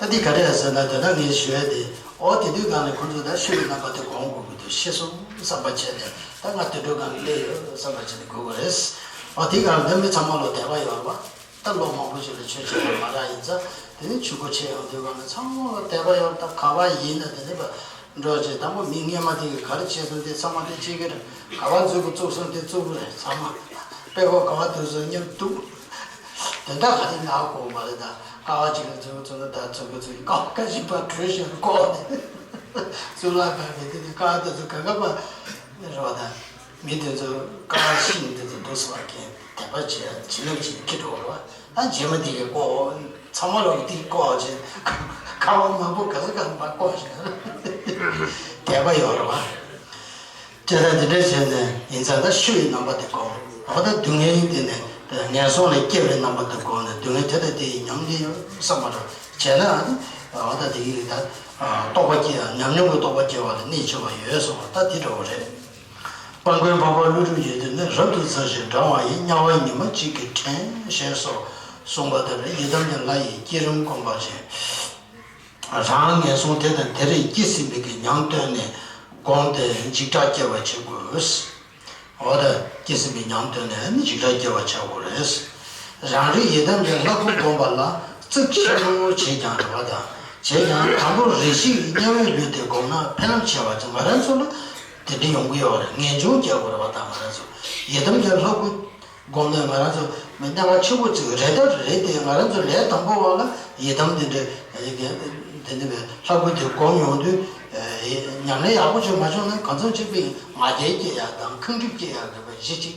ད་འདི་ག་རེ་རེད་ཟེར་ན་དེ་ན་ངས་ཞུ་ཡ་དེ་འོ་དེ་དུས་སྒང་ནས་ཁོ་ཚོ་ད་ཤི་བའི་རྣམ་པ་དེ་སྒོམ་དགོས་ཀྱི་འདུག་ཤི་སོང་ བསམ་པ་བྱས་ནས་ད་ང་དུད་འགྲོའི་སྒང་ལ་སླེབས་ཡོད་བསམ་པ་བྱས་ནས་སྒུག་དགོས་རེད། འོ་དེའི་སྒང་ལ་མི་ཚང་མ་ལོ་དད་པ་ཡོད་རེད་བ། ད་ལོ་མང་པོ་ཞིག་ལ་ཆོས་བྱས་པ་མ་རག་ཡིན་ཙང་དེ་ནས་ཆོས་སྒོ་ཕྱེ་ཡོང་དུས་སྒང་ལ་ཚང་མ་ལོ་དད་པ་ཡོད་རེད། ད་ག་བ་ཡིན་ན་དེ་ནས་འགྲོ་བྱས་དང་པོ་མི་སྔས་མ་དེ་གིས་ག་རེ་བྱས་སོང་དེ་ཚང་མ་དེ་བྱེད་ཀྱི་རེད། ག་བ་འཛུགས་ཀྱི་བཙུགས་སོང་དེ་བཙུགས་ཀྱི་རེད། ཚང་མ་དཔེ་ཁོ་ག་བ་དུས་སུ་མཉམ་གཏུག་དོན་དག་ག་རེ་ནག་གོ་མ་རེད། ད་ཀ་བ་གཅིག་ལ་འཛུགས་འཛུགས་ན་ད་འཛུགས་ཀྱི་འཛུགས་ཀྱི་ཀ་བ་ཀ་བཞི་པ་གྲོས་བཞིན་ལྐོག་ནས་གཙུག་ལག་ཁང་གི་དེ་ནས་ཀ་བ་དེ་ཚོ་ག་ག་པ་རེད་བ། ད་མི་དེ་ཚོ་ཀ་བ་ཤིང་དེ་ཚོ་འདུག་སེ་བ་ཀན་དད་པ་བྱེད་བྱེད་ལམ་ཞིག་འཁྱེར་འགྲོ་བ་རེད་བ། ད་རྗེས་མ་དེ་གི་ཀོ་ཚང་མ་ལོག་གི་དེ་ཀོ་ཅེ་ཁ་བ་མང་པོ་ག་ས་ག་མ་ཀོ་ཞིག་དད་པ་ཡོད་རེད་བ། ཅེ་ད་དེ་འདྲ་བྱས་ནས་ཡིན་ཙང་ད་ཤི་བའི་རྣམ་པ་དེ་སྒོམ། འོ་ད་སྡུག་བསྔལ་དེ་ནས་ངན་སོང་ལས་སྐྱེ་བའི་རྣམ་པ་དེ་སྒོམ་ནས་སྡུག་བསྔལ་དེ་དང་དེ་ཡི་མྱོང་གི་ཡོད་བསམ་པ་རེད་བྱས་ན་ཨ་ནི་འོ་ད་དེ་ཡི་ད་རྟོགས་པ་སྐྱེ་ཡ་ཉམས་མྱོང་གི་རྟོགས་པ་སྐྱེ་བ་ལ་གནད་ཆེ་བ་ཡོད་གསུངས་པ་ད་དེ་འདྲ་བོ་རེད། སྤང་མགོན་འཕགས་པ་ཀླུ་སྒྲུབ་ཡོན་ཏན་ནི། རབ་ཏུ་ཚ་ཞིང་འགྲང་བ་ཡི། དམྱལ་བ་ཉི་མ་གཅིག་གིས་དྲན། ཞེས་སོགས་གསུངས་པ་ལྟར་ཡི་དམ་གྱི་ལྷ་ཡི་བསྐྱེད་རིམ་བསྒོམ་པ་བཞིན། རང་ངན་སོང་དེ་དང་དེར་སྐྱེས་ཟིན་པའི་གི་མྱང་བཏོན་ནས་བསྒོམས་ཏེ་འཇིགས་སྐྲག་སྐྱེ་བར་བྱེད་དགོས། འོ་ད་སྐྱེས་ཟིན་པའི་མྱང་བཏོན་ནས་ནི་འཇིགས་སྐྲག་སྐྱེ་བར་བྱ་དགོས་རེད། རང་རིག་ཡི་དམ་གྱི་ལྷ་སྐུ་བསྒོམ་པ་ལ་རྩིབས་ཆེན་པོ་བྱས་ཀྱང་རེད་བ་དང་། བྱས་ཀྱང་དང་པོ་རེ་ཞིག་དམྱལ་བའི་ལུས་དེ་བསྒོམས་ན་ཕན་རླབས་ཆེ་བ་ཅིག་ང་རང་ཚོ་ལ་དེ་འདྲ་ཡོང་གི་ཡོད་རེད། ངེས་འབྱུང་སྐྱེ་དགོས་རེད་བ་དང་། ང་རང་ཚོ་ཡི་དམ་གྱི་ལྷ་སྐུ་བསྒོམས་ནས་ང་རང་ཚོ་མི་སྣང་བ་ཆེན་པོ་ཅིག་རེད་ད་རེད་དེ། ང་རང་ཚོ་ལས་དང་པོ་བ་ལ་ཡི་དམ་དེ་འདྲ་དེ་འདྲ་བའི་ལྷ་སྐུ་དེ་བསྒོམས་ཡོང་དུས་ཉམས་ལེན་ཡག་པོ་ཅིག་མ་བྱུང་ན་གང་འཚམ་ཅིག་པའི་ང་རྒྱལ་སྐྱེ་ཡག་དང་ཁེངས་དྲེགས་སྐྱེ་ཡག་གི་བ་གཞི་ཅིག་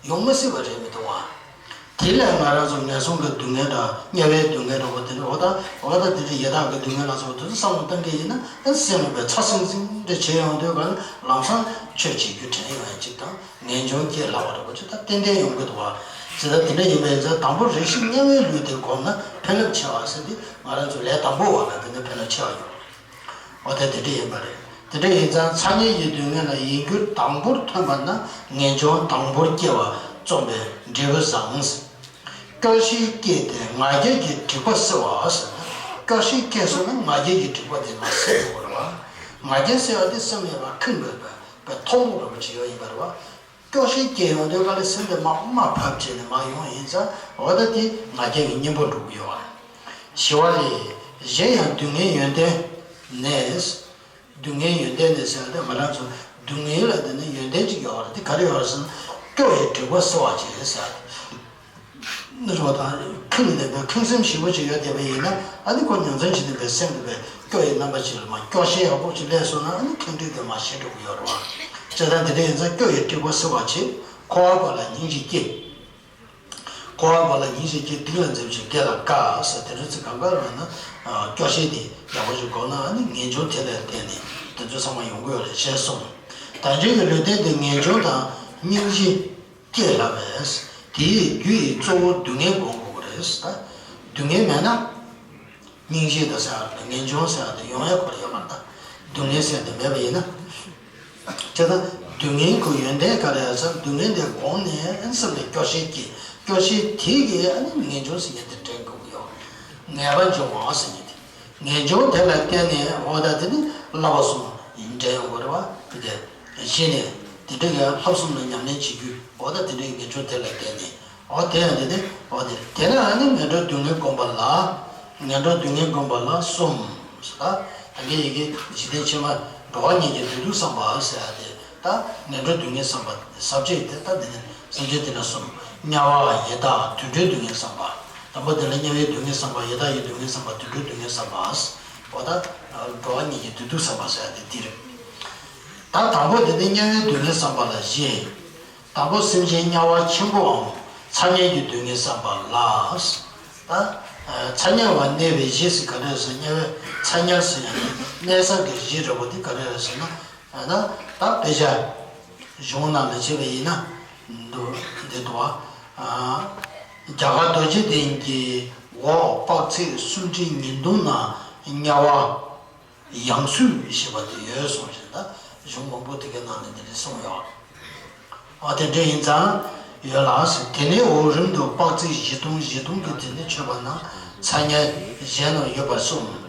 ཡོང་མི་སྲིད་པ་རེད་མི་འདུག་བ། དེ་ལས་ང་རང་ཚོ་ངན་སོང་གི་སྡུག་བསྔལ་དང་དམྱལ་བའི་སྡུག་བསྔལ་འདྲ་བོ་དེ་འདྲ་འོ་ད་འོ་ད་དེ་འདྲ་ཡི་དྭགས་ཀྱི་སྡུག་བསྔལ་ལ་སོགས་པ་དེ་ཚོ་བསམ་བློ་གཏོང་གི་ཡིན་ན་ཨ་སེམས་ལ་བའི་ཚ་སིང་སིང་འདྲ་བྱེད་ཡོང་དུས་ག་ནི་ལམ་སང་ཆོས་བྱེད་རྒྱུ་དྲན་ཡོང་ཡ་གཅིག་དང་ངེས་འབྱུང་སྐྱེ་སླ་བ་འདྲ་བོ་ཅིག་ད་ཏན་ཏན་ཡོང་གི་འདུག་བ། ཇི་ལྟར་དེ་འདྲ་ཡིན་པ་ཡིན་ཙང་དང་པོ་རེ་ཞིག་དམྱལ་བའི་ལུས་དེ་བསྒོམས་ན་ཕན་རླབས་ཆེ་བ་ཟེར་དེ་ང་རང་ཚོ་ལས་དང་པོ་བ་ལ་དེ་འདྲ་ཕན་རླབས་ཆེ་བ་ཡོང་། འོ་ད་དེ་འདྲ་ཡིན་པ་རེད། དེ་འདྲ་ཡིན་ཙང་ཚ་དམྱལ་གྱི་སྡུག་བསྔལ་ལ་ཡིད་འགྱུར་དང་པོར་ཐོན་པ་ན་ངེས་འབྱུང་དང་པོར་སྐྱེ་བ་རྩོམ་པའི་འབྲས་བུ་བཟང་། སྐྱོ་ཤས་སྐྱེས་ཏེ་ང་རྒྱལ་གྱི་དྲེགས་པ་སེལ་བ་ཟེར་ན། སྐྱོ་ཤས་སྐྱེས་སོང་ན་ང་རྒྱལ་གྱི་དྲེགས་པ་དེ་མར་སེལ་དགོས་རེད་བ། ང་རྒྱལ་ཟེར་བ་དེ་སེམས་ལ་ཡོད་པ་ཁེངས་པའི་པའི་པའི་མཐོང་སྒོ་འདྲ་པོ་ཅིག་ཡོད་ཡིན་པ་རེད་བ། སྐྱོ་ཤས་སྐྱེས་ཡོང་དུས་ག་ལ་སེམས་དེ་མར་མར་ཕབ་བྱས་ནས་མར་ཡོང་ཡིན་ཙང་འོ་ད་དེ་ང་རྒྱལ་གྱི་གཉེན་པོ་འགྲོ་གི་ཡོད་བ། ཞི་བ་ལས། གཞན་ཡང་སྡུག་བསྔལ་ཡོན་ཏན་ནི། སྡུག་བསྔལ་ཡོན་ཏན་ནི་ཟེར་བ་དེ་ང་རང་ཚོ་སྡུག་བསྔལ་ལ་དེ་ནི་ཡོན་ཏན་ཅིག་ཡོད་རེད། དེ་ག་རེ་ཡོད་རེད་ཟེར་ན་སྐྱོ་བའི་དྲེགས་པ་སེལ་བ་ཅིག་རེད་ཟེར་བ་དེ་རོ་དང་ཁེངས་ལྡན་པའི་ཁེངས་སེམས་ཞེ་པོ་ཅིག་ཡོད་བསྡད་པ་ཡིན་ན་ཨ་ནི་ཁོ་ཉིན་མཚན་ཞིག་ནས་པའི་སེམས་དེ་པའི་སྐྱོ་བའི་རྣམ་པ་ཅིག་ལ་མ་སྐྱོ་ཤས་ཡག་པོ་ཅིག་སླེབས་སོང་ན་ཨ་ནི་ཁེངས་དྲེགས་དེ་མར་ཞི་འགྲོ་གི་ཡོད་རེད་བ། བྱས་ཙང་དེ་འདྲ་ཡིན་ཙང་སྐྱོ་བའི་དྲེགས་པ་སེལ་བ་ཅིག་འཁོར་བ་པོ་ལ་སྙིང་རྗེ་སྐྱེ། འཁོར་བ་པོ་ལ་སྙིང་རྗེ་སྐྱེ། སྡིག་ལ་འཛེམ་ཞིང་དགེ་ལ་དགའ་ཟེར་དེ་འདྲ་ཚིག་གང་ག་ལ་ན་སྐྱོ་ཤས་དེ་ཡག་པོ་ཞིག་གོ་ན་ཨ་ནི་ངེས་འབྱུང་དེ་ལ་བརྟེན་ནས་དེ་ཚོ་ཚང་མ་ཡོང་གི་ཡོད་རེད་ཅེས་གསུངས། དལ་འབྱོར་གྱི་ལུས་རྟེན་དེ་ངེས་འབྱུང་དང་སྙིང་རྗེ་སྐྱེ་སླ་བས། དེ་ཡི་རྒྱུ་ཡི་གཙོ་བོ་སྡུག་བསྔལ་སྒོམ་དགོས་པ་རེད། ད་སྡུག་བསྔལ་མེད་ན། སྙིང་རྗེ་དང་ཟེར་བ་དང་ངེས་འབྱུང་ཟེར་བ་དེ་ཡོང་ཡ་ཁོ་ར་ཡོད་མ་རེད། ད་སྡུག་བསྔལ་ཟེར་བ་དེ་མེད་པ་ཡིན་ན། དེ་ལྟར་སྡུག་བསྔལ་གྱི་ཡོན་ཏན་ག་རེ་ཡོད་ཟེར་ན་སྡུག་བསྔལ་དེ་བསྒོམས་ནས་སེམས་ལ་སྐྱོ་ཤས་སྐྱེ། སྐྱོ་ཤས་དེ་གིས་ཨ་ནི་ངེས་འབྱུང་ཟེར་མཁན་དེ་འདྲེན་དགོས་ཀྱི་ཡོད། ངེས་པ་འབྱུང་བ་ཟེར་མཁན་དེ། ངེས་འབྱུང་དེ་ལ་བརྟེན་ནས་འོ་ད་དེ་ནི་བསླབ་པ་གསུམ་འདྲེན་ཡོང་དགོས་རེད་བ། དེ་གཞི་ནས་དེ་འདྲ་གི་བསླབ་གསུམ་ལ་ཉམས་ལེན་བྱེད་རྒྱུ་འོ་ད་དེ་འདྲའི་ངེས་འབྱུང་དེ་ལ་བརྟེན་ནས། འོ་དེ་ཡང་དེ་ནི་འོ་དེ་དེ་ནས་ཨ་ནི་ངན་འགྲོའི་སྡུག་བསྔལ་བསྒོམ་པ་ལ། ངན་འགྲོའི་སྡུག་བསྔལ་བསྒོམ་པ་ལ་གསུམ། ད་གིན་ཡི་གེ་འཇིག་རྟེན་ཕྱི་མ་འགྲོ་བ་ཉིད་ཀྱི་བདུད་སྡུག་བསམ་པ་ཟེར་ཡ་དེ། ད་ངན་འགྲོའི་སྡུག་བསྔལ་བསམ་པ་ཟབ་ཆོས་དེ་ད་དེ་ནི་སེམས་ཅན་དེ་ལ་གསུམ། དམྱལ་བ་ཡི་དྭགས་དུད་འགྲོའི་སྡུག་བསྔལ་བསམ་པ། དང་པོ་དེ་ལ་དམྱལ་བའི་སྡུག་བསྔལ་བསམ་པ་ཡི་དྭགས་ཀྱི་སྡུག་བསྔལ་བསམ་པ་དུད་འགྲོའི་སྡུག་བསྔལ་བསམ་པ། འོ་ད་འགྲོ་བ་ཉིད་ཀྱི་བདུད་སྡུག་བསམ་པ་ཟེར་ཡ་དེ་འདི་རེད། ད་དང་པོ་དེ་ནི་དམྱལ་བའི་སྡུག་བསྔལ་བསམ་པ་ལ་བཞི། དང་པོ་སེམས་ཅན་དམྱལ་བ་ཆེན་པོའམ་ཚ་དམྱལ་གྱི་སྡུག་བསྔལ་བསམ་པ་ལ། ད་ཚ་དམྱལ་བ་གནས་པའི་གཞི་ཟེར་ག་རེ་རེད་ཟེར། དམྱལ་བའི་ཚ་དམྱལ་ཟེར་ཡང་གནས་ས་གི་གཞི་འདྲ་པོ་དེ་ག་རེ་རེད་ཟེར་ན། ད་ད་དཔེ་ཆ་གཞུང་ནང་ལ་བྱས་པ་ཡིན་ན་འདུག་འདི་འདུག་བ། རྒྱ་གར་རྡོ་རྗེ་གདན་གྱི་འོག་དཔག་ཚད་སུམ་ཁྲི་ཉིས་སྟོང་ན་དམྱལ་བ། ཡང་སོས་ཞེས་པ་དེ་ཡོད་གསུངས་ཤིང་། ད་གཞུང་མང་པོ་དེ་གའི་ནང་ནས་དེ་འདྲ་གསུངས་ཡོད། ཨ་དེ་འདྲ་ཡིན་ཙང་ཡོད་ལགས་ཟེར། དེ་ནས་འོག་རིམ་དུ་དཔག་ཚད་བཞི་སྟོང་བཞི་སྟོང་གི་དེ་ནས་མཆོད་པ་ན་ཚ་དམྱལ་གཞན་རྣམས་ཡོད་པར་གསུངས།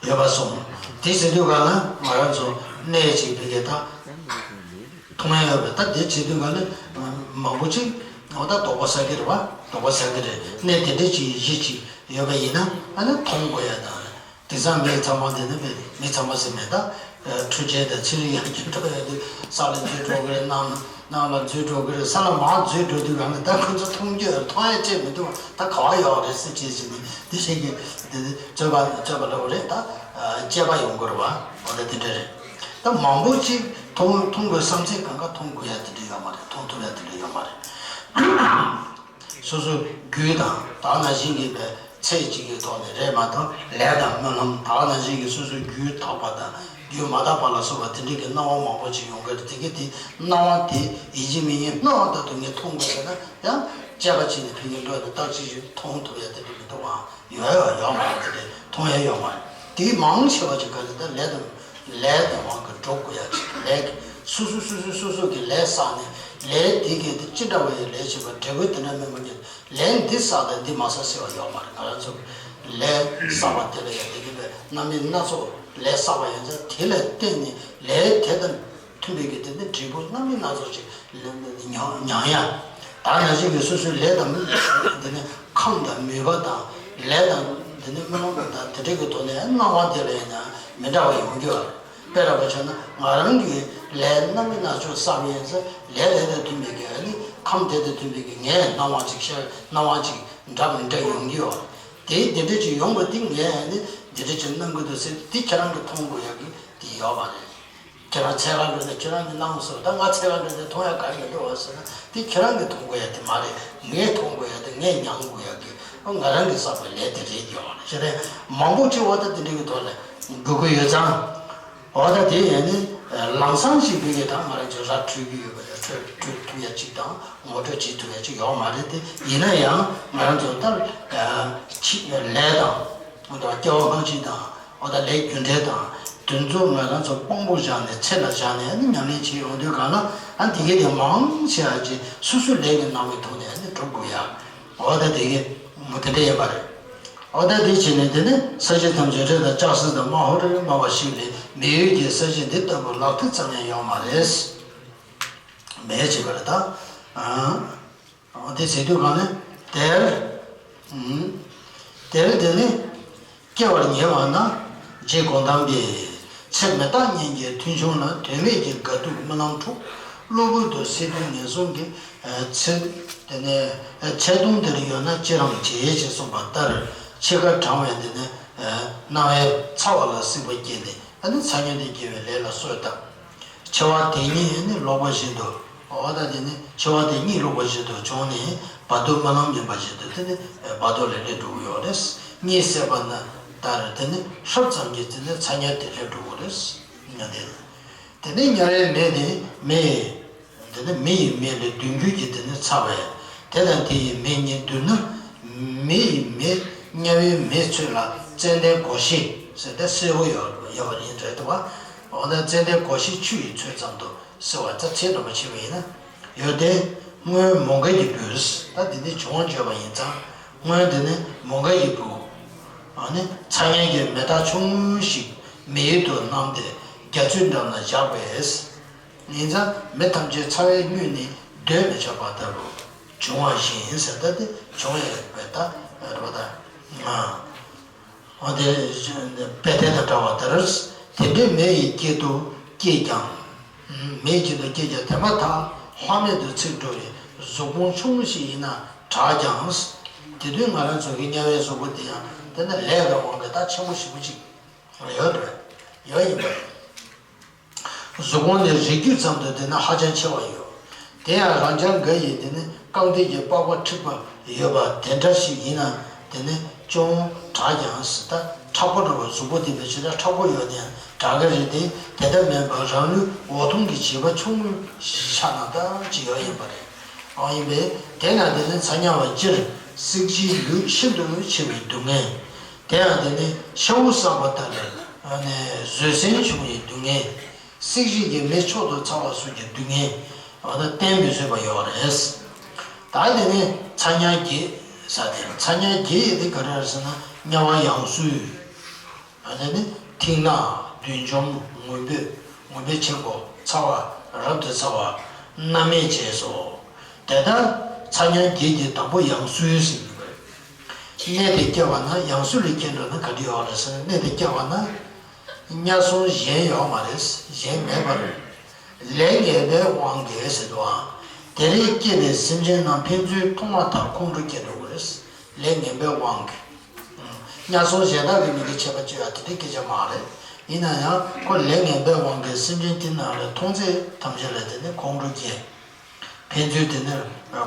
ཡོད་པ་སོང་། དེ་བྱེད་དུས་ག་ལ་ང་རང་ཚོ་གནས་གཅིག་བི་གེ་ད་མཐོང་ཡ་ཡོད་པ། ད་དེ་བྱེད་དུས་ག་ལ་མང་པོ་ཅིག་འོ་ད་དོགས་པ་ཟ་གི་རེད་བ། དོགས་པ་ཟ་གི་རེད། གནས་དེ་འདྲ་ཅིག་གཞི་ཅིག་ཡོད་པ་ཡིན་ན་ཨ་ནི་མཐོང་དགོས་ཡ་དང་། དེང་སང་མི་ཚང་མ་དེ་ནི་མི་མི་ཚང་མ་ཟེར་མེད་ད། འཕྲུལ་ཆས་དང་ཚན་རིག་ཡར་རྒྱས་འགྲོ་ཡ་དེ་ས་ལ་འཛུལ་འགྲོ་གི་རེད། གནམ་གནམ་ལ་འཛུལ་འགྲོ་གི་རེད། ས་ལ་མར་འཛུལ་འགྲོ་དུས་ག་ནས་ད་ཁོ་ཚོ་མཐོང་རྒྱུ་མཐོང་ཡ་ཅིག་མི་འདུག་ད་ག་བ་ཡོད་རེད་ཟེར་བྱས་བྱས་ནས་དེ་བྱེད་ཀྱི་དེ་རྩོད་པ་རྩོད་པ་ལབ་དགོས་རེད། ད་དཔྱད་པ་ཡོང་དགོས་རེད་བ། འོ་ད་དེ་འདྲ་རེད། ད་མང་པོ་ཅིག་མཐོང་མཐོང་དགོས་བསམ་ཚད་གང་ག་མཐོང་དགོས་ཡ་དེ་འདྲ་ཡོད་མ་རེད། མཐོང་ཐུབ་ཡ་དེ་འདྲ་ཡོད་མ་རེད། སོ་སོའི་རྒྱུད་དང་དེ་ནང་བཞིན་གྱི་པའི་ཚེ་གཅིག་གི་ཐོག་ནས་རེད་མ་གཏོགས་ལས་དང་སྨོན་ལམ་དེ་ནང་བཞིན་གྱི་སོ་སོའི་རྒྱུད་དག་པ་དང་རྒྱུད་མ་དག་པ་ལ་སོགས་པ་དེ་འདྲའི་གི་སྣང་བ་མང་པོ་ཅིག་ཡོང་གི་རེད། དེ་གི་དེ་སྣང་བ་དེ་ཡིན་གཅིག་མིན་གཅིག་སྣང་བ་ལྟར་དུ་ངས་མཐོང་དགོས་ཟེར་ན་ཡང་དཔྱད་པ་བྱས་ནས་ཕ་གིའི་བློ་ནས་བརྟག་དཔྱད་ཞིག་མཐོང་ཐུབ་ཡ་དེ་འདྲ་མི་འདུག་ཨང་། ཡོད་ཡོད་ཡོད་མ་རེད། དེ་འདྲ་མཐོང་ཡ་ཡོད་མ་རེད། དེ་མང་ཆེ་བ་ཅིག་ག་རེ་ད་ལས་དང་ལས་དང་དབང་གིས་འགྲོ་དགོས་ཡ་ཅིག་ལས་ཀྱི་སོ་སོ་སོ་སོ་སོ་སོ་གི་ལས་བསགས་ནས་ལས་དེ་གས་དེ་ཅི་འདྲ་བ་ཡི་ལས་བྱེད་པ་འབྲས་བུ་དེ་འདྲ་མིན་པ་ཉིད་ལས་འདི་བསགས་དང་འདི་མ་བསགས་ཟེར་བ་ཡོད་མ་རེད། ང་རང་ཚོ་ལས་བསགས་པ་དེ་ལ་ཡང་དེ་གི་བའི་རྣམ་སྨིན་སྣ་ཚོགས་ལས་བསགས་པ་ཡིན་ཙང་དེ་ལ་བརྟེན་ནས་ལས་དེ་དང་མཐུན་པའི་གི་དེ་ནི་འབྲས་བུ་རྣམ་སྨིན་སྣ་ཚོགས་ཅིག་ལས་མྱང་མྱང་ཡ། ད་ནང་བཞིན་གྱི་སོ་སོའི་ལས་དང་དེ་ནི་ཁམས་དང་མོས་པ་དང་ལས་དང་དེ་ནི་སྨོན་ལམ་དང་དེ་འདྲ་གི་ཐོག་ནས་སྣང་བ་དེ་ལ་ཡང་མི་འདྲ་བ་ཡོང་རྒྱུ་བ། དཔེ་ར་བ་བྱས་ན་ང་རང་གི་ལས་རྣམ་སྨིན་སྣ་ཚོགས་བསགས་པ་ཡིན་ཙང་ལས་དེ་དང་མཐུན་པའི་གི་ཨ་ནི་ཁམས་དེ་དང་མཐུན་པའི་གི་ངས་སྣང་བ་ཅིག་ཤར་སྣང་བ་ཅིག་འདྲ་མི་འདྲ་ཡོང་རྒྱུ་བ། དེ་དེ་འདྲ་ཅིག་ཡོང་བ་དེ་ངས་ཨ་ནི་འདི་འདྲ་ཅིག་སྣང་གི་འདུག་ཟེར་དེ་ཁྱེད་རང་གིས་མཐོང་དགོས་ཡ་གི་དེ་ཡོད་པ་རེད། ཁྱེད་རང་འཚོལ་ག་འགྲོ་ནས་ཁྱེད་རང་གི་སྣང་སོ་ད་ང་འཚོལ་ག་འགྲོ་ནས་མཐོང་ཡ་ག་རེ་ཡོད་འདུག་བ་ཟེར་ན་དེ་ཁྱེད་རང་གིས་མཐོང་དགོས་ཡ་དེ་མ་རེད། ངས་མཐོང་དགོས་ཡ་དེ་ངས་མྱང་དགོས་ཡ་གི་ཨོ་ང་རང་གིས་བསགས་པའི་ལས་དེ་རེད་ཡོད་རེད། ཞེ་རེད། མང་པོ་ཅིག་འོ་ད་དེ་འདྲ་གི་ཐོག་ལ་དགོས་ཀྱི་ཡོད་ཙང་། འོ་ད་དེ་ཡན་ནི་ལམ་སང་ཞིག་དེ་གི་ད་ང་རང་ཚོ་ར་འཕྲོད་ཀྱི་ཡོད་པ་རེད། འཕྲོད་འཕྲོད་ཐུབ་ཡ་ཅིག་དང་ངོ་སྤྲོད་བྱེད་ཐུབ་ཡ་ཅིག་ཡོད་མ་རེད་དེ། ཡིན་ན་ཡང་ང་རང་ཚོ་ད་ཕྱི་ལས་དང་། འོ་ད་སྐྱེ་བ་སྔ་ཕྱི་དང་། འོ་ད་ལས་རྒྱུ་འབྲས་དང་། དེ་ཚོ་ང་རང་ཚོ་དཔང་པོ་བཞག་ནས་ཚད་ལ་བཞག་ནས་ཨ་ནི་ཉམས་ལེན་བྱེད་ཡོང་དུས་གང་ལ་ཨ་འདི་གའི་དེ་མང་ཆེ་བ་ཅིག་སོ་སོའི་ལས་ཀྱི་སྣང་བའི་ཐོག་ནས་ཨ་ནི་སྒྲུབ་དགོས་ཡ། འོ་ད་དེ་གའི་མུ་དེ་འདྲ་ཡིན་པ་རེད། འོ་ད་དེ་བྱས་ནས་དེ་ནི་ས་གཞི་ཐམས་ཅད་རི་དང་ལྕགས་སྲེག་དང་མ་ཧོ་རི་རི་སྨྲ་བ་ཞིག་ལས་མི་ཡུལ་གྱི་ས་གཞི་འདི་ལྟ་བུ་ལག་མཐིལ་ཙམ་ཡང་ཡོད་མ་རེད། མེད་ཅེས་པ་རེད་ད། ཨ། འོ་དེ་ཟེར་དུས་གང་ནས་དེར། ཨུམ། དེར་དེ་ནི་སྐྱེ་བར་ཉེ་བ་ན། རྗེ་གོང་དམ་པས། ཚེ་མི་རྟག་གཉིས་ཀྱི་མཐུན་ཕྱོགས་ན། དོན་མེད་ཀྱི་དགའ་སྡུག་རྨི་ལམ་འཁྲུག་གློ་བུར་དུ་སད་དུས་ངན་སོང་གི་ཚེ། དེ་ནས་ཚེ་སྟོང་དེར་ཡོད་ན་ཅི་རང་བྱེད་ཅེས་གསུངས་པ་ལྟར་འཆི་ཁ་གྲང་བའི་དེ་ནས་སྣང་བའི་ཚ་བ་ལ་སྲེག་པ་སྐྱེས་ནས་ཨ་ནི་ཚ་སྨྱོན་དེ་སྐྱེ་བའི་ལས་ལ་གསོས་དང་། འཆི་བ་དེ་ཉིད་ནི་ལོག་པ་བཞིན་དུ། འོ་ད་དེ་ནི་འཆི་བ་དེ་ཉིད་ལོག་པ་བཞིན་དུ་བྱུང་ནས་བར་དོ་རྨི་ལམ་ཡིན་པ་བཞིན་དུ་དེ་ནི་བར་དོ་ལས་སླེབས་འགྲོ་གི་ཡོད་རེད། གཉིད་སད་པ་ན་ལྟར་དེ་ནི་ཧྲབ་ཙམ་གྱིས་དེ་ནི་ཚ་དམྱལ་དེ་སླེབས་འགྲོ་གི་རེད། ཡང་དེ་དེ་ནི་དམྱལ་བའི་མེ་ནི་མེ། དེ་ནི་མེ་ཡི་མེ་ལས་བདུན་འགྱུར་གྱིས་དེ་ནི་ཚ་བས། དེ་དང་དེ་ཡི་མེ་གཉིས་བསྡུར་ན། མེ་ཡི་མེ་དམྱལ་བའི་མེ་ཚོས་ལ་ཙན་དན་སྒོར་བཞི་ཟེར་ཏེ་སེར་པོ་ཡོད་ཡོད་པ་ཡིན་རེད་འདུག་བ། འོ་ན་ཙན་དན་སྒོར་བཞི་ཆུ་ཡིས་ཚོས་ཙམ་དུ་སེལ་བ་ད་ཚེ་འགྲོ་མ་བྱེད་པ་ཡིན་ན། ཡོད་དེ། སྔོན་མོའུ་འགལ་གྱི་བུས། ད་འདི་ནི་བྱུང་བ་བརྗོད་པ་ཡིན་ཙང་། སྔོན་དེ་ནི་མོའུ་འགལ་གྱི་བུ། ཨ་ནི་ཚ་དམྱལ་གྱི་མེ་སྟག་ཆུང་ངུ་ཞིག་མེ་ཡུལ་དུ་བསྣམས་ཏེ་རྒྱ་མཚོའི་འགྲམ་ན་བཞག་པས། ཡིན་ཙང་མི་ཐམས་ཅད་ཚ་བས་མྱོས་ནས་སྡོད་མི་ཆོག་པ་ལྟ་བུ་བྱུང་བ་བཞིན་ཟེར། ད་དེ་བྱུང་ཡོད་པའི་ད་རེད་པ་ད། འོ་དེ་དཔེ་དེ་དང་འདྲ་བ་ལྟར། དེ་འདྲའི་མེ་ཡི་དཀྱིལ་དུ་སྐྱེས་ཀྱང་། མེ་ཡི་དཀྱིལ་དུ་སྐྱེས་ཀྱང་དེ་མ་ཐག་ལྷག་མེད་དུ་ཚིག་འགྲོ་བའི་གཟུགས་ཕུང་ཆུང་ངུ་ཞིག་ཡིན་ན་དྲག་ཀྱང་། དེ་དུས་ང་རང་ཚོ་གི་དམྱལ་བའི་གཟུགས་པོ་དེ་ཡང་དེ་ནི་ལས་ཀྱི་དབང་གིས་ད་ཆེན་པོ་ཞེ་པོ་ཅིག་ཡོད་རེད། ཡོད་ཡིན་པ་རེད། གཟུགས་ཕུང་ནི་རིགས་རྒྱུད་ཙམ་དུ་དེ་ནི་ཧ་ཅང་ཆེ་བ་ཡོད། དེ་ཡང་རང་རྐྱང་འགའ་ཡིས་དེ་ནི་རྐང་མཐིལ་གྱི་པགས་པ་འཁྲིགས་པ་ཡོད་པ་དེ་འདྲ་ཞིག་ཡིན་ན་དེ་ནི་ཅུང་དྲག་ཀྱང་སྲིད། ད་མཁྲེགས་པོ་འདྲ་བའི་གཟུགས་པོ་དེ་བས་ཞེ་དྲག་མཁྲེགས་པོ་ཡོད་དེ་ཡང་དྲག་གི་རེད་དེ། དེ་ལྟར་མིན་པར་རང་ལུས་འོ་འཐུང་གི་བྱིས་པ་ཆུང་ངུའི་ཆ་ནང་ལྟར་ཅིག་ཡོད་ཡིན་པ་རེད། འོ་ཡིན་པས་དེ་ན་དེ་ནི་ཚ་དམྱལ་བ་སྤྱིར་བསྲེགས་བྱའི་ལུས་ཤིན་ཏུ་ཆེ་བའི་སྡུག་བསྔལ། དེ་ཡང་དེ་ནི་ཤ་བོ་བསགས་པ་ལྟར་ནས་བཟོད་བསྲན་བྱུང་བའི་སྡུག་བསྔལ། བསྲེགས་བྱའི་མེ་མཆོག་ཏུ་ཚ་བ་སོགས་ཀྱི་སྡུག་བསྔལ་བ་དང་གཏན་མི་བཟོད་པ་ཡོད་རེད། ད་དེ་ནི་ཚ་དམྱལ་བརྒྱད་ཟེར་ཏེ། ཚ་དམྱལ་བརྒྱད་ཡི་དེ་ག་རེ་རེད་ཟེར་ན་དམྱལ་བ་ཡང་སོས། དེ་ནི་མཐིང་ནག་བདུད་འཇོམས་མུན་པའི་མུན་པའི་ཆེན་པོ་ཚ་བ་རབ་ཏུ་ཚ་བ་རྣམ་སྨིན་བཅས་སོ། དེ་ལྟར་ཚ་མྱང་བརྒྱད་ཀྱི་དང་པོ་ཡང་སོས་ཟེར་གྱི་ཡོད་པ་རེད། གནས་དེ་སྐྱེ་བ་ན་ཡང་སོས་ལས་སྐྱེ་འགྲོ་ན་ག་འདྲ་ཡོད་རེད་ཟེར་ན། གནས་དེ་སྐྱེ་བ་ན་དམྱལ་སྲུང་གཞན་ཡོད་མ་རེད། གཞན་མེད་པར། ལས་ངན་པའི་དབང་གིས་ཟེར་དུའང་། དེ་རིང་སྐྱེས་པའི་སེམས་ཅན་རྣམས་ཕན་ཚུན་མཐོང་བ་དང་ཁོང་ཁྲོ་སྐྱེ་འགྲོ་གི་རེད། ལས་ངན་པའི་དབང་གིས། དམྱལ་སྲུང་གཞན་དག་གིས་མི་དགེ་བྱས་པ་བཅོས་ཡ་དེ་འདྲའི་སྐད་ཆ་མ་རེད། ཡིན་ན་ཡང་ཁོ་ལས་ངན་པའི་དབང་གིས་སེམས་ཅན་དེ་རྣམས་ལ་མཐོང་ཚད་ཐམས་ཅད་ལ་དེ་ནི་ཁོང་ཁྲོ་སྐྱེ། ཕན་ཚུན་དེ་ནི་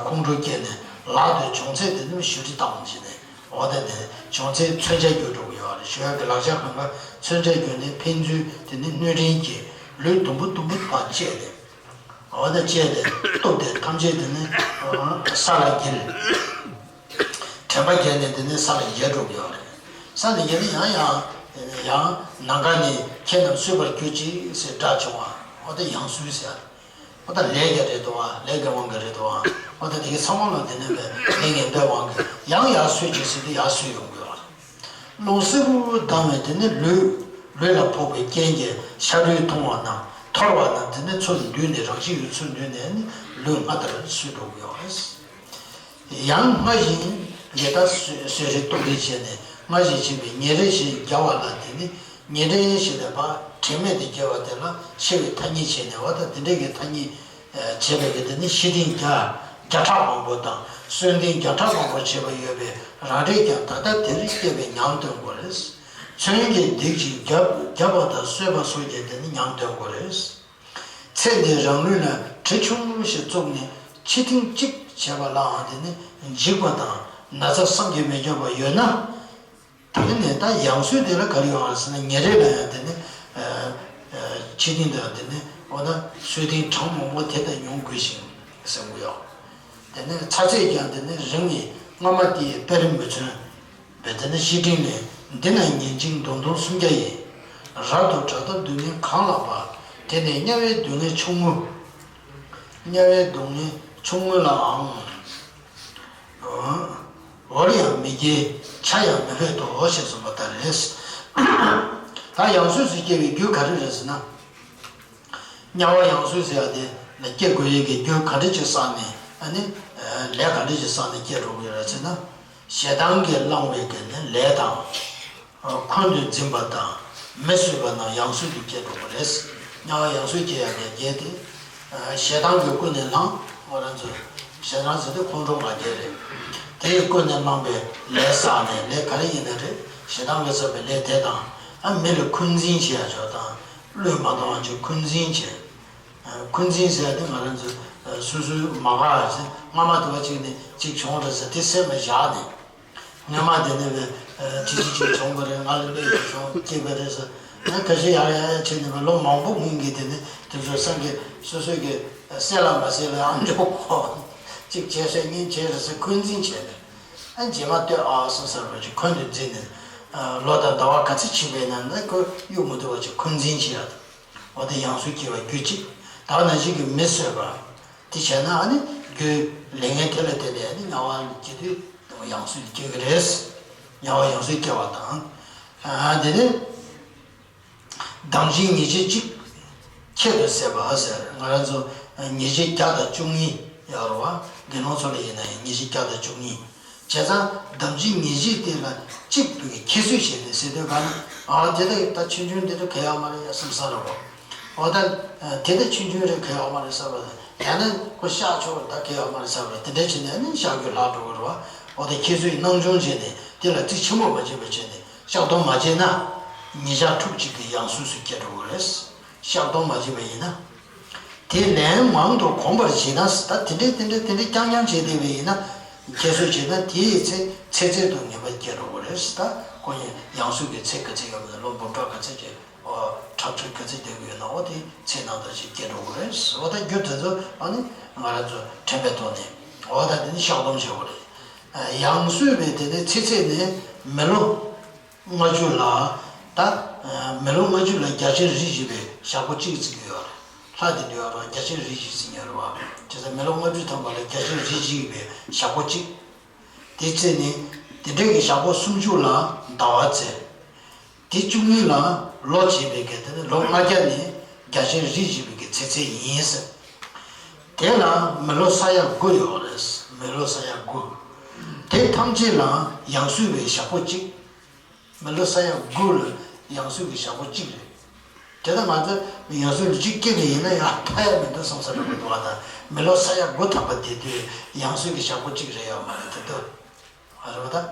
ཁོང་ཁྲོ་སྐྱེས་ནས་ལག་ཏུ་བྱུང་ཚད་དེ་ནི་བཤུ་རི་བཏང་བྱས་ནས། འོ་ད་དེ་བྱུང་ཚད་མཚོན་ཆ་གྱུར་འགྲོ་གི་ཡོད་རེད། ཞུ་ཡག་གི་ལག་ཆ་གང་ག་མཚོན་ཆ་གྱུར་ནས་ཕན་ཚུན་དེ་ནི་སྣོད་ལྡན་གྱི་ལུས་དུམ་བུ་དུམ་བུ་བར་བཅད་དེ། འོ་ད་བཅད་དེ་གཏུབས་ཏེ་ཐམས་ཅད་དེ་ནི་ས་ལ་འགྱེལ། དྲན་པ་བརྒྱལ་ནས་དེ་ནི་ས་ལ་འགྱེལ་འགྲོ་གི་ཡོད་རེད། ས་ལ་འགྱེལ་ནས་ཡང་ཡང་ཡང་ནམ་མཁའ་ནས་ཁྱེད་རྣམས་གསོད་པར་གྱུར་ཅིག་ཟེར་སྒྲ་བྱུང་བ། འོ་ད་ཡང་སོས་ཟེར། འོ་ད་ལས་ཀྱི་རེད་དོ། ལས་ཀྱི་དབང་གིས་རེད་དོ། འོ་ད་དེ་གའི་ཚང་མ་ལ་དེ་ནས་པའི་ལས་ངན་པའི་དབང་གིས་ཡང་ཡར་སོས་ཀྱི་ཟེར་དུས་ཡར་སོས་ཡོང་གི་ཡོད་རེད། རླུང་བསིལ་པོ་ལྡང་བས་དེ་ནི་ལུས་ལུས་ལ་ཕོག་པའི་རྐྱེན་གྱིས་ཤ་རུས་ཐུང་བ་རྣམས་འཐོར་བ་རྣམས་དེ་ནི་ཚུར་འདུས་ནས་རང་བཞིན་གྱིས་ཚུར་འདུས་ནས་ནི་ལུས་སྔར་ལྟར་སོས་འགྲོ་གི་ཡོད་རེད། ཡང་སྔར་བཞིན་ཉེས་དག་གསོད་རེས་གཏུབ་རེས་བྱས་ནས་སྔར་བཞིན་བྱས་པའི་ཉེ་རེ་ཞིག་རྒྱག་པ་ལ་དེ་ནི་ཉེ་རེ་ཞིག་ལས་པ་དྲན་མེད་དུ་སྐྱེ་བ་དེ་ལ་འཆི་བའི་ཐ་སྙད་བྱས་ནས། འོ་ད་དེ་འདྲའི་གི་ཐ་སྙད་བྱས་པའི་གི་དེ་ནི་ཤི་སྟེང་བརྒྱ་བརྒྱ་ཕྲག་མང་པོ་དང་གསོན་སྟེང་བརྒྱ་ཕྲག་མང་པོ་བྱས་པ་ཡོད་པའི་རང་རེས་ཀྱང་ད་ལྟ་དེར་སྐྱེས་པའི་ཉམས་སྟོན་དགོས་རེད། མཚོན་གྱི་སྡིག་ཅིང་རྒྱབ་རྒྱབ་པ་དང་གསོད་པ་སོགས་ཀྱི་དེ་ནི་ཉམས་སྟོན་དགོས་རེད། ཚེ་འདིའི་རང་ལུས་ལ་གྲི་ཆུང་ངུ་ཞིག་བཙུགས་ནས་ཕྱི་ཐེངས་གཅིག་བྱས་པ་ལའང་དེ་ནི་འཇིགས་པ་དང་ན་ཚ་བསམ་གྱིས་མི་ཁྱབ་པ་ཡོད་ན། ད་ནི་ནས་ད་ཡང་སོས་དེ་ལ་ག་རེ་ཡོང་བ་ཟེར་ན། ཉེ་རེ་ལ་ཡང་དེ་ནི་ཕྱི་ཐེངས་དེ་ལ་དེ་ནི་འོ་ན་གསོད་ཐེངས་གྲངས་མང་པོ་དེ་ལྟར་མྱོང་དགོས་ཤིང་ཟེར་གྱི་ཡོད། དེ་ནི་ཚ་ཚད་ཀྱང་དེ་ནི་རིང་ནི་སྔ་མ་དེའི་དཔེར་མི་མཚོན། བས་དེ་ནི་བཤེས་སྤྲིང་ལས། འདི་ན་ཉིན་གཅིག་འདོན་སྟངས་སུམ་བརྒྱ་ཡིས། རབ་ཏུ་བྲལ་དང་སྡུག་བསྔལ་གང་ལགས་པ། དེ་ནི་དམྱལ་བའི་སྡུག་བསྔལ་ཆུང་ངུ། དམྱལ་བའི་སྡུག་བསྔལ་ཆུང་ངུ་ལའང་། འོར་ཡང་མི་སྐྱེ་ཆ་ཡང་མི་ཕོད་དོ་ཞེས་གསུངས་པ་ལྟར་རེད། ད་ཡང་སོས་སུ་སྐྱེ་བའི་རྒྱུ་ག་རེ་རེད་ཟེར་ན། དམྱལ་བ་ཡང་སོས་ཟེར་ཡ་དེ་ལ་སྐྱེ་དགོས་ཡས་ཀྱི་རྒྱུ་ག་འདྲ་ཅིག་བསགས་ནས། ཨ་ནི་ལས་ག་འདྲ་ཅིག་བསགས་ནས་སྐྱེ་འགྲོ་གི་ཡོད་རེད་ཟེར་ན། ཞེ་སྡང་གིས་བསླངས་པའི་གི་ནི་ལས་དང་། འཁོན་དུ་འཛིན་པ་དང་མི་བཟོད་པ་རྣམས་ཡང་སོས་སུ་སྐྱེ་འགྲོ་གི་རེད། དམྱལ་བ་ཡང་སོས་སྐྱེ་ཡ་གི་རྒྱུ་དེ། ཞེ་སྡང་གིས་ཀུན་ནས་བསླངས། ང་རང་ཚོ་ཞེ་སྡང་ཟེར་དུས་ཁོང་ཁྲོ་ང་རྒྱལ་རེད། དེས་ཀུན་ནས་བསླངས་པའི་ལས་བསགས་ནས། ལས་ག་རེ་ཡིན་ན་རེད། ཞེ་སྡང་གིས་བསགས་པའི་ལས་དེ་དང་། ཨ་མི་ལ་འཁོན་འཛིན་བྱེད་ཡ་ཅིག་དང་། བློས་མ་བཏང་བ་ཅིག་འཁོན་འཛིན་བྱེད། འཁོན་འཛིན་ཟེར་ཡ་དེ་ང་རང་ཚོ་སོ་སོའི་མ་དགའ་བ་ཅིག་སྔ་མ་དེ་བ་ཅིག་ནས་ཅིག་བྱུང་རེད་ཟེར་དེ་སེམས་ལ་བཞག་ནས། སྔ་མ་དེ་ནས་བས་ཅི་ཅི་ཅིག་བྱུང་བ་རེད། ང་ལ་གནོད་ཅིག་བྱུང་སྐྱེས་པ་རེད་ཟེར། ཡང་ཁ་ཤས་ཡར་ཡར་ཡར་བྱས་ནས་བས་ལོ་མང་པོ་སྔོན་གྱི་དེ་ནས་དེ་ཚོ་སེམས་ཀྱི་སོ་སོའི་གི་སེམས་ལ་མ་སེམས་ལ་ཨ་མཆོག་གོ་ཅིག་བྱས་ཤག་གཉིས་བྱས་རེད་ཟེར་འཁོན་འཛིན་བྱས་ནས། ཨ་རྗེས་མ་ལྟོས་ཨ་སོ་སོར་བ་ཅིག་འཁོན་དུ་འཛིན་ནས། ལོ་དང་ཟླ་བ་ག་ཚོད་ཕྱིན་པ་ཡིན་ན་ནི་ཁོ་གཡུག་མི་ཐུབ་པ་ཅིག་འཁོན་འཛིན་བྱེད་ཡ་དང་། འོ་དེ་ཡང་སོས་སྐྱེ་བ་རྒྱུ་གཅིག་ད་ག་ནང་བཞིན་གྱི་མི་བཟོད་པ། དེ་བྱས་ན་ཨ་ནི་རྒྱུ་ལས་ངན་དེ་ལ་བརྟེན་ནས་ཨ་ནི་དམྱལ་བ་སྐྱེ་དུས་ཡང་སོས་སྐྱེ་གི་རེད། དམྱལ་བ་ཡང་སོས་སྐྱེ་བ་དང་། ཨ་དེ་ནས་དམ་ཅན་ཉེས་བྱས་གཅིག་ཁྱད་དུ་བསད་པ་ཟེར། ང་རང་ཚོ་ཉེས་བྱས་བརྒྱ་དང་བཅུ་གཉིས་ཡོད་རེད་བ། དགེ་སློང་ཚོ་ལ་ཡིན་ན་ཡང་ཉེས་བྱས་བརྒྱ་དང་བཅུ་གཉིས། བྱས་ཙང་དམ་ཅན་ཉེས་བྱས་དེ་ལ་གཅིག་པུའི་ཁྱད་གསོད་བྱས་ནས་ཟེར་དུས་ག་ནི། ཨ་དེ་ལྟ་ད་ཆུང་ཆུང་དེ་ལྟ་ག་ཡོད་མ་རེད་ཡ་བསམ་ས་རེད་བ། འོ་ད་དེ་ལྟ་ཆུང་ཆུང་རེད་ག་ཡོད་མ་རེད་བསམ་པ་དང་། ཡང་ན་ཁོ་གཤགས་ཆོག་ད་ག་ཡོད་མ་རེད་བསམ་པ་དེ་འདྲ་བྱས་ནས་ནི་གཤགས་རྒྱུ་ལྷག་འགྲོ་གི་རེད་བ། འོ་ད་ཁྱད་གསོད་སྣང་ཆུང་བྱས་ནས་དེ་ལ་རྩིས་ཆེན་པོ་མ་བྱས་པ་བྱས་ནས་གཤགས་གཏོང་མ་བྱས་ན། ཉེས་བྱ་ཕྲུགས་གཅིག་གི་ཡང་སོས་སུ་སྐྱེ་འགྲོ་གི་རེད། གཤགས་གཏོང་མ་བྱས་པ་ཡིན་ན། དེ་ལན་མང་དུ་གོམས་པར་བྱེད་ན། ད་དེ་འདྲས་དེ་འདྲས་དེ་འདྲས་རྐྱང་རྐྱང་བྱས་བསྡད་པ་ཡིན་ན། ཁྱད་གསོད་བྱས་ན་དེའི་ཚེ་ཚེ་ཚད་དུ་ངེས་པར་སྐྱེ་འགྲོ་གི་རེད། ད་ཁོ་ཡང་ཡང་སོས་ཀྱི་ཚེ་ག་ཚོད་ཡོད་པ་དང་། ལོ་འབུམ་ཕྲག་ག་ཚོད་ཀྱི་ཁྲག་ཁྲིག་ག་ཚོད་བསྡད་ཀྱི་ཡོད་ན། འོ་དེ་ཚེ་ནང་ལྟར་ཞིག་སྐྱེ་འགྲོ་གི་རེད། འོ་ད་རྒྱུ་དེ་ཚོ་ཨ་ནི་ང་རང་ཚོ་དྲན་པའི་ཐོག་ནས། འོ་ད་དེ་ནི་གཤགས་གཏོང་བྱེད་དགོས་རེད། ཡང་སོས་པའི་དེ་ནི་ཚེ་ཚད་ནི་མི་ལོ་ལྔ་བཅུ་ལ། ད་མི་ལོ་ལྔ་བཅུ་ལ་རྒྱལ་ཆེན་རིགས་བཞི་པའི་ཞག་པོ་གཅིག་བརྩི་གི་ཡོད་རེད། ལྷ་དེ་འདྲ་ཡོད་རེད་བ། རྒྱལ་ཆེན་རིགས་བཞི་བརྩི་གི་ཡོད་རེད་བ། བྱས་ཙང་མི་ལོ་ལྔ་བཅུ་ཐམ་པ་ལ་རྒྱལ་ཆེན་རིགས་བཞི་པའི་ཞག་པོ་གཅིག་དེ་བརྩིས་ནས་དེ་འདྲའི་གི་ཞག་པོ་སུམ་ཅུ་ལ་ཟླ་བ་བརྩི། དེ་བཅུ་གཉིས་ལ་ལོ་བྱས་པའི་གི་དེ་ནི་ལོ་ལྔ་བརྒྱ་ནི་རྒྱ་ཆེན་རིས་བཞི་པའི་གི་ཚེ་ཚད་ཡིན་ཟེར། དེ་ལ་མི་ལོ་ས་ཡ་དགུ་ཡོད་རེད། མི་ལོ་ས་ཡ་དགུ། དེ་ཐམས་ཅད་ལ་ཡང་སོས་པའི་ཞག་པོ་གཅིག། མི་ལོ་ས་ཡ་དགུ་ལ་ཡང་སོས་ཀྱི་ཞག་པོ་གཅིག་རེད། དེ་ལྟར་ང་ཚོ་ཡང་སོས་ལ་གཅིག་སྐྱེས་ནས་ཡིན་ན་ཡང་ཐར་ཡ་མི་འདུག་བསམ་ས་རེད་པ་འདུག་བ་དང་། མི་ལོ་ས་ཡ་དགུ་ཐམ་པ་དེ་དུས་ཡང་སོས་ཀྱི་ཞག་པོ་གཅིག་རེད་ཡོད་མ་རེད་དེ་དུས། ཨ་རེད་པ་ད།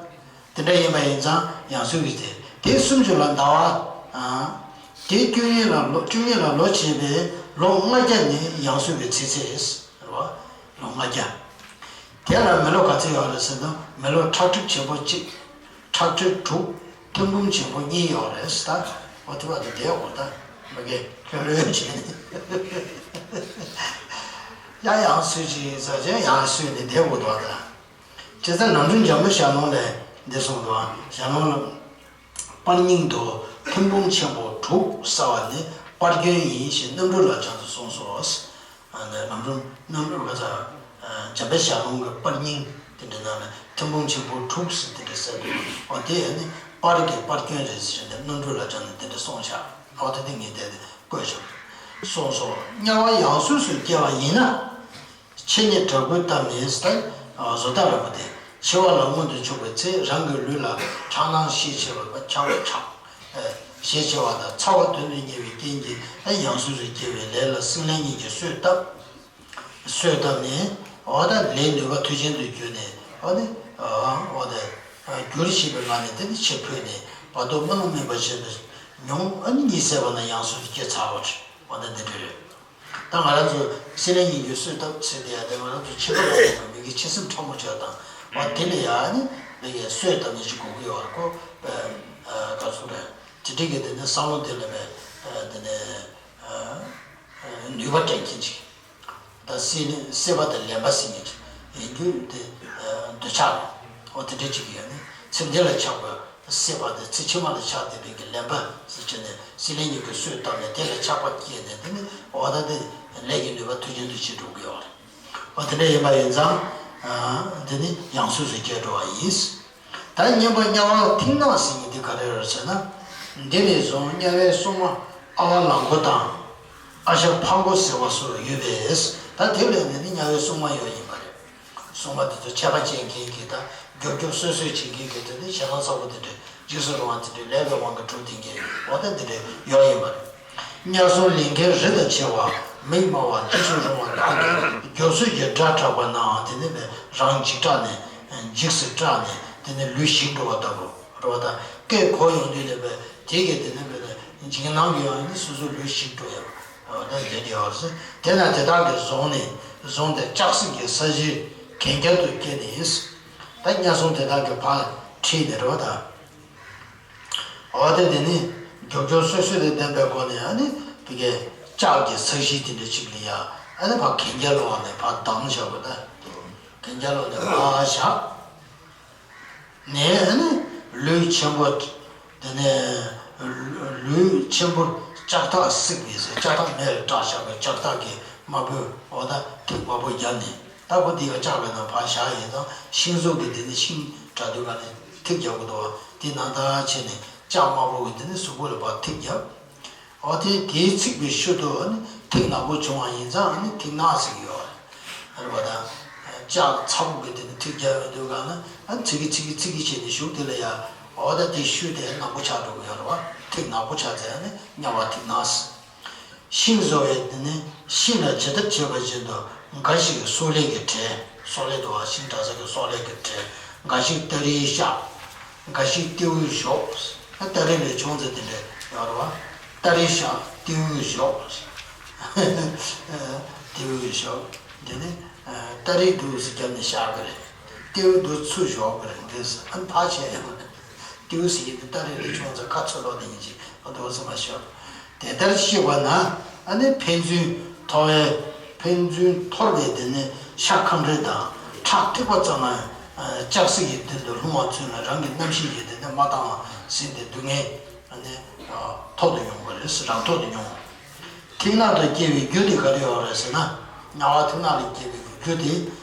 དེ་འདྲ་ཡིན་པ་ཡིན་ཙང་ཡང་སོས་ཀྱི་དེ་དེ་སུམ་ཅུ་ལ་ཟླ་བ། ཨ། དེ་བཅུ་གཉིས་ལ་ལོ་བཅུ་གཉིས་ལ་ལོ་བྱས་པའི་ལོ་ལྔ་བརྒྱ་ནི་ཡང་སོས་པའི་ཚེ་ཚད་རེད། རེད་པ། ལོ་ལྔ་བརྒྱ། དེ་ལ་མི་ལོ་ག་ཚོད་ཡོད་རེད་ཟེར་ན། མི་ལོ་ཁྲག་ཁྲིག་ཆེན་པོ་གཅིག། ཁྲག་ཁྲིག་དྲུག། ཐེར་འབུམ་ཆེན་པོ་གཉིས་ཡོད་རེད་ཟེར། ད་འོ་དེ་བར་དུ་བསྡད་འོ་ད་མ་གི་ལྷོད་ལྷོད་བྱས་ནས། ཡང་ཡང་སོས་ཅིག་ཟེར་བྱས་ཡང་སོས་ནས་བསྡད་འོ་དོ་ད། བྱས་ཙང་ནམ་རྒྱུན་འཇམ་དཔལ་ཞལ་ལུང་ལས་འདི་གསུངས་འདུག། ཞལ་ལུང་ལ། པར་རྙིང་དུ་ཐེར་འབུམ་ཆེན་པོ་དྲུག་བསགས་པ་ནི་པར་སྐྱོན་ཡིན་ཞེས་རྣམ་འགྲེལ་ལ་བྱང་དུ་གསུངས་སོ། ཨ་ནི་རྣམ་འགྲེལ་རྣམ་འགྲེལ་ག་ཚ། འཇམ་དཔལ་ཞལ་ལུང་གི་པར་རྙིང་དེ་འདྲའི་ནང་ལ་ཐེར་འབུམ་ཆེན་པོ་དྲུག་ཟེར་དེ་འདྲ་ཟེར་འདུག། འོ་དེ་ཡང་ནི་པར་གྱི་པར་སྐྱོན་རེད་ཟེར་ནས་རྣམ་འགྲེལ་ལ་བྱང་ནས་དེ་འདྲ་གསུངས་བཞག། འོ་དེ་དེ་ངས་དེ་བཀོད་བཞག། གསུངས་སོ། དམྱལ་བ་ཡང་སོས་སུ་སྐྱེ་བ་ཡིན་ན། ཕྱི་ནས་དྲག་པོའི་གཏམ་ནི་ཟེར། བཟོ་ལྟ་ར་བོ་དེ་འཆི་བ་ལ་མངོན་དུ་ཕྱོགས་པའི་ཚེ་རང་གི་ལུས་ལ་ཁྲག་སྣང་ཤས་ཆེ་བ་ཁྲག་ཁྲག་ཤས་ཆེ་བ་དང་ཚ་བ་དོན་དུ་གཉེར་བའི་རྐྱེན་གྱིས་ཡང་སོས་སུ་སྐྱེ་བའི་ལས་ལ་སྲེད་ལེན་གཉིས་ཀྱིས་གསོས་བཏབ། གསོས་བཏབ་ནས་འོ་ད་ལས་ནུས་པ་མཐུ་ཅན་དུ་གྱུར་ནས་འོ་ནི་འོ་ད་གྱུར་ཞེས་པའི་ངག་ནས་དེ་ནི་ཕྱིར་འཕོས་ནས་བར་དོ་རྨི་ལམ་རྨིས་པ་བཞིན་དུ་མྱོང་། ཨ་ནི་གཉིད་སད་པ་ན་ཡང་སོས་སུ་སྐྱེ་ཚར་བ་རེད། འོ་ད་འདི་འདྲ་རེད། ད་ང་རང་ཚོ་སྲེད་ལེན་གཉིས་ཀྱིས་གསོས་བཏབ་ཟེར་དེ་ཡང་དེ་ང་རང་ཚོ་འཆི་བ་ལ་ཡོད་པ་མི་དགེ་ཆེ་སེམས་ཕྲ་མོ་ཆགས་དང་། འོ་དེ་ལས་ཡང་ནི་མི་དགེ་གསོས་བཏབ་ནས་ཅིག་དགོས་ཀྱི་ཡོད་རེད་ཁོ། ག་ཚོད་རེད། དེ་འདྲའི་གི་དེ་ནི་བསམ་བློ་དེ་ལ་བས་དེ་ནི་ནུས་པ་སྤྲད་མཁན་ཅིག། ད་སྲེད་ནི་སྲེད་པ་དང་ལེན་པ་ཟེར་མཁན་ཅིག་ཡིན་རྒྱུ་དེ་འདོད་ཆགས་རེད། འོ་དེ་འདྲ་ཅིག་ཡོད་ནི་ཚེ་འདི་ལ་ཆགས་པ། སྲེད་པ་དེ་ཚེ་ཕྱི་མ་ལ་ཆགས་བསྡད་པའི་གི་ལེན་པ་ཟེར་བྱས་ནས་སྲེད་ལེན་གཉིས་ཀྱིས་གསོས་བཏབ་ནས་དེ་ལ་ཆགས་པ་སྐྱེས་ནས་དེ་ནི་འོ་ད་དེ་ལས་ཀྱི་ནུས་པ་མཐུ་ཅན་དུ་ཕྱིན་འགྲོ་གི་ཡོད་རེད། འོ་དེ་འདྲ་ཡིན་པ་ཡིན་ཙང་དེ་ནི་ཡང་སོས་སུ་སྐྱེ་འགྲོ་བ་ཡིན། ད་གཉིས་པ་དམྱལ་བ་མཐིང་ནག་ཟེར་མཁན་དེ་ག་རེ་རེད་ཟེར་ན། འདི་ནས་བཟུང་དམྱལ་བའི་སྲུང་མ་ཨ་བ་ལང་ཀོ་དང་། ཨ་ཞ་ཕ་མགོ་ཟེར་བ་སོགས་ཡོད་པས། ད་དེ་ལས་ནི་ནི་དམྱལ་བའི་སྲུང་མ་ཡོད་ཡིན་པ་རེད། སྲུང་མ་དེ་ཚོ་ཆད་པ་བཅད་མཁན་གྱི་ད་མགྱོགས་མགྱོགས་གསོད་གསོད་བྱེད་མཁན་གྱི་དེ་ནི་ཞེ་སྡང་ཚ་པོ་དེ་འདྲ་འཇིགས་སུ་རུང་བ་དེ་འདྲ་ལས་པའི་དབང་གིས་གྲུབ་བསྡད་མཁན་འོ་ད་དེ་འདྲ་ཡོད་ཡིན་པ་རེད། དམྱལ་སྲུང་ལས་མཁན་རི་དང་བྱེ་བ་མིག་དམར་བ་འཇིགས་སུ་རུང་བ་དག་གིས་མགྱོགས་ཚོད་ཀྱི་སྒྲ་གྲགས་པ་ནའང་དེ་ནི་རང་འཇིགས་སྐྲག་ནས་འཇིགས་སུ་སྐྲག་ནས་དེ་ནི་ལུས་ཞིག་འགྲོ་བ་ལྟ་བུ་རེད་པ། ད་སྐད་གོ་ཡོང་དུས་ལས་པས་དེ་གས་དེ་ནི་བས་ན་འཇིགས་སྣང་གིས་ཡང་ནི་སོ་སོ་ལུས་ཞིག་འགྲོ་ཡ་བ་ད་ཡོད་ཡོད་ཟེར། དེ་ན་དེ་དག་གིས་བཟུང་ནས་བཟུང་སྟེ་ལྕགས་སྲེག་གི་ས་གཞིར་གན་རྐྱལ་དུ་བསྐྱལ་ནས་ད་དམྱལ་སྲུང་དེ་དག་གིས་ཕར་ཁྲིད་ནས་རེད་པ་ད། འོ་དེ་དེ་ནི་མགྱོགས་མགྱོགས་སོད་སོད་དེ་ལྡན་པའི་སྒོ་ནས་ཨ་ནི་བི་ཀའི་ལྕགས་ཀྱི་ས་གཞི་དེ་འདྲ་ཅིག་ལ་ཡ་ཨ་ནི་ཕར་གན་རྐྱལ་ལོག་ནས་ཕར་བསྡམས་བཞག་པ་ད། གན་རྐྱལ་ལོག་ནས་ཕར་བཞག་ནས་ཨ་ནི་ལུས་ཆེན་པོ་དེ་ནས་ལུས་ཆེན་པོ་ལྕགས་ཐག་བསྲེགས་པའི་ལྕགས་ཐག་མེ་ལ་བསྲེགས་བཞག་པའི་ལྕགས་ཐག་གི་དམར་པོའི་འོ་ད་ཐིགས་དམར་པོ་བརྒྱབ་ནས། ད་གོ་འདི་ག་ལྕགས་པའི་ནང་ཕར་བཞག་ཡིན་ཙང་ཤིང་བཟོ་གི་འདི་ནི་ཤིང་དྲ་དུས་ག་ནས་ཐིགས་རྒྱག་གི་འདུག་བ། དེ་ནང་ལྟར་བྱས་ནས་ལྕགས་དམར་པོ་གི་འདི་ནི་གཟུགས་པོ་ལ་ཕར་ཐིགས་རྒྱབ། འོ་དེ་དེའི་ཚིགས་པའི་ཤུལ་དུ་ཨ་ནི་ཐིགས་ནག་པོ་བྱུང་བ་ཡིན་ཙང་ཨ་ནི་ཐིགས་ནག་ཟེར་གི་ཡོད་རེད། རེད་པ་ད། ལྕགས་ཚ་པོ་གི་དེ་ནི་ཐིགས་རྒྱབ་ཡོང་དུས་ག་ན་ཨ་ནི་ཚིག་གི་ཚིག་གི་ཚིག་གི་བྱས་ནས་གཞུག་དེ་ལ་ཡ། འོ་ད་དེའི་ཤུལ་དེ་ནག་པོ་ཆགས་འགྲོ་གི་ཡོད་རེད་པ། ཐིགས་ནག་པོ་ཆགས་ཚེ་ཨ་ནི་དམྱལ་བ་ཐིགས་ནག་ཟེར། ཤིང་བཟོ་བའི་དེ་ནི་ཤིང་ལ་ཇི་ལྟར་བྱེད་པ་བཞིན་དུ་འགའ་ཞིག་སོག་ལེ་གི་གྲས། སོག་ལེ་དུ་བ་ཤིང་དྲ་ས་གི་སོག་ལེ་གི་གྲས། འགའ་ཞིག་སྟ་རེའི་ཤ། འགའ་ཞིག་ཏེའུའི་གཞོགས། སྟ་རེ་ལས་བྱུང་ཚེ་དེ་འདྲ་ཡོད་རེད་བ། སྟ་རེའི་ཤ་ཏེའུའི་གཞོགས། ཏེའུའི་གཞོགས་འདི་ནི་སྟ་རེ་དུ་ཟེར་རྒྱབ་ནས་བཞག་གི་རེད། ཏེའུ་དུ་ཚུར་གཞོག་གི་རེད་འདི་ཟེར་ཨ་ནི་ཕར་བྱས་ཡོད་རེད། ཏེའུ་ཟེར་གྱི་འདི་སྟ་རེ་ལས་བྱུང་ཚེ་ཁ་ཚུར་ལོག་ནས་ཡིན་གྱི་ཨ་འདུག་ཟེར་མ་ཤོར། དེ་ལྟར་ཤེས་པ་ན་ཨ་ནི་ཕན་ཚུན་མཐོ་བའི་ཕན་ཚུན་མཐོ་བའི་དེ་ནི་ཤ་ཁམ་རེ་དང་ཁྲག་ཐིགས་པ་ཙམ་ན་ལྕགས་སྲེག་གི་སྟེང་དུ་ལྷུང་བ་ཚུན་ལ་རང་གི་རྣམ་ཤེས་ཀྱིས་དེ་ནི་མ་བཏང་བ་ཟིན་ཏེ་སྡུག་བསྔལ་ཨ་ནི་ཐོག་ཏུ་ཡོང་བ་རེད། རང་ཐོག་ཏུ་ཡོང་བ། ཐིགས་ནག་ཏུ་སྐྱེ་བའི་རྒྱུ་དེ་ག་རེ་ཡོད་རེད་ཟེར་ན། དམྱལ་བ་ཐིགས་ནག་ལ་སྐྱེ་བའི་རྒྱུ་དེ་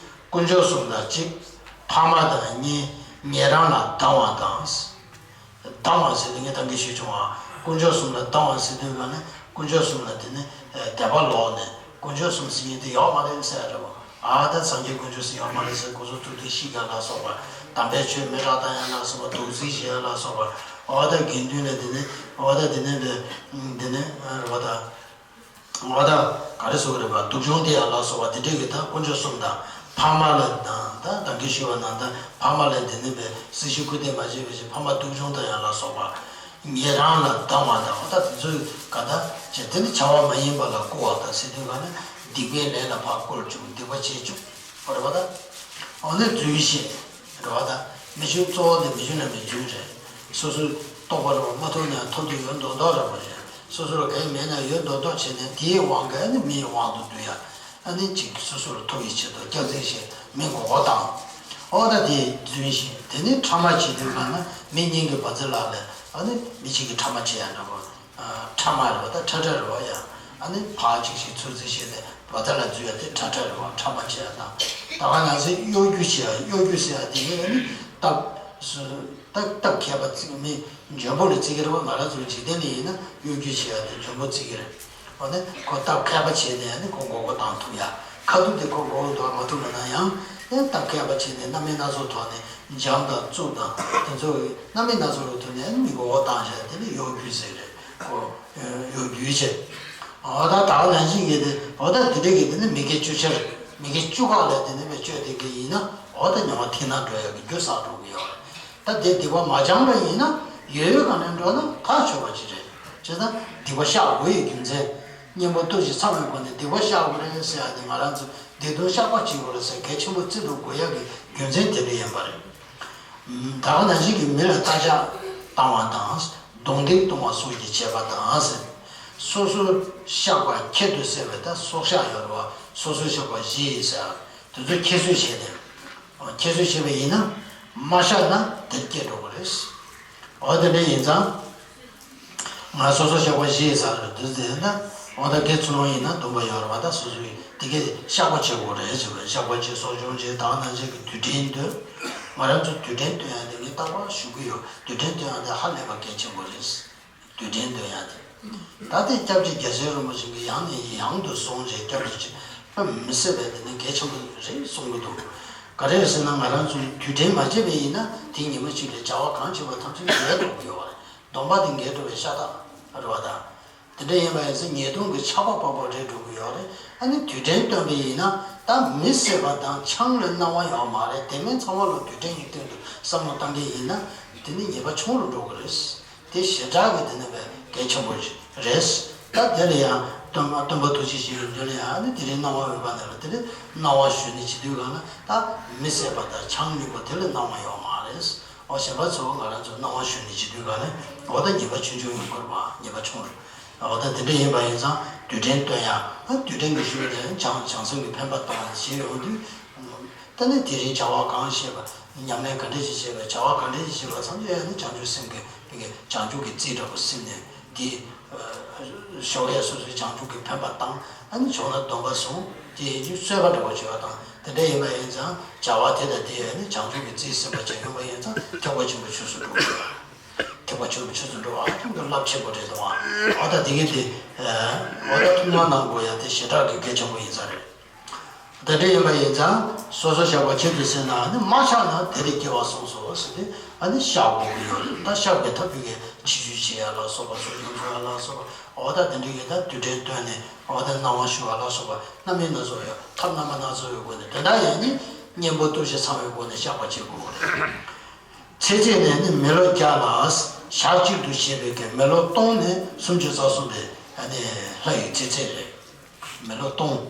དཀོན་མཆོག་གསུམ་དང་གཅིག། ཕ་མ་དང་གཉིས། ཉེ་རང་ལ་སྡང་བ་དང་། སྡང་བ་ཟེར་དུས་ངས་ད་གིན་ཞུས་བྱུང་བ། དཀོན་མཆོག་གསུམ་ལ་སྡང་བ་ཟེར་དུས་ག་ནི་དཀོན་མཆོག་གསུམ་ལ་དེ་ནི་དད་པ་ལོག་ནས་དཀོན་མཆོག་གསུམ་ཟེར་མཁན་དེ་ཡོད་མ་རེད་ཟེར་རེད་བ། ཨ་ད་སངས་རྒྱས་དཀོན་མཆོག་ཟེར་ཡོད་མ་རེད་ཟེར། འགོ་ཚུགས་ཐུག་དེ་ཤི་ག་ལ་སོགས་པ། དམ་པའི་ཆོས་མེ་རག་བཏང་ཡ་ལ་སོགས་པ། དོགས་སེལ་བྱེད་ཡ་ལ་སོགས་པ། ཨོ་ད་དགེ་འདུན་ལ་དེ་ནི་ཨོ་ད་དེ་ནི་དེ་ནི་རེད་བ་ད། ང་དང་ག་རེ་ཟེར་དགོས་རེད་པ། སྡུག་སྦྱོང་སྟེར་ཡ་ལ་སོགས་པ་དེ་འདྲས་ཀྱི་ད་དཀོན་མཆོག་གསུམ་དང་ཕ་མ་ལ་དང་ད་ད་གིན་ཞུས་པ་ནང་ད་ཕ་མ་ལ་དེ་ནི་པའི་སྲི་ཞུ་སྐུར་འདེབས་མ་བྱས་པའི་ཕྱིར་ཕ་མ་སྡུག་སྦྱོང་སྟེར་ཡ་ལ་སོགས་པ། ཉེ་རང་ལ་སྡང་བ་དང་ད་དེ་ཚོའི་ག་ད་བྱས་དེ་ནི་བྱ་བ་མ་ཡིན་པ་ལ་བསྐུལ་བ་དང་ཟེར་དུས་ག་ནི་སྡིག་པའི་ལས་ལ་ཕར་བསྐུལ་བཅུག་སྡིག་པ་བྱེད་བཅུག་པ་རེད་པ་ད། འོ་ན་རྫུན་བཤད། རེད་བ་ད། མི་ཆོས་གཙོ་བོ་དེ་མི་ཆོས་རྣམ་པའི་རྫུན་རེད། སོ་སོའི་རྟོགས་པ་རེད་བ་མ་ཐུབ་ན་ཡང་ཐུབ་དུས་ཡོད་མདོག་མདོག་རེད་བ་རེད། སོ་སོ་ལ་གང་ཡང་མེད་ན་ཡོད་མདོག་མདོག་བྱས་ནས་དེའི་དབང་གིས་ནི་མིའི་དབང་དུ་བསྡུ་ཡ། ཨ་ནི་གཅིག་སོ་སོ་ལ་ཐུབ་པའི་ཆེད་དུ་སྐྱག་རྫུན་བཤད་མི་མགོ་སྐོར་བཏང་། ཨོ་ད་དེ་རྫུན་བཤད་དེ་ནི་ཕྲ་མ་བྱེད་དུས་གང་ན་མི་གཉིས་ཀྱི་བ་ཙི་ལག་ལས་ཨ་ནི་མི་གཅིག་གིས་ཕྲ་མ་བྱེད་ཡ་འདྲ་བོ། ཕྲ་མ་རེད་བ་ད་ཕྲ་ཕྲ་རེད་བ་ཡ། ཨ་ནི་ཕར་གཅིག་ཞིག་ཚུར་གཅིག་བྱས་ཏེ་བ་ཙ་ལ་འཛུལ་ཡ་དེ་ཕྲ་ཕྲ་རེད་བ་ཕྲ་མ་བྱེད་ཡ་དང་། ད་ག་ང་ཚོས་གཡོ་སྒྱུ་བྱེད་ཡ་གཡོ་སྒྱུ་ཟེར་ཡ་དེ་ནི་ཨ་ནི་སྟབས་སུ་སྟབས་སྟབས་མཁས་པ་བརྩི་མི་འཇོན་པོ་ལ་བརྩི་གི་རེད་བ། ང་རང་ཚོའི་འཇིག་རྟེན་ལ་ཡིན་ན་གཡོ་སྒྱུ་བྱེད་ཡ་དེ་འཇོན་པོ་བརྩི་གི་རེད། འོ་ནི་ཁོ་སྟབས་མཁས་པ་བྱས་ནས་ཨ་ནི་ཁོ་མགོ་སྐོར་བཏང་ཐུབ་ཡ། ཁ་ཐུག་དེ་ཁོ་མགོ་སྐོར་བཏང་མ་ཐུབ་པ་ན་ཡང་ཨ་ནི་སྟབས་མཁས་པ་བྱས་ནས་རྣམ་སྨིན་སྣ་ཚོགས་ཐོག་ནས་འཇམ་དང་རྩུབ་དང་དེ་ཚོ་རྣམ་སྨིན་སྣ་ཚོགས་ལ་ཐུག་ནས་ཨ་ནི་མི་མགོ་སྐོར་བཏང་བྱས་དེ་ནི་གཡོ་སྒྱུ་ཟེར་རེད། ཁོ་གཡོ་སྒྱུ་བྱས། འོ་ད་ད་ག་ནང་བཞིན་གྱི་དེ་འོ་ད་དེ་འདྲ་གི་དེ་ནི་མི་དགེ་བཅུ་ཆར་མི་དགེ་བཅུ་ཁ་ལ་དེ་ནི་མི་སྤྱོད་དེ་གི་ཡིན་ན་འོ་ད་མྱོང་བ་ཐིག་ནག་འགྲོ་ཡ་གི་རྒྱུ་བསགས་འགྲོ་གི་ཡོད་རེད། ད་དེ་སྡིག་པ་མ་སྦྱངས་པ་ཡིན་ན་ཡོད་ཡོད་ག་ནས་འགྲོ་ན་ཐག་ཆོད་པ་ཅིག་རེད། བྱས་ཙང་སྡིག་པ་བཤགས་དགོས་ཡི་རྒྱུ་མཚན། གཉེན་པོ་སྟོབས་ཀྱིས་ཚང་བའི་སྒོ་ནས་སྡིག་པ་བཤགས་དགོས་རེད་ཟེར་ཡ་དེ་ང་རང་ཚོ་སྡིག་ལྟུང་བཤགས་པ་བྱེད་དགོས་རེད་ཟེར་གལ་ཆེན་པོ་བརྩི་འགྲོ་དགོས་ཡ་གི་རྒྱུ་མཚན་དེ་འདྲ་ཡིན་པ་རེད། ད་ག་ནང་བཞིན་གྱི་མི་ལ་རྟ་ལྕག་བཏང་བ་དང་རྡུང་རྡེག་གཏོང་བ་སོགས་ཀྱི་བྱེད་པ་དང་ཟེར། སོ་སོའི་བཤགས་པ་ཁྱད་དུ་གསད་པའི་ད་སྲོག་བཤགས་ཡོད་རེད་བ། སོ་སོའི་བཤགས་པ་བཞི་ཡིས་ཟེར། དེ་ཚོ་ཁྱད་གསོད་བྱས་ཏེ། ཁྱད་གསོད་བྱས་པ་ཡིན་ན་མ་བཤགས་ན་དེར་སྐྱེ་འགྲོ་གི་རེད། འོ་དེ་འདྲ་ཡིན་ཙང་། ང་སོ་སོ་བཤགས་པ་བཞི་ཡིས་ཟེར་རེད་འདུག་ཟེར་ན། འོ་ད་དེ་ཚུར་ལོང་ཡིན་ན་སྡོམ་པ་ཡོད་རེད་བ། ད་སོ་སོའི་དེ་གའི་བཤགས་པ་བྱེད་དགོས་རེད་ཟེར་བས། བཤགས་པ་བྱེད་སྲོག་སྦྱོང་བྱེད་ད་ག་ནང་བཞིན་གྱི་དུས་དྲན་འདོན། ང་རང་ཚོ་དུས་དྲན་འདོན་ཡ་དེ་ངས་རྟག་པར་ཞུ་གི་ཡོད། དུས་དྲན་འདོན་ཡ་དེ་ཧ་ལས་པ་གལ་ཆེན་པོ་རེད། དུས་དྲན་འདོན་ཡ་དེ། ད་ལྟའི་སྐྱབས་རྗེ་རྒྱལ་སྲས་རིན་པོ་ཆེ་གིས་ཡང་ནས་ཡང་དུ་གསུངས་བྱས་སྐྱབས་རྗེ་ཆེ་དཔེ་མི་སྲིད་པའི་དེ་ནི་གལ་ཆེན་པོ་རེད་གསུང་གི་འདུག་ག་རེ་རེད་ཟེར་ན་ང་རང་ཚོ་དུས་དྲན་མ་བྱས་པ་ཡིན་ན་དེ་ཉི་མ་གཅིག་ལ་བྱ་བ་གང་བྱས་པ་ཐམས་ཅད་ངལ་འགྲོ་གི་ཡོད་རེད། སྡོམ་པ་དེ་ངལ་འགྲོ་བའི་ཤ་སྟག་རེད་བ་དང་། དེ་འདྲ་ཡིན་པ་ཡིན་ཚེ་ཉེས་ལྟུང་གི་ཆགས་པ་པག་པག་རེད་འགྲོ་གི་ཡོད་རེད། ཨ་ནི་དུས་དྲན་བཏོན་པ་ཡིན་ན་ད་མི་བསད་པ་དང་ཆང་ལ་སྣང་བ་ཡོད་མ་རེད། དེ་མིན་ཚང་མ་ལ་དུས་དྲན་གྱི་སྟེང་དུ་བསམ་བློ་བཏང་གི་ཡིན་ན་དེ་ནི་ཉེས་པ་ཆུང་རུ་འགྲོ་གི་རེད། དེ་ཞེ་དྲག་གི་དེ་ནི་བས་གལ་ཆེན་པོ་རེད། ད་དེ་ལ་ཡང་སྟོན་པ་སྟོན་པ་ཐུགས་རྗེ་ཆེ་ཡི་མདུན་ལ་ཡང་ནི་དེ་རིང་སྣང་བ་འོད་དཔག་མེད་ལ་དེ་རིང་སྣང་བ་ཞུ་ནི་བྱེད་དུས་གང་ན་ད་མི་བསད་པ་དང་ཆང་མི་དགོས་དེ་ལ་སྣང་བ་ཡོད་མ་རེད། འོ་གཞན་པ་ཚོ་ང་རང་ཚོ་སྣང་བ་ཞུ་ནི་བྱེད་དུས་གང་ན་འོ་ད་ཉེས་པ་ཆུང་ཆུང་ཡོང་དགོས་པ་ཉེས་པ་ཆུང་རེད། འོ་ད་དེ་འདྲ་ཡིན་པ་ཡིན་ཙང་དུས་དྲན་སྟོན་ཡ་ད་དུས་དྲན་གྱི་ཞུ་བ་དེ་བྱང་བྱང་སེམས་ཀྱི་འཕེན་པ་གཏོང་བ་ཞེས་ཡོང་དུས། ད་ནི་དེ་རིང་བྱ་བ་གང་བྱེད་པ། ཉམས་ལེན་ག་འདྲ་ཞིག་བྱེད་པ། བྱ་བ་ག་འདྲ་ཞིག་བྱེད་པ་ཐམས་ཅད་ནི་བྱང་ཆུབ་སེམས་ཀྱི་བྱང་ཆུབ་ཀྱི་རྩིས་འདྲ་པོ་སེམས་ནས་དེ་ཞོགས་ཡས་སོ་སོའི་བྱང་ཆུབ་ཀྱི་འཕེན་པ་བཏང་། ཨ་ནི་ཞོགས་ན་སྡོམ་པ་བཟུང་། དེ་ཡིན་དུས་གསོལ་བ་འདྲ་པོ་བྱེད་པ་དང་དེ་འདྲ་ཡིན་པ་ཡིན་ཙང་བྱ་བ་དེ་དང་དེ་ནི་བྱང་ཆུབ་ཀྱི་རྩིས་ཟིན་པ་བྱེད་ཡོང་པ་ཡིན་ཙང་ཐེག་པ་ཆེན་པོའི་ཆོས་སུ་འགྲོ་དགོས། ཐེག་པ་ཆེན་པོའི་ཆོས་སུ་འགྲོ་བ་ཨ་ཐུང་དུ་རླབས་ཆེན་པོ་རེད་དོ། ཨ་ད་དེ་གི་དེ་འོ་ད་ཐུགས་སྣང་གནང་དགོས་ཡ་དེ་ཞེ་དྲག་གི་གལ་ཆེན་པོ་ཡིན་ས་རེད། དེ་འདྲ་ཡིན་པ་ཡིན་ཙང་སོ་སོ་བཤགས་པ་ཁྱད་དུ་གསད་ན་ནི་མ་བཤགས་ན་དེ་རིགས་སྐྱེ་བ་སོང་སོ་ཟེར་ཏེ་ཨ་ནི་བཤགས་དགོས་ཀྱི་ཡོད་རེད། ད་བཤགས་པའི་ཐབས་ཀྱི་ཕྱི་བཤོལ་བྱེད་ཡ་ལ་སོགས་པ་སོ་སོ་འགྲོ་ཡ་ལ་སོགས་པ་འོ་ད་དེ་འདྲ་ཡིན་ད་དུས་དྲན་བཏོན་ནས་འོ་ད་སྣང་བ་ཞུ་བ་ལ་སོགས་པ་རྣམ་སྨིན་སྣ་ཚོགས་ཡོད་ཐབས་རྣམ་པ་སྣ་ཚོགས་ཡོད་དགོས་ནས་དེ་འདྲ་ཡིན་ནི་གཉེན་པོ་སྟོབས་བཞི་ཚང་བའི་སྒོ་ནས་བཤགས་པ་བྱེད་དགོས་རེད། ཚེ་ཚད་ནས་ནི་མི་ལོ་བརྒྱ་ལ་ཞག་གཅིག་ཏུ་བྱས་པའི་གི་མི་ལོ་སྟོང་ནི་སུམ་ཅུ་རྩ་གསུམ་པའི་ཨ་ནི་ལྷ་ཡི་ཚེ་ཚད་རེད། མི་ལོ་སྟོང་།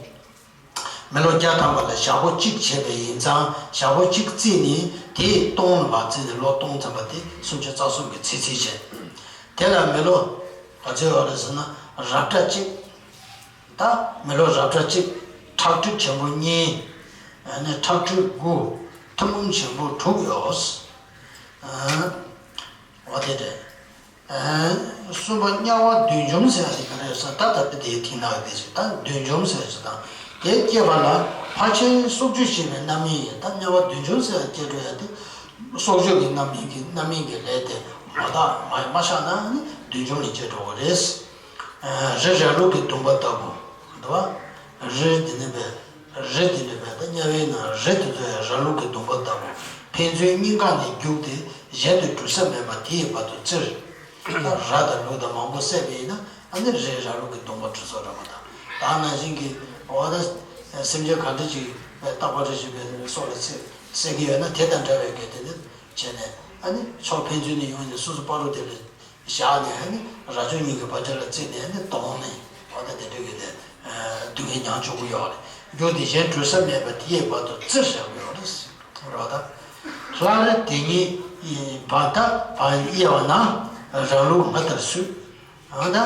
མི་ལོ་བརྒྱ་ཐམ་པ་ལ་ཞག་པོ་གཅིག་བྱས་པ་ཡིན་ཙང་ཞག་པོ་གཅིག་བརྩིས་ནས་དེའི་སྟོང་ལ་བརྩིས་ནས་ལོ་སྟོང་ཐམ་པ་དེ་སུམ་ཅུ་རྩ་གསུམ་གྱི་ཚེ་ཚད་བྱས། དེ་ལ་མི་ལོ་ག་ཚོད་ཡོད་རེད་ཟེར་ན་རབ་གྲྭ་གཅིག་ད་མི་ལོ་རབ་གྲྭ་གཅིག་ཁྲག་ཁྲིག་ཆེན་པོ་གཉིས། ཨ་ནི་ཁྲག་ཁྲིག་དགུ། ཐུན་མོང་ཆེན་པོ་དྲུག་ཡོད། ཨ། འོ་དེ་རེད། ཨ། གསུམ་པ་དམྱལ་བ་བདུད་འཇོམས་ཟེར་ཡ་དེ་ག་རེ་ཟེར་ད་ད་ལྟ་དེའི་ཐིག་ནག་དེ་ཟེར་ད་བདུད་འཇོམས་ཟེར་ཟེར་དང་དེ་སྐྱེས་པ་ལ་ཕར་ཕྱིན་སྲོག་གཅོད་བྱེད་པའི་རྣམ་སྨིན་ཡིན། ད་དམྱལ་བ་བདུད་འཇོམས་ཟེར་ཡ་སྐྱེ་འགྲོ་ཡ་དེ་སྲོག་གཅོད་ཀྱི་རྣམ་སྨིན་གྱི་རྣམ་སྨིན་གྱི་ལས་དེ་ མ་དག་མ་མ་བཞག་ན་ནི་བདུད་འཇོམས་ལ་སྐྱེ་འགྲོ་གི་རེད། རི་ར་ལུག་གི་གདོང་པ་ལྟ་བུ། འདུག་བ། རི་དེ་ནི་བས། རི་དེ་འདྲ་བས་ད་དམྱལ་བའི་ནང་རི་དེ་ཚོ་ཡང་ར་ལུག་གི་གདོང་པ་ལྟ་བུ། ཕན་ཚུན་སྙིང་ག་ནས་རྒྱུག་སྟེ་གཞན་དུ་འགྲོ་ས་མེད་པ་དེའི་བར་དུ་བཙིར། ད་ར་དང་ལུག་དང་མང་པོ་བསད་པ་ཡིན་ན་ཨ་ནི་རི་ར་ལུག་གི་གདོང་པ་འགྲོ་སོགས་ར་བ་དང་། ད་ནང་བཞིན་གྱི་འོ་ད་སེམས་ཅན་ག་འདྲ་ཅིག་རྟག་པ་རེ་ཞིག་པའི་སྲོག་ལ་བསད་བསད་ཀྱི་ཡོད་ན་དེ་དང་འདྲ་བའི་གལ་ཏེ་ནི་བྱས་ནས་ཨ་ནི་ཕྱོགས་ཕན་ཚུན་ནས་ཡོང་ནས་སོ་སོ་བར་དུ་དེ་ལ། བཞག་ནས་ནི་ར་ཅོ་གཉིས་ཀྱི་བར་ཆད་ལ་བརྩིས་ནས་ནི་དོང་ནས་འོ་ད་དེ་འདྲ་གི་ནི་སྡུག་བསྔལ་མྱང་བཅུག་གི་ཡོད་རེད། རྒྱུ་དེ་གཞན་འགྲོ་ས་མེད་པ་དེའི་བར་དུ་བཙིར་བཞག་གི་ཡོད་རེད། རོ་ད། སླར་དེ་ཉིད་བར་ད་བར་དབྱེ་བ་ན་རང་ལུགས་སྔར་ལྟར་སུས། འོ་ད།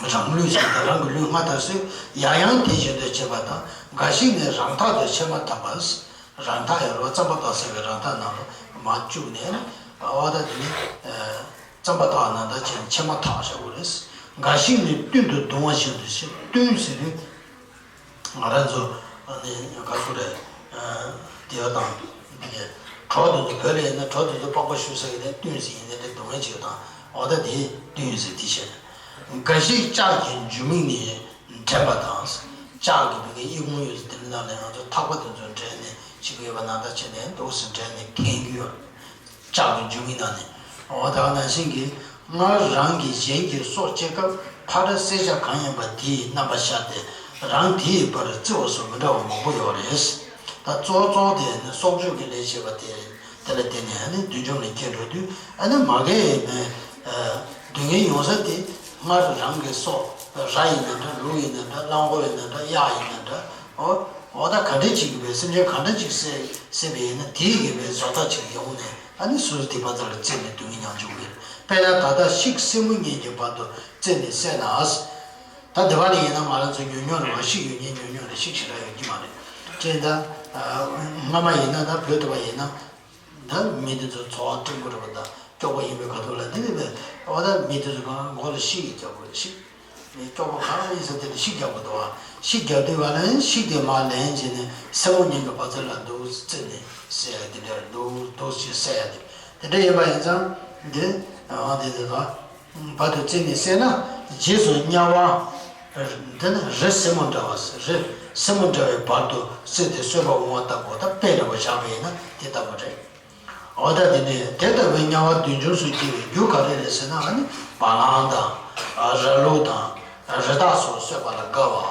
རང་ལུགས་ཟེར་ཏེ་རང་གི་ལུགས་སྔར་ལྟར་སུས་ཡང་ཡང་དེ་བཞིན་དུ་བྱེད་པ་དང་འགའ་ཞིག་ནི་རང་འཐག་ཏུ་ཕྱེ་མ་ཐག་པ། རང་འཐག་ཡོད་རེད་བ། རྩམ་པ་འཐག་ཟེར་བའི་རང་འཐག་ནང་ལ་མར་བཅུག་ནས་ནི་འོ་ད་དེ་ནི། རྩམ་པ་འཐག་ནང་ལྟར་བྱས་ནས་ཕྱེ་མ་ཐག་བྱ་དགོས་རེད། འགའ་ཞིག་ནི་བསྟུན་དུ་བརྡུང་བ་བཞིན་དུ་བྱེད། བསྟུན་ཟེར་དུས། ང་རང་ཚོ་ནི་ག་ཚོད་རེད། དེ་ཡོད་དང་། འདི་གས་གྲོགས་དེ་ཚོ་བོད་ལ་ཡིན་ན་གྲོགས་དེ་ཚོ་པགས་པ་བཤུ་ས་ཡིན་ན་བསྟུན་ཟེར་ཡིན་ན་དེ་བརྡུང་བའི་ཆེད་དང་འོ་ད་དེ་བསྟུན་ཟེར་དེ་བཤད། འགའ་ཞིག་ལྕགས་ཀྱི་འཇུ་མིག་ནི་འདྲེན་པ་དང་། ལྕགས་ཀྱི་བི་གའི་ཨི་ཁུང་ཡོད་ཚད་དེ་ནང་ལ་ང་ཚོ་ཐག་པ་དེ་ཚོ་འདྲེན་ནས་ཞིག་ཡོད་པ་ནང་ལྟར་བྱས་ནས་འདུག་སེ་འདྲེན་ནས་འཐེན་གྱི་ཡོད། ལྕགས་ཀྱི་འཇུ་མིག་ནང་ནས། འོ་ད་ག་ནང་བཞིན་གྱི། སྔར་རང་གིས་གཞན་གྱི་སྲོག་བཅད་སྐབས་ཕར་བསད་བྱ་གང་ཡིན་པ་དེའི་རྣམ་པ་ཤར་ཏེ་རང་དེའི་བར་བརྩི་བ་སོགས་མི་འདྲ་བ་མང་པོ་ཡོད་རེད། ད་གཙོ་བོ་གཙོ་བོ་དེ་ནི་སྲོག་གཅོད་ཀྱི་ལས་བྱེད་པ་དེ་དེ་ལ་བརྟེན་ནས་ནི་བདུད་འཇོམས་ལ་སྐྱེ་འགྲོ་དུས་ཨ་ནི་མ་གི་ནས་སྡུག་བསྔལ་ཡོང་ས་དེ་སྔར་རང་གི་སྲོག་ར་ཡིན་ན་འདྲ་ལུག་ཡིན་ན་འདྲ་གླང་པོ་ཡིན་ན་འདྲ་གཡག་ཡིན་ན་འདྲ་འོ་འོ་ད་ག་འདྲ་ཅིག་གི་བའི་སེམས་ཅན་ག་འདྲ་ཅིག་བསད་བསད་པ་ཡིན་ན་དེའི་གི་བའི་བཟོ་ལྟ་ཅིག་ཡོང་ནས། ཨ་ནི་སོ་སོ་དེ་བར་ཙམ་ལ་བརྩིས་ནས་སྡུག་བསྔལ་མྱོང་བཅུག་གི་རེད། དཔེར་ན་ད་ལྟ་ཤིག་སྲིན་མོ་གཉིས་ཀྱི་བར་དུ་བརྩིས་ནས་བསད་ན། ད་དེ་བ་ལ་ཡིན་ན་ང་རང་ཚོ་ཉུང་ཉུང་རེད་བ། ཤིག་ཡོད་མཁན་ཉུང་ཉུང་རེད། ཤིག་ཞེ་དྲག་ཡོད་ཀྱི་མ་རེད། ཅེས་ད། སྔ་མ་ཡིན་ན་ད་བོད་དུ་བ་ཡིན་ན། ད་མི་དེ་ཚོ་འཚོ་བ་སྐྲུན་དགོས་རེད་པ། ད་སྐྱོ་པོ་ཡིན་པའི་ཁ་ཐུག་ལ་འདི་ནི་བས་འོ་ད་མི་དེ་ཚོ་གང་མགོ་ལ་ཤིག་གིས་རྒྱབ་དགོས་རེད། ཤིག་མི་སྐྱོ་པོ་གང་ཡིན་ཟེར་དེ་ལ་ཤིག་རྒྱག་དགོས་འདུག་བ། ཤིག་རྒྱག་དུས་བ་ལ་ཤིག་དེ་མར་ལེན་བྱས་ནས་སེན་མོ་གཉིས་ཀྱི་བར་ཚད་ལ་འདུག་བརྩིས་ནས་བསད་ཡ་དེ་འདྲ་འདུག་འདུག་ཅེས་བསད་ཡ་དེ་དེ་འདྲ་ཡིན་པ་ཡིན་ཙང་འདི་འོ་དེ་དེ་དང་བར་དུ་བརྩིས་ནས་བསད་ན་རྗེས་སུ་དམྱལ་བ། འདི་ནི་རི་སྲིན་མོ་འདྲ་བ་རི་སྲིན་མོ་འདྲ་བའི་བར་དུ་བརྩིས་ཏེ་གསོད་པ་འོང་བ་ལྟ་བུ་དང་དཔེ་འདྲ་བ་བཞག་པ་ཡིན་ན་དེ་ལྟ་བུ་རེད། འོ་ད་དེ་ནས་དེ་ལྟ་བུའི་དམྱལ་བ་བདུད་འཇོམས་སུ་སྐྱེ་བའི་རྒྱུ་ག་རེ་རེད་ཟེར་ན་ཨ་ནི་བ་ལང་དང་། ར་ལུག་དང་། རི་དྭགས་སོགས་གསོད་པ་ལ་དགའ་བ།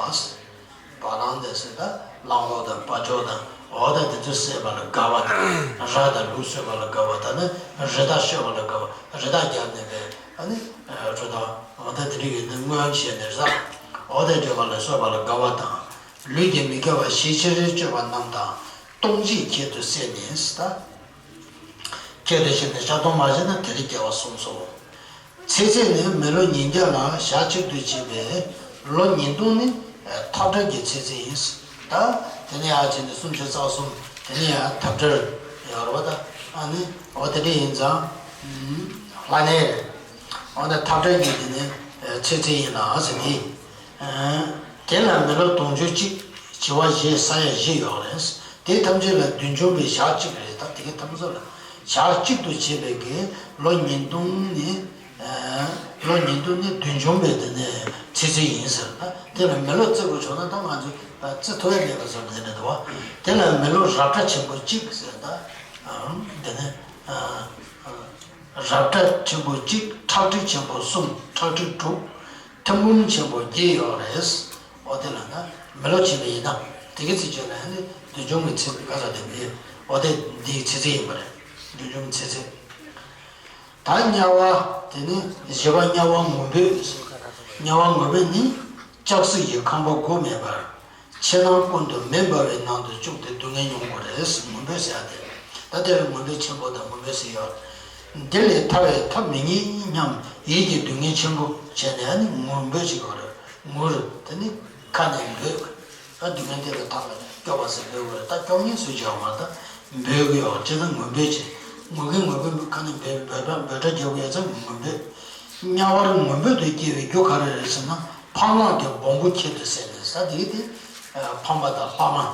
བ་ལང་དེ་ཟེར་ད་གླང་ལོ་དང་བ་ཅོ་དང་འོ་ད་དེ་ཚོ་གསོད་པ་ལ་དགའ་བ་དང་། ར་དང་ལུག་གསོད་པ་ལ་དགའ་བ་དང་ནི་རི་དྭགས་གསོད་པ་ལ་དགའ་བ། རི་དྭགས་རྒྱབ་ནས་པས་ཨ་ནི་ཁྲོ་དང་འོ་ད་དེ་རིགས་ཡོད་ན་རྔོན་བྱས་ནས་ར་འོ་ད་འདྲེན་པ་ལ་གསོད་པ་ལ་དགའ་བ་དང་། ལུས་དེ་མི་དགེ་བ་ཞེ་ཆེར་སྤྱོད་པ་རྣམས་དང་། སྟོང་གཅིག་ཁྱད་དུ་བསད་ནས་ད། ཁྱད་དུ་བསད་ནས་ཞག་སྟོང་མ་བྱས་ན་དེ་རིང་སྐྱེ་བ་གསུངས་སོ། ཚེ་ཚད་ནི་མི་ལོ་ཉིས་བརྒྱ་ལ་ཞག་གཅིག་ཏུ་བྱས་པའི་ལོ་ཉིས་སྟོང་ནི་འཐབ་བྲལ་གྱི་ཚེ་ཚད་ཡིན། ད་དེ་ནས་ཡར་བྱས་ནས་སུམ་ཅུ་རྩ་གསུམ་དེ་ནས་ཡར་འཐབ་བྲལ་ཡོད་རེད་བ། ད་ཨ་ནི་འོ་དེ་འདྲ་ཡིན་ཙང་ལྷ་ནས་འོ་ན་འཐབ་བྲལ་གྱི་དེ་ནི་ཚེ་ཚད་ཡིན་ལ་ཟེར་ནི། དེ་ལ་མི་ལོ་དུང་ཕྱུར་གཅིག་བྱེ་བ་བཞི་ས་ཡ་བཞི་ཡོད་རེད། དེ་ཐམས་ཅད་ལ་བདུད་འཇོམས་པའི་ཞག་གཅིག་རེད། ད་དེ་གའི་ཐམས་ཅད་ལ་ཞག་གཅིག་ཏུ་བྱས་པའི་གི་ལོ་ཉིས་སྟོང་ནི། ལོ་ཉིས་སྟོང་ནི་བདུད་འཇོམས་པའི་དེ་ནི་ཚེ་ཚད་ཡིན་ཟེར། ད་དེ་ལ་མི་ལོ་བརྩི་དགོས་བྱུང་ན་ད་ང་ཚོས་བརྩི་ཐུབ་ཡ་མེད་པ་བཟོ་འདི་ནི་འདུག་བ། དེ་ལ་མི་ལོ་རབ་ཕྲ་ཆེན་པོ་གཅིག་ཟེར། ད་དེ་ནི་རབ་ཕྲ་ཆེན་པོ་གཅིག་ཁྲག་ཁྲིག་ཆེན་པོ་གསུམ་ཁྲག་ཁྲིག་དྲུག་ཐིམ་ཕུག་ཆེན་པོ་བརྒྱད་ཡོད་རེད། འོ་དེ་ལ་ན་མི་ལོ་ཕྱིན་པ་ཡིན་ན་དེ་གི་ཚེ་ཆོད་ལ་ནི་བདུད་འཇོམས་ཀྱི་ཚེ་ག་ས་དེ་མི་འོ་དེ་འདིའི་ཚེ་ཚད་ཡིན་པ་རེད། བདུད་འཇོམས་ཚེ་ཚད། ད་དམྱལ་བ་དེ་ནི་བཞི་པ་དམྱལ་བ་ངུ་འབོད། དམྱལ་བ་ངུ་འབོད་ནི། ལྕགས་སྲེག་གི་ཁང་པ་སྒོ་མེད་པར། ཕྱི་ནང་ཀུན་ཏུ་མེ་འབར་བའི་ནང་དུ་བཅུག་སྟེ་སྡུག་བསྔལ་མྱོང་དགོས་རེད། ངུ་འབོད་ཟེར་ཡ་དེ། ད་དེ་ལ་ངུ་འབོད་ཆེན་པོ་དང་ངུ་འབོད་ཟེར་ཡོད། འདི་ལས་ཐར་བའི་ཐབས་མི་རྙེད་སྙམ་ཡིད་ཀྱི་སྡུག་བསྔལ་ཆེན་པོ་བྱས་ནས་ནི་ངུ་འབོད་བྱེད་དགོས་རེད། ངུར་དེ་ནི་ཁ་ནས་འབོད། ད་སྡུག་བསྔལ་དེ་ལས་ཐར་བའི་སྐྱོབ་པ་ཟེར་འབོད་དགོས་རེད། ད་སྐྱོབ་མཁན་སུ་བྱེད་པ་མ་ད་འབོད་དགོས་ཡོད་ཅེས་ད་ངུ་འབོད་བྱེད། ངུ་གིན་ངུ་གིན་ཁ་ནས་འབོད་འབོད་སྒྲ་འབོད་སྒྲ་རྒྱག་དགོས་ཡ་ཚ་ངུ་འབོད། དམྱལ་བར་ངུ་འབོད་དུ་སྐྱེ་བའི་རྒྱུ་ག་རེ་རེད་ཟེར་ན། ཕ་མ་གི་སྦོམ་པོ་ཁྱད་དུ་བསད་ནས་ས་དེ་དེ། ཕ་མ་དང་ལྷ་མ།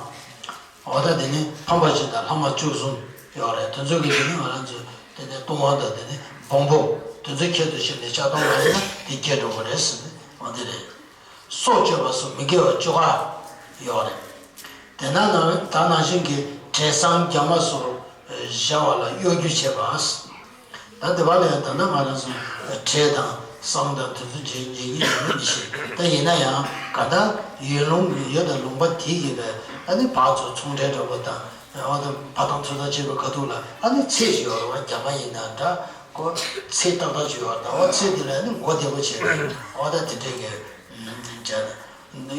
འོ་ད་དེ་ནི་ཕ་མ་གཅིག་དང་ལྷ་མ་བཅུ་གསུམ། ཡོད་རེད། དེ་ཚོ་གི་དེ་ནི་ང་རང་ཚོས་དེ་ནས་ལྟུང་བ་དང་དེ་ནི་སྦོམ་པོ་དེ་ཚོ་ཁྱད་དུ་བཤད་ནས་ཆགས་སྡང་ལ་ཡིན་ན་དེ་སྐྱེ་འགྲོ་གི་རེད་ཟེར་ནས་འོ་དེ་རེད། སྲོག་གཅོད་པ་སོགས་མི་དགེ་བ་བཅུ་ཁ་ཡོད་རེད། དེ་ན་ནང་ད་ནང་བཞིན་གྱི་བྲེ་སྲང་རྒྱ་མ་སོགས་བཞག་པ་ལ་གཡོ་སྒྱུ་བྱེད་པ། ད་དེ་བ་ལ་ཡང་ད་ལྟ་ང་རང་ཚོ་བྲེ་དང་སྲང་དང་དེ་ཚོ་བརྗེ་བརྗེ་གི་ཡོད་མི་ཤེས། ད་ཡིན་ན་ཡང་ག་ད་ཡོད་ལུང་ཡོད་དང་ལུང་པ་དེ་ཡིན་པས་ཨ་ནི་བག་ཚོ་ཚོང་འབྲེལ་འདྲ་པོ་དང་འོ་ད་ཕ་ཐང་ཚོ་ད་བྱེད་པའི་ཁ་ཐུག་ལ་ཨ་ནི་ཚེ་ཞིག་ཡོད་རེད་བ། རྒྱ་མ་ཡིན་ན་འདྲ་ཀོ་ཚེ་ཏག་ཏག་ཅིག་ཡོད་རེད། ད་འོ་ཚེ་དེ་ལ་ཨ་ནི་མགོ་བདེ་པོ་བྱས་ནས་འོ་ད་དེ་འདྲས་ཀྱི་བྱས་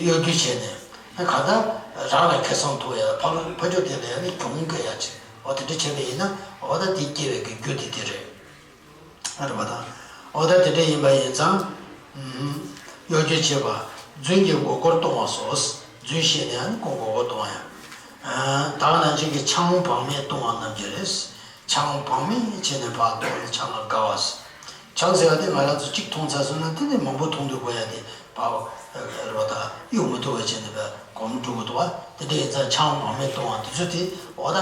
གཡོ་སྒྱུ་བྱས་ནས་ཨ་ག་ད་རང་ལ་ཁེ་བཟང་ཐོབ་ཡ་ཕ་ལོ་ཕ་ཕྱོགས་དེ་ལ་ཨ་ནི་གྱོང་ག་ཡ་བྱས་འོ་དེ་འདྲ་བྱས་པ་ཡིན་ན་འོ་ད་དེ་སྐྱེ་བའི་གི་རྒྱུ་དེ་དེ་རེད། རེད་པ་དང་། འོ་ད་དེ་འདྲ་ཡིན་པ་ཡིན་ཙང་། གཡོ་སྒྱུ་བྱེད་པ། རྫུན་གྱི་མགོ་སྐོར་གཏོང་བ་སོགས། རྫུན་བཤད་ནས་ཨ་ནི་མགོ་སྐོར་གཏོང་བ་ཡང་། དག་ན་ཅིག་གི་ཆང་བག་མེད་གཏོང་བ་རྣམས་ཀྱི་རེད། ཆང་བག་མེད་བྱས་ནས་ཕར་གཏོང་ནས་ཆང་ལ་དགའ་བ། ཆང་ཟེར་བ་དེ་ང་རང་ཚོ་གཅིག་འཐུང་ཚར་སོང་ན་དེ་ནས་མང་པོ་འཐུང་དུ་དགོས་ཡ་དེ་ཕར་རེད་པ་དང་གཡུག་མི་ཐུབ་པ་བྱས་ནས་པའི་གོམས་འགྲོ་གི་འདུག་བ། དེ་འདྲ་ཡིན་ཙང་ཆང་བག་མེད་གཏོང་བ་དེ་ཚོ་དེ་འོ་ད།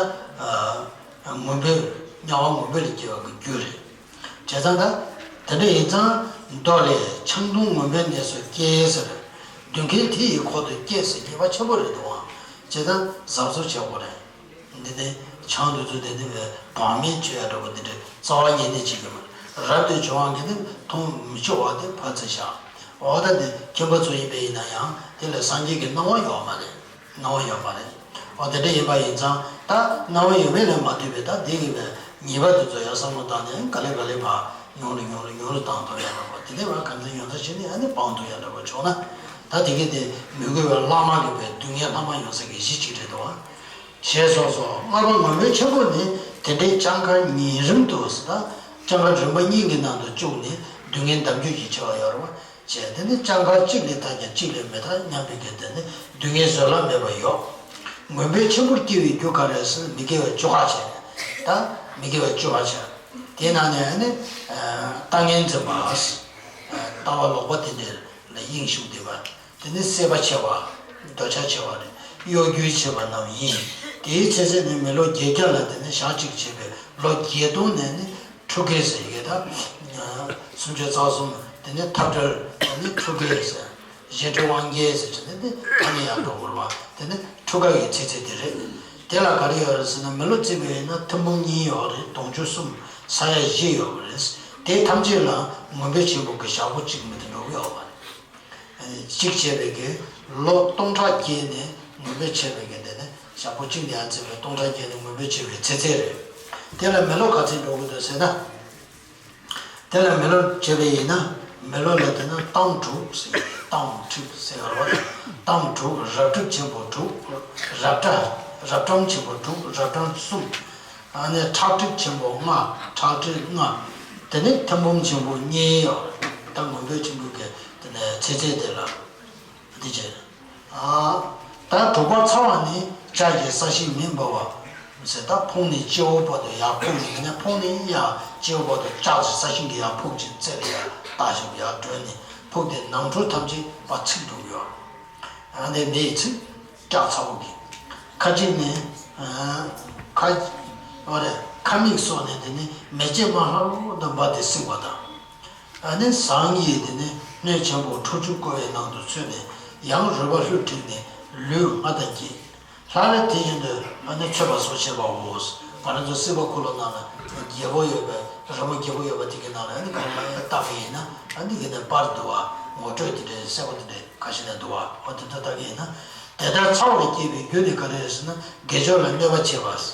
ངུ་འབོད། དམྱལ་བ་ངུ་འབོད་ལ་སྐྱེ་བ་གི་རྒྱུ་རེད། བྱས་ཙང་ད། དེ་འདྲ་ཡིན་ཙང་མདོ་ལས་ཆང་འཐུང་ངུ་འབོད་གནས་སུ་སྐྱེ་ཟེར། སྡུག་བསྔལ་དེ་ཡི་འཁོར་དུ་སྐྱེ་ཟེར་ཉེས་པ་ཆེན་པོ་རེད་འདུག་ཨང་། བྱས་ཙང་གཟབ་གཟབ་བྱེད་དགོས་རེད། འདི་ནི་ཆང་འདི་ཚོ་དེ་འདི་བས་བག་མེད་སྤྱོད་ཡ་འདྲ་པོ་འདི་འདྲའི་རྩ་བ་ཉིད་ནས་བྱེད་ཀྱི་མ་རེད། རབ་ཏུ་བྱུང་བ་གི་ནི་འཐུང་མི་ཆོག་པ་དེ་ཕར་ཚུར་བཞག་འོ་ད་འདི་ཁྱིམ་པ་ཚོ་ཡིན་པ་ཡིན་ན་ཡང་དེ་ལ་སངས་རྒྱས་ཀྱི་གནང་བ་ཡོད་མ་རེད། སྣང་བ་ཡོད་མ་རེད། འོ་དེ་འདྲ་ཡིན་པ་ཡིན་ཙང་ད་སྣང་བ་ཡོད་མེད་ལ་མ་ལྟོས་པའི་ད་འདི་ཡིན་པའི་ཉེས་པ་དེ་ཚོ་ཡར་བསམ་བློ་བཏང་ནས་ག་ལེ་ག་ལེ་བ་ཉུང་རུ་ཉུང་རུ་ཉུང་རུ་བཏང་ཐུབ་ཡ་འདྲ་པོ་དེ་འདྲ་བ་གང་འཚམ་ཡོང་ས་བྱས་ནས་ཨ་ནི་སྤང་ཐུབ་ཡ་འདྲ་པོ་བྱུང་ན་ད་དེ་གི་དེ་མི་དགོས་པའི་ལྷག་མ་གི་བའི་སྡུག་བསྔལ་ལྷག་མ་ཡོང་ས་གི་གཞི་གཅིག་རེད་དོ། ཞེས་སོགས་སོ། ལྔ་པ་ངུ་འབོད་ཆེན་པོ་ནི་དེ་འདྲའི་སྤྱང་ཀ་ཉིན་རིམ་དུ་ཟེར་ད་སྤྱང་ཀ་རིམ་པ་གཉིས་ཀྱི་ནང་དུ་བཅུག་ནས་སྡུག་བསྔལ་འདམ་རྒྱུད་ཀྱི་ཆེ་བ་ཡོད་རེད་བ། བྱས་དེ་ནི་སྤྱང་ཀ་གཅིག་ལས་ཐར་ཀྱང་གཅིག་ལས་མི་ཐར་སྙམ་པའི་གི་དེ་ནི་སྡུག་བསྔལ་བཟོད་གླགས་མེད་པ་ཡོད། ངུ་འབོད་ཆེན་པོར་སྐྱེ་བའི་རྒྱུ་ག་རེ་ཟེར་ན་མི་དགེ་བ་བཅུ་ཁ་བྱས། ད་མི་དགེ་བ་བཅུ་ཁ་བྱས། དེའི་ནང་ནས་ནི་ལྟ་ངན་འཛིན་པ། ལྟ་བ་ལོག་པ་དེ་འདྲ་ལ་དབྱིངས་ཞུགས་བསྡད་པ། དེ་ནི་བསད་པ་བྱས་པ། འདོད་ཆགས་བྱས་པ་རེད། གཡོ་སྒྱུ་བྱས་པ་རྣམས་ཡིན། དེའི་ཚེ་ཚད་ནི་མི་ལོ་བརྒྱད་བརྒྱ་ལ་དེ་ནི་ཞག་གཅིག་བྱས་པའི་ལོ་བརྒྱད་སྟོང་ནས་ནི། ཕྲུ་གུ་ཟེར་ཡོད་ད། སུམ་ཅུ་རྩ་གསུམ་དེ་ནི་འཐབ་བྲལ་དེ་ནི་ཕྲུ་གུ་ཟེར། གཞན་འཕྲུལ་དབང་རྒྱལ་ཟེར་གྱི་དེ་ནི་ད་ནི་ཡར་འགྲོ་དགོས་པ་དེ་ནི་ཕྲུ་གུ་ཡི་ཚེ་ཚད་དེ་རེད། དེ་ལ་ག་རེ་ཡོད་རེད་ཟེར་ན་མི་ལོ་བརྩིས་པ་ཡིན་ན་ཐུན་མོང་གཉིས་ཡོད་རེད། དུང་ཕྱུར་གསུམ་ས་ཡ་བཞི་ཡོད་པ་རེད། དེ་ཐམས་ཅད་ལ་ངུ་འབོད་ཆེན་པོ་གི་ཞག་པོ་གཅིག་མི་དེ་འགྲོ་གི་ཡོད་པ་རེད། གཅིག་བྱས་པའི་གི་ལོ་སྟོང་ཕྲག་བརྒྱད་ནས་ངུ་འབོད་བྱས་པའི་གི་དེ་ནི་ཞག་པོ་གཅིག་ནས་ཡར་བརྩིས་པའི་སྟོང་ཕྲག་བརྒྱད་ནས་ངུ་འབོད་བྱས་པའི་ཚེ་ཚད་རེད། དེ་ལ་མི་ལོ་ག་ཚོད་འགྲོ་གི་འདུག་ཟེར་ན། དེ་ལ་མི་ལོ་བྱས་པ་ཡིན་ན་མི་ལོ་ལ་དེ་ནི་གཏམ་དྲུག་ཟེར་གི་གཏམ་དྲུག་ཟེར་བ་རེད། གཏམ་དྲུག་རབ་གྲབས་ཆེན་པོ་དྲུག་རབ་གྲ་རབ་གྲམ་ཆེན་པོ་དྲུག་རབ་གྲམ་གསུམ། ཨ་ནི་ཁྲག་ཁྲིག་ཆེན་པོ་ལྔ། ཁྲག་ཁྲིག་ལྔ། དེ་ནི་ཐུན་འབུམ་ཆེན་པོ་གཉིས་ཡོད། ད་ངུ་འབོད་ཆེན་པོ་གི་དེ་ནི་ཚེ་ཚད་དེ་ལ་འདི་བྱས། ཨ། ད་དྲུག་པ་ཚ་བ་ནི་ལྕགས་ཀྱི་ས་གཞི་མེ་འབར་བ་ཟེར། ད་ཕུང་ནས་སྤྱི་བོ་བར་དུ་ཡར་ཕུག་ནས་ཡིན་ན་ཕུང་ནས་ཡར་སྤྱི་བོ་བར་དུ་ལྕགས་ཀྱི་ས་གཞི་གི་ཡར་ཕུག་ཅིང་རྩེ་ལ་ཡར་བཏགས་ཤིང་ཡར་བགྲོད་ནས་ཕུག་དེ་ནང་ཁྲོལ་ཐམས་ཅད་པ་ཚིག་འགྲུབ་ཡོད། ཨ་ནི་མེ་ཡི་ཚིག་ལྕགས་ཚ་བོ་གི། ཁ་ཅིག་ནི། ཁ། འོ་རེད། ཁ་མིག་སོགས་ནས་དེ་ནི་མེ་ལྕེ་དམར་ལྷོག་ཏུ་འབར་ཏེ་བསྲེགས་པ་དང་། ཨ་ནི་ཟངས་ཀྱི་དེ་ནི་སྣོད་ཆེན་པོ་ཁྲོ་ཆུ་བསྐོལ་བའི་ནང་དུ་ཚུད་ནས་ཡང་རུས་པ་ལྷུ་བསྲེགས་ནས་ལུས་ལྔ་དང་བརྒྱད། སླར་དེ་བཞིན་དུ་ཨ་ནི་ཚོས་པ་སོགས་བྱེད་པའོ། ང་རང་ཚོ་སྲིད་པ་འཁོར་ལོ་ནང་ལ་རྒྱལ་པོ་ཡོད་པའི་རི་མོ་རྒྱལ་པོ་ཡོད་པ་དེ་གའི་ནང་ལ་ཨ་ནི་ག་རེ་བཏགས་པ་ཡིན་ན་ཨ་ནི་གི་ནས་པར་འདུག་བ། ངོ་སྤྲོད་དེ་འདྲའི་གསལ་པོ་དེ་འདྲའི་ཁ་ཤས་ནས་འདུག་བ། འོ་དེ་འདྲ་བཏགས་ཀྱི་ཡིན་ན། དེ་ལྟར་ཚ་བར་སྐྱེས་པའི་རྒྱུ་ནི་ག་རེ་རེད་ཟེར་ན་དགེ་སྦྱོར་ལ་གནོད་པ་བྱེད་པ།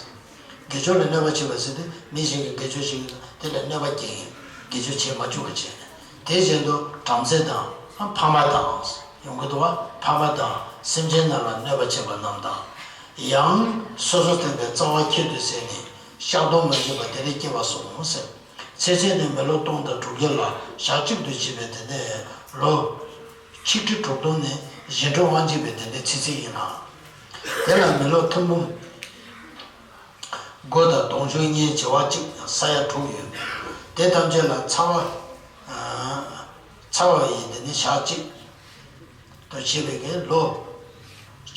དགེ་སྦྱོར་ལ་གནོད་པ་བྱེད་པ་ཟེར་ཏེ་མི་གཞན་གྱི་དགེ་སྦྱོར་བྱེད་ཀྱི་དེ་ལ་གནོད་པ་སྐྱེལ་མཁན་དགེ་སྦྱོར་བྱེད་མ་བཅུག་པ་བྱས་ནས་དེ་བཞིན་དུ་བྲམ་ཟེ་དང་ཕ་མ་དང་། ཡོང་གི་འདུག་བ། ཕ་མ་དང་སེམས་ཅན་རྣམས་ལ་གནོད་པ་བྱེད་པ་རྣམས་དང་། ཡང་སོ་སོར་ཐར་པའི་རྩ་བ་ཁྱད་དུ་བསད་ནས་བཤགས་སྡོམ་མ་བྱས་པ་དེ་འདྲ་སྐྱེ་བ་སོགས་ཟེར། ཚེ་ཚད་ནི་མི་ལོ་སྟོང་དང་དྲུག་བརྒྱ་ལ་ཞག་གཅིག་ཏུ་བྱས་པའི་དེ་ནས་ལོ་ཆིག་ཁྲི་དྲུག་སྟོང་ནི་གཞན་འཕྲུལ་དབང་བྱེད་པའི་དེ་འདྲའི་ཚེ་ཚད་ཡིན་ལ། དེ་ལ་མི་ལོ་ཐུན་འབུམ་དགུ་དང་དུང་ཕྱུར་གཉིས་བྱེ་བ་གཅིག་ས་ཡ་དྲུག་ཡོད། དེ་ཐམས་ཅད་ལ་ཚ་བ། ཚ་བ་ཡི་དེ་ནི་ཞག་གཅིག་ཏུ་བྱས་པའི་གི་ལོ་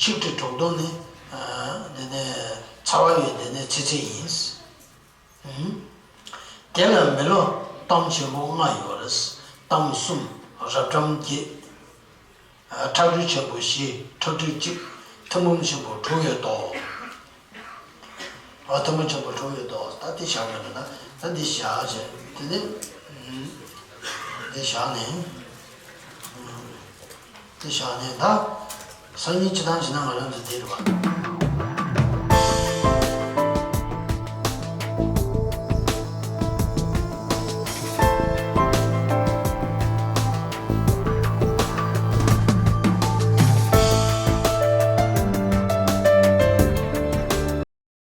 ཆིག་ཁྲི་དྲུག་སྟོང་ནི་དེ་ནི་ཚ་བ་ཡི་དེ་ནི་ཚེ་ཚད་ཡིན། དེ་ལ་མེ་ལོང་གཏམ་ཆེན་པོ་ལྔ་ཡོད་རེད། གཏམ་གསུམ། རབ་འབྱམས་བརྒྱད། ཨ། ཁྲག་དྲི་ཆེན་པོ་བཞི། ཁྲག་དྲི་གཅིག། ཐུན་མོང་ཆེན་པོ་དྲུག་ཡོད་དོ། ཨ། ཐུན་མོང་ཆེན་པོ་དྲུག་ཡོད་དོ། ད་དེ་བཞག་ན་ད། ད་འདི་བཞག་བྱས། དེ་ནས་འདི་བཞག་ནས། འདི་བཞག་ནས་ད། སང་ཉིན་སྤྱིར་བཏང་བྱས་ན་ང་རང་ཚོ་འདི་རེད་པ།